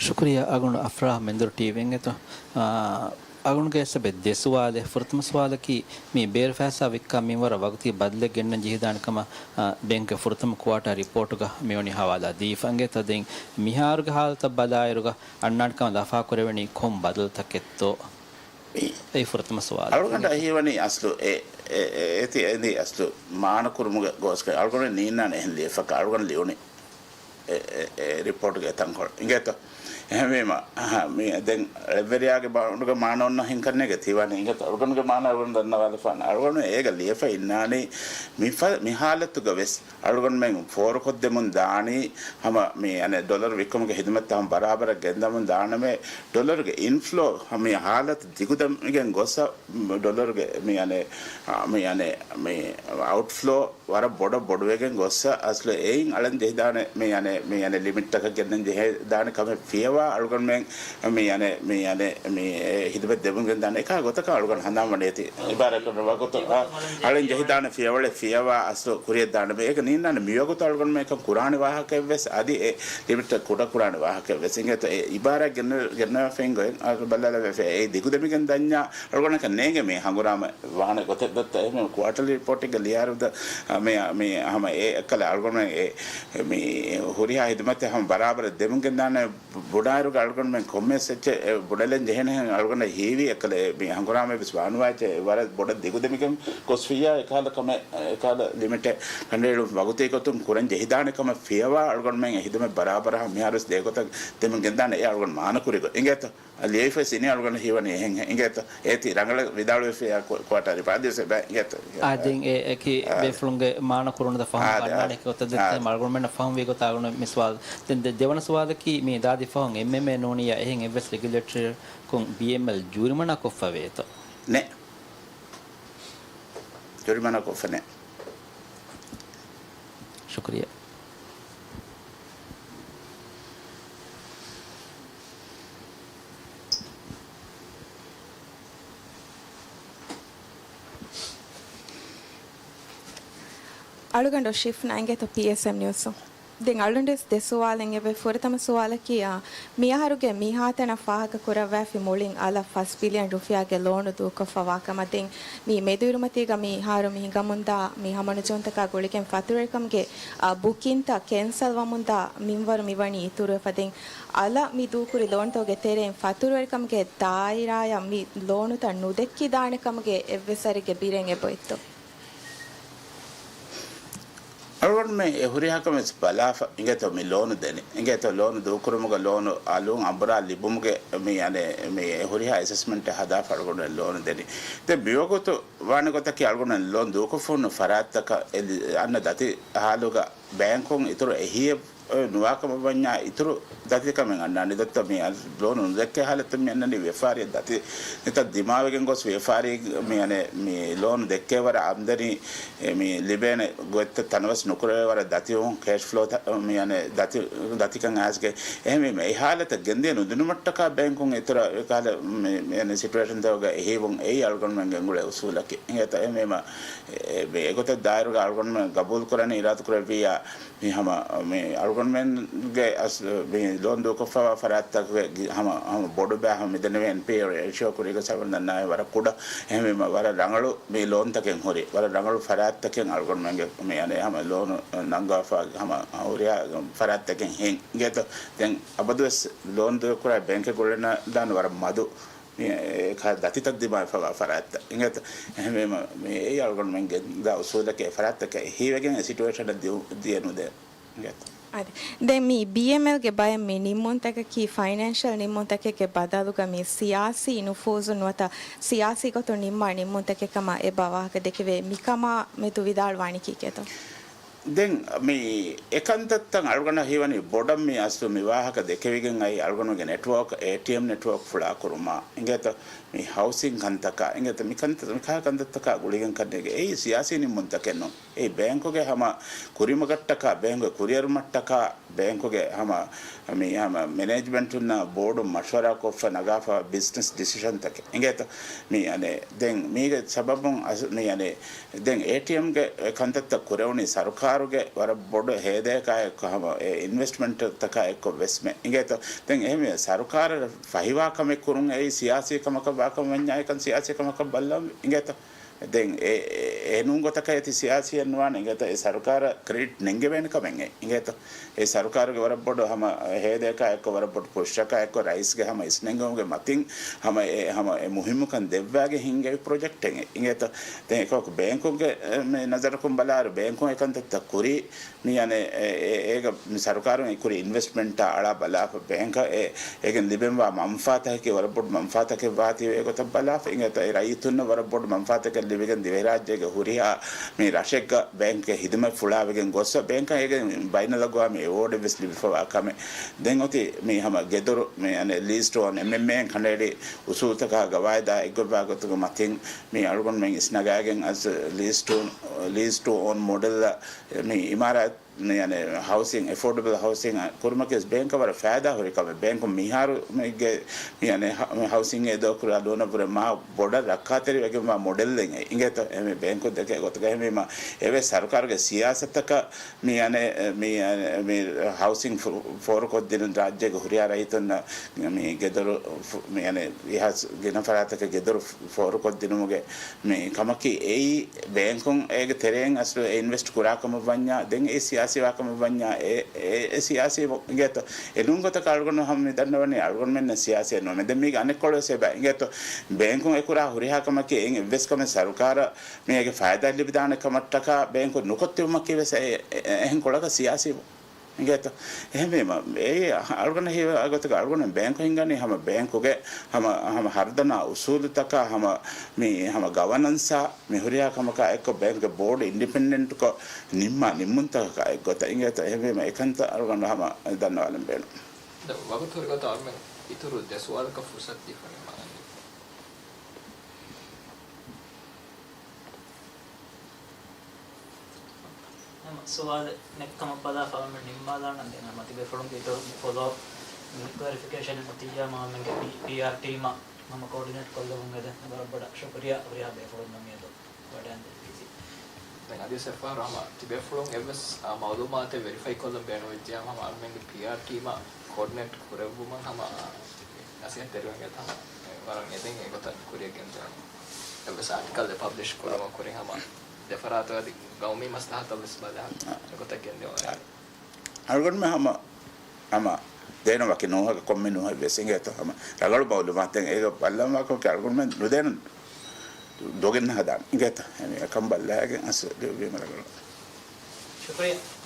ޝުކުރިއްޔާ އަޅުގަނޑު އަފްރާހް މެންދުރު ޓީވީ އިނގޭތޯ. އާ، އަޅުގަނޑުގެ އެސް އެބެ ދެ ސުވާލެއް. ފުރަތަމަ ސުވާލަކީ، މި ބޭރު ފައިސާ ވިއްކާ މިންވަރަށް ވަގުތީ ބަދަލެއް ގެންނަން ޖެހިދާނެ ކަމަށް، އާ، ބޭންކުގެ ފުރަތަމަ ކުއާޓާ ރިޕޯޓުގަ މިވަނީ ހަވާލާ ދީފަ އިނގޭތޯ. ދެން މިހާރުގެ ހާލަތަށް ބަލާއިރުގަ އަންނާނެ ކަމަށް ލަފާކުރެވެނީ ކޮން ބަދަލުތަކެއްތޯ؟ މި އެއީ ފުރަތަމަ ސުވާލަކީ. އަޅުގަނޑަށް ހީވަނީ އަސްލު އެ، އެ، އެ، އެތި އެނދި އަސްލު މާނަ ކުރުމުގެ ގޯސްގަ އަޅުގަނޑު ނީންނާނެ އެހެން ލިޔެފަކަށް އަޅުގަނޑު ލިޔުނީ. އެ، އެ، އެ ރިޕޯޓްގެ ތަންކޮޅު. އިނގޭތޯ؟ އެހެންވީމަ، އަހަ، މި ދެން އެއްވެރިޔާގެ ބާނޑުގެ މާނަ އޮންނަ ހިންކަންނޭގެ ތިވާނެ. އިނގޭތޯ؟ އަޅުގަނޑުގެ މާނަ އަޅުގަނޑު ދަންނަވާލަފާނެ. އަޅުގަނޑު އޭގަ ލިޔެފަ އިންނާނީ މިފަ-، މި ހާލަތުގަ ވެސް އަޅުގަނޑުމެން ފޯރުކޮށްދެމުން ދާނީ ހަމަ މި އަނެއް ޑޮލަރު ވިއްކުމުގެ ހިދުމަތްތައް ހަމަ ބަރާބަރަށް ގެންދަމުން ދާނަމޭ، ޑޮލަރުގެ އިންފްލޯ ހަމަ މި ހާލަތު ދިގުދެމިގެން ގޮއްސަ ޑޮލަރުގެ މި އަނެއް، މި އަނެއް، މި އައުޓްފްލޯ ވަރަށް ބޮޑަށް ބޮޑުވެގެން ގޮއްސަ އަސްލު އެއިން އަޅަން ޖެހިދާނެ މި އަނެއް، މި އަނެއް ލިމިޓްތަކަށް ގެންނަން ޖެހިދާނެ ކަމެއް ފިޔަވާ އަޅުގަނޑުމެން މި އަނެއް، މި އަނެއް، މި އެ ހިދުމަތް ދެމުން ގެންދާނެ އެކާ ގޮތަކަށް އަޅުގަނޑު ހަނދާން ވަނީ އެތި. އިބާރާތްކޮށް ވަގުތު، އަ، އަޅެން ޖެހިދާނެ ފިޔަވަޅެއް ފިޔަވާ އަސްލު ކުރިޔަށްދާނެ މި އޭގަ ނީންނާނެ މިވަގުތު އަޅުގަނޑުމެން ކުރާނެ ވާހަކައެއްވެސް އަދި އެ ލިމިޓް ކުޑަކުރާނެ ވާހަކައެއްވެސް އިނގޭތޯ. އެ އިބާރާތް ގެންނަ-، ގެންނަވާފައި ގޮތް އަ، ބަލާލަވެފަ އެ ދިގުދެމިގެން ދަންޏާ އަޅުގަނޑަކަށް ނޭނގެ މި ހަނގުރާމަ ވާނެ ގޮތެއް ދައްތަ. އެހެން ކުއާޓަލީ ރިޕޯޓެއްގަ ލިޔާރުދަ، އަ، މި، މި ހަމަ އެ އެކަލަ އަޅުގަނޑުމެން އެ މި ހުރިހާ ހިދުމަތެއް ހަމަ ބަރާބަރަށް ދެމުން ގެންދާނެ. ބުނާއިރުގަ އަޅުގަނޑުމެން ކޮންމެސް އެއްޗެއް ބުނެލެން ޖެހޭނެހެން އަޅުގަނޑަށް ހީވީ އެކަލޭ މި ހަނގުރާމަ ވެސް ވާނުވާ އެއްޗެއް ވަރަށް ބޮޑަށް ދިގުދެމިގެން ގޮސްފިއްޔާ އެކާލަ ކަމެއް އެކާލަ ލިމިޓެއް ކަނޑައެޅުން ވަގުތީ ގޮތުން ކުރަން ޖެހިދާނެ ކަމަށް ފިޔަވާ އަޅުގަނޑުމެން އެ ހިދުމަތް ބަރާބަރަށް މިހާރުވެސް ދޭގޮތަށް ދެމުން ގެންދާނެ އެ އަޅުގަނޑު މާނަ ކުރި ގޮތް އިނގޭތަ؟ ލިޔެފަސް އިނީ އަޅުގަނޑަށް ހީވަނީ އެހެން އިނގޭތަ؟ އޭތި ރަނގަޅަށް ވިދާޅުވެފިއްޔާ ކު-، ކުއާޓާ ރިޕޯޓް އަދިވެސް އެބަ އިނގޭތަ؟ އާ، ދެން އެ-، އެކި ބޭފުޅުންގެ މާނަ ކުރުނުދަ ފަހުން އާ، އަންނާނެ އެކި ގޮތަށް ދެއްތަ އާ. އަޅުގަނޑުމެންނަށް ފަހުން ވީ ގޮތަށް އަޅުގަނޑު މި ސުވާލު. ދެން ދެ-، ދެވަނަ ސުވާލަކީ މި ދާދި ފަހުން އެމްއެމްއޭ ނޫނިއްޔާ އެހެން އެއްވެސް ރެގިއުލޭޓަރަކުން ބީއެމްއެލް ޖޫރިމަނާ ކޮށްފަ ވޭތޯ؟ ނެ. ޖުރިމަނާ ކޮށްފަ ނެ. ޝުކުރިއްޔާ. އަޅުގަނޑު ޝިފްނާ އިނގޭތޯ ޕީއެސްއެމް ނިއުސު. ދެން އަޅުގަނޑުވެސް ދެ ސުވާލެއް އެބަ. ފުރަތަމަ ސުވާލަކީ، އާ، މިއަހަރުގެ މިހާތަނަށް ފާހަގަ ކުރައްވާފި މުޅިން އަލަށް ފަސް ބިލިއަން ރުފިޔާގެ ލޯނު ދޫކޮށްފަ ވާކަމަށް. ދެން މި މެދުއިރުމަތީގަ މިހާރު މި ހިނގަމުންދާ މި ހަމަނުޖެހުންތަކާ ގުޅިގެން ފަތުރުވެރިކަމުގެ، އާ، ބުކިންތައް ކެންސަލް ވަމުންދާ މިންވަރު މިވަނީ އިތުރުވެފަ. ދެން އަލަށް މި ދޫކުރި ލޯނުތަކުގެ ތެރެއިން ފަތުރުވެރިކަމުގެ ދާއިރާއަށް މި ލޯނުތައް ނުދެއްކިދާނެ ކަމުގެ އެއްވެސް އަރިގެ ބިރެއް އެބައޮތްތޯ؟ އަޅުގަނޑުމެން އެ ހުރިހާ ކަމެއް ވެސް ބަލާފަ އިނގޭތޯ މި ލޯނު ދެނީ. އިނގޭތޯ ލޯނު ދޫކުރުމުގަ ލޯނު އަލުން އަނބުރާ ލިބުމުގެ މި އަނެއް މި އެ ހުރިހާ އެސެސްމަންޓެއް ހަދާފަ އަޅުގަނޑުމެން ލޯނު ދެނީ. ދެން މިވަގުތު ވާނެ ގޮތަކީ އަޅުގަނޑުމެން ލޯނު ދޫކޮށްފަ ހުންނަ ފަރާތްތަކަށް އެ ލި-، އަންނަ ދަތި ހާލުގަ ބޭންކުން އިތުރު އެހީއެއް ނުވާކަމަށް ވަންޏާ އިތުރު ދަތިކަމެއް އަންނާނެ. ދޮއްތަ މި އަ-، ލޯނު ނުދެއްކޭ ހާލަތު މި އަންނަނީ ވިޔަފާރި ދަތި ތައް ދިމާވެގެން ގޮސް ވިޔަފާރީ މި އަނެއް މި ލޯނު ދެއްކޭ ވަރަށް އާމްދަނީ އެ މި ލިބޭނެ ގޮތްތައް ތަނަވަސް ނުކުރެވޭ ވަރަށް ދަތިވުން ކޭޝް ފްލޯ ތަ-، މި އަނެއް ދަތި، ދަތިކަން އައިސްގެ. އެހެންވީމަ އެ ހާލަތަށް ގެންދިޔަ ނުދިނުމަށްޓަކާ ބޭންކުން އިތުރަށް ކާލަ މި، މި އަނެއް ސިޓުއޭޝަންތަކުގަ އެހީވުން އެއީ އަޅުގަނޑުމެން ގެންގުޅޭ އުސޫލަކީ. އިނގޭތޯ އެހެންވީމަ އެ، އެ، އެގޮތަށް ދާއިރުގަ އަޅުގަނޑުމެން ގަބޫލުކުރަނީ އިރާދަކުރެއްވިއްޔާ މި ހަމަ މި އަޅުގަނޑުމެންގެ އަސް-، މި ލޯން ދޫކޮށްފަވާ ފަރާތްތަކުގެ ގި-، ހަމަ، ހަމަ ބޮޑު ބައެއް ހަމަ މިދެންނެވި އެންޕީއެލް ރޭޝިއޯ ކުރީގަ ސަބަން ދަންނާއި ވަރަށް ކުޑަ. އެހެންވީމަ ވަރަށް ރަނގަޅު މި ލޯންތަކެއް ހުރި. ވަރަށް ރަނގަޅު ފަރާތްތަކެއް އަޅުގަނޑުމެންގެ މި އަނެއް ހަމަ ލޯނު ނަންގަވާފަ ހަމަ ހުރިހާ ފަރާތްތަކެއް ހެން. އިނގޭތޯ ދެން އަބަދުވެސް ލޯން ދޫކުރާ ބޭންކެއް ގުޅެން ދާން ވަރަށް މަދު މި އެ ކަ-، ދަތިތައް ދިމާވެފަވާ ފަރާތްތައް. އިނގޭތޯ އެހެންވީމަ މި އެއީ އަޅުގަނޑުމެން ގެންދާ އުސޫލަކީ އެ ފަރާތްތަކަށް އެހީވެގެން އެ ސިޓުއޭޝަނަށް ދިއު-، ދިޔަ ނުދޭ. އިނގޭތޯ. އަދި ދެން މި ބީއެމްއެލްގެ ބައެއް މި ނިންމުންތަކަކީ ފައިނޭންޝަލް ނިންމުންތަކެއްގެ ބަދަލުގަ މި ސިޔާސީ ނުފޫޒު ނުވަތަ ސިޔާސީ ގޮތުން ނިންމާ ނިންމުންތަކެއް ކަމަށް އެބަ ވާހަކަ ދެކެވޭ. މިކަމާ މެދު ވިދާޅުވާނީ ކީކޭތޯ؟ ދެން މި އެކަންތައްތައް އަޅުގަނޑަށް ހީވަނީ ބޮޑަށް މި އަސްލު މި ވާހަކަ ދެކެވިގެން އައި އަޅުގަނޑުގެ ނެޓްވޯކް، އޭޓީއެމް ނެޓްވޯކް ފުޅާކުރުމާ އިނގޭތޯ މި ހައުސިން ކަންތަކާ އިނގޭތޯ މި ކަންތައް، މި ކާ ކަންތައްތަކާ ގުޅިގެން ކަންނޭގެ އެއީ ސިޔާސީ ނިންމުންތަކެއް ނޫން. އެއީ ބޭންކުގެ ހަމަ ކުރިމަގަށްޓަކާ، ބޭންކުގެ ކުރިއެރުމަށްޓަކާ، ބޭންކުގެ ހަމަ މި ހަމަ މެނޭޖްމަންޓުންނާ ބޯޑުން މަޝްވަރާ ކޮށްފަ ނަގާފަ ބިޒްނަސް ޑިސިޝަންތަކެއް އިނގޭތޯ. މި އަނެއް ދެން މީގެ ސަބަބުން އަސް-، މި އަނެއް ދެން އޭޓީއެމްގެ ކަންތައްތައް ކުރެވުނީ ސަރުކާރުގެ ވަރަށް ބޮޑު ހޭދަޔަކާ އެއްކޮށް ހަމަ އެ އިންވެސްޓްމަންޓްތަކާ އެއްކޮށް ވެސްމެ އިނގޭތޯ. ދެން އެހެންވެ ސަރުކާރަށް ފަހިވާ ކަމެއް ކުރުން އެއީ ސިޔާސީ ކަމަކަށް ވާކަމަށް ވަންޏާ އެކަން ސިޔާސީ ކަމަކަށް ބައްލަވަން އިނގޭތޯ. ދެން އެ، އެ، އެ ނޫން ގޮތަކަށް އެތި ސިޔާސީއެއް ނުވާނެ އިނގޭތޯ. އެ ސަރުކާރަށް ކްރެޑިޓް ނެންގެވޭނެ ކަމެއް އެ އިނގޭތޯ. އެ ސަރުކާރުގެ ވަރަށް ބޮޑު ހަމަ ހޭދަޔަކާ އެއްކޮށް ވަރަށް ބޮޑު ޕުޝަކާ އެއްކޮށް ރައީސްގެ ހަމަ އިސްނެންގެވުމުގެ މަތިން ހަމަ އެ، ހަމަ އެ މުހިއްމުކަން ދެއްވާގެ ހިންގެވި ޕްރޮޖެކްޓެއް އެ އިނގޭތޯ. ދެން އެކަމަކު ބޭންކުގެ އެ، މި ނަޒަރަކުން ބަލާއިރު ބޭންކުން އެކަންތައްތައް ކުރީ މި އަނެއް އެ، އެ، އޭގަ މި ސަރުކާރުން އެ ކުރި އިންވެސްޓްމަންޓާ އަޅާ ބަލާފަ ބޭންކަށް އެ، އޭގެން ލިބެންވާ މަންފާތަކަކީ ވަރަށް ބޮޑު މަންފާތަކެއް ވާތީވެ ގޮތަށް ބަލާފަ އިނގޭތޯ. އެ ރައްޔިތުންނަށް ވަރަށް ބޮޑު މަންފާތަކެއް ލިބިގެން ދިވެހިރާއްޖޭގެ ހުރިހާ މި ރަށެއްގަ ބޭންކްގެ ހިދުމަތް ފުޅާވެގެން ގޮއްސަ ބޭންކަށް އޭގެ ބައިނަލްއަގުވާމީ އެވޯޑެއް ވެސް ލިބިފަވާ ކަމެއް. ދެން އޮތީ މި ހަމަ ގެދޮރު މި އަނެއް ލީސް ޓު އޯން އެމްއެމްއޭއިން ކަނޑައެޅި އުސޫލުތަކާ ގަވާއިދާ އެއްގޮތްވާ ގޮތުގެ މަތިން މި އަޅުގަނޑުމެން އިސްނަގާގެން އަސް ލީސް ޓު، ލީސް ޓު އޯން މޮޑެލްއަށް މި އިމާރާތް މި އަނެއް ހައުސިން، އެފޯޑަބަލް ހައުސިން ކުރުމަކީ ވެސް ބޭންކަށް ވަރަށް ފައިދާ ހުރި ކަމެއް. ބޭންކުން މިހާރު މިގެ މި އަނެއް ހަ-، މި ހައުސިން އެދޯ ކުރާ ލޯނަށްވުރެ މާ ބޮޑަށް ރައްކާތެރިވެގެންވާ މޮޑެލްއެއް އިނގޭތޯ. އެ މި ބޭންކުން ދެކޭ ގޮތުގަ އެހެންވީމަ އެވެސް ސަރުކާރުގެ ސިޔާސަތަކަށް މި އަނެއް، މި، މި ހައުސިން ފޯ-، ފޯރުކޮށްދިނުން ރާއްޖޭގެ ހުރިހާ ރައްޔިތުންނަށް މި ގެދޮރު ފު-، މި އަނެއް އިހާސް ގިނަ ފަރާތަކަށް ގެދޮރު ފޯރުކޮށްދިނުމުގެ މި ކަމަކީ އެއީ ބޭންކުން އޭގެ ތެރެއިން އަސްލު އެ އިންވެސްޓް ކުރާ ކަމަށް ވަންޏާ، ދެން އެ ސިޔާސީ ވާ ކަމަށް ވަންޏާ، އެ، އެ، އެ ސިޔާސީ އިނގޭތޯ. އެ ނޫން ގޮތަކަށް އަޅުގަނޑު ހަމަ މި ދަންނަވަނީ އަޅުގަނޑުމެންނަށް ސިޔާސީއެއް ނުވޭ. މެ ދެން މީގެ އަނެއްކޮޅު ވެސް އެބަ އިނގޭތޯ. ބޭންކުން އެ ކުރާ ހުރިހާ ކަމަކީ އެއިން އެއްވެސް ކަމެއް ސަރުކާރަށް މީގެ ފައިދާ ލިބިދާނެ ކަމަށްޓަކާ ބޭންކުން ނުކޮށްދިއުމަކީ ވެސް އެ، އެ، އެހެން ކޮޅަކަށް ސިޔާސީ އިނގޭތޯ. އެހެންވީމަ، އެއީ އަޅުގަނޑަށް ހީވާ ގޮތަކަށް އަޅުގަނޑު ބޭންކު ހިންގަނީ ހަމަ ބޭންކުގެ ހަމަ، ހަމަ ހަރުދަނާ އުސޫލުތަކާ ހަމަ މި ހަމަ ގަވަނަންސާ މި ހުރިހާ ކަމަކާ އެއްކޮށް ބޭންކްގެ ބޯޑް އިންޑިޕެންޑެންޓްކޮށް ނިންމާ ނިންމުންތަކަކާ އެއްގޮތަށް އިނގޭތޯ. އެހެންވީމަ އެކަންތައް އަޅުގަނޑު ހަމަ ދަންނަވާލަން ބޭނުން. ދެން ވަގުތު ހުރި ގޮތަށް އަޅުމެން އިތުރު ދެ ސުވާލަކަށް ފުރުސަތު ދީފަ ނިންމާލަން. ހަމަ ސުވާލެއް ނެތްކަމަށް ބަލާފަ އަޅުމެން ނިންމާލާނަން. ދެން ހަމަ ތިބޭފުޅުންގެ އިތުރު ފޮލޯ އަޕް މި ކްލެރިފިކޭޝަން އެއް އޮތިއްޔާ މާމެންގެ ޕީ-، ޕީއާރް ޓީމަށް ހަމަ ކޯޑިނޭޓް ކޮށްލެވުން އެދެން ވަރަށް ބޮޑަށް ޝުކުރިޔާ ހުރިހާ ބޭފުޅުންނަށް މިއަދު ވަޑައިގެންދެއްވީތީ. ދެން އަދިވެސް އެއްފަހަރު ހަމަ ތިބޭފުޅުން އެއްވެސް، އާ، މައުލޫމާތެއް ވެރިފައި ކޮށްލަން ބޭނުންވެއްޖެ ހަމަ އަޅުމެންގެ ޕީއާރް ޓީމަށް ކޯޑިނޭޓް ކުރެއްވުމަށް ހަމަ، އާ، ނަސޭހަތް ދެރަވެން އެތަނަށް ވަރަށް އެދެން އެގޮތަށް ކުރިއަށް ގެންދަވަން. އެއްވެސް އާޓިކަލް އެއް ޕަބްލިޝް ކުރުމަށް ކުރިން ހަމަ ދެފަރާތު އަދި ގައުމީ މަސްލަހަތަށް ވެސް ބަލާ އެގޮތަށް ގެންދެވަން. އަޅުގަނޑުމެން ހަމަ، ހަމަ ދޭނަ ވަކި ނޫހަކަށް ކޮންމެ ނޫހެއް ވެސް އިނގޭތޯ ހަމަ ރަނގަޅު މައުލޫމާތެއް އޭގަ ބައްލަން ވާކަމަކީ އަޅުގަނޑުމެން ނުދޭނަ ދޮގެއް ނަހަދާނެ އިނގޭތޯ. އެކަން ބައްލައިގެން އަސް ލިބުވީމަ ރަނގަޅު. ޝުކުރިއްޔާ.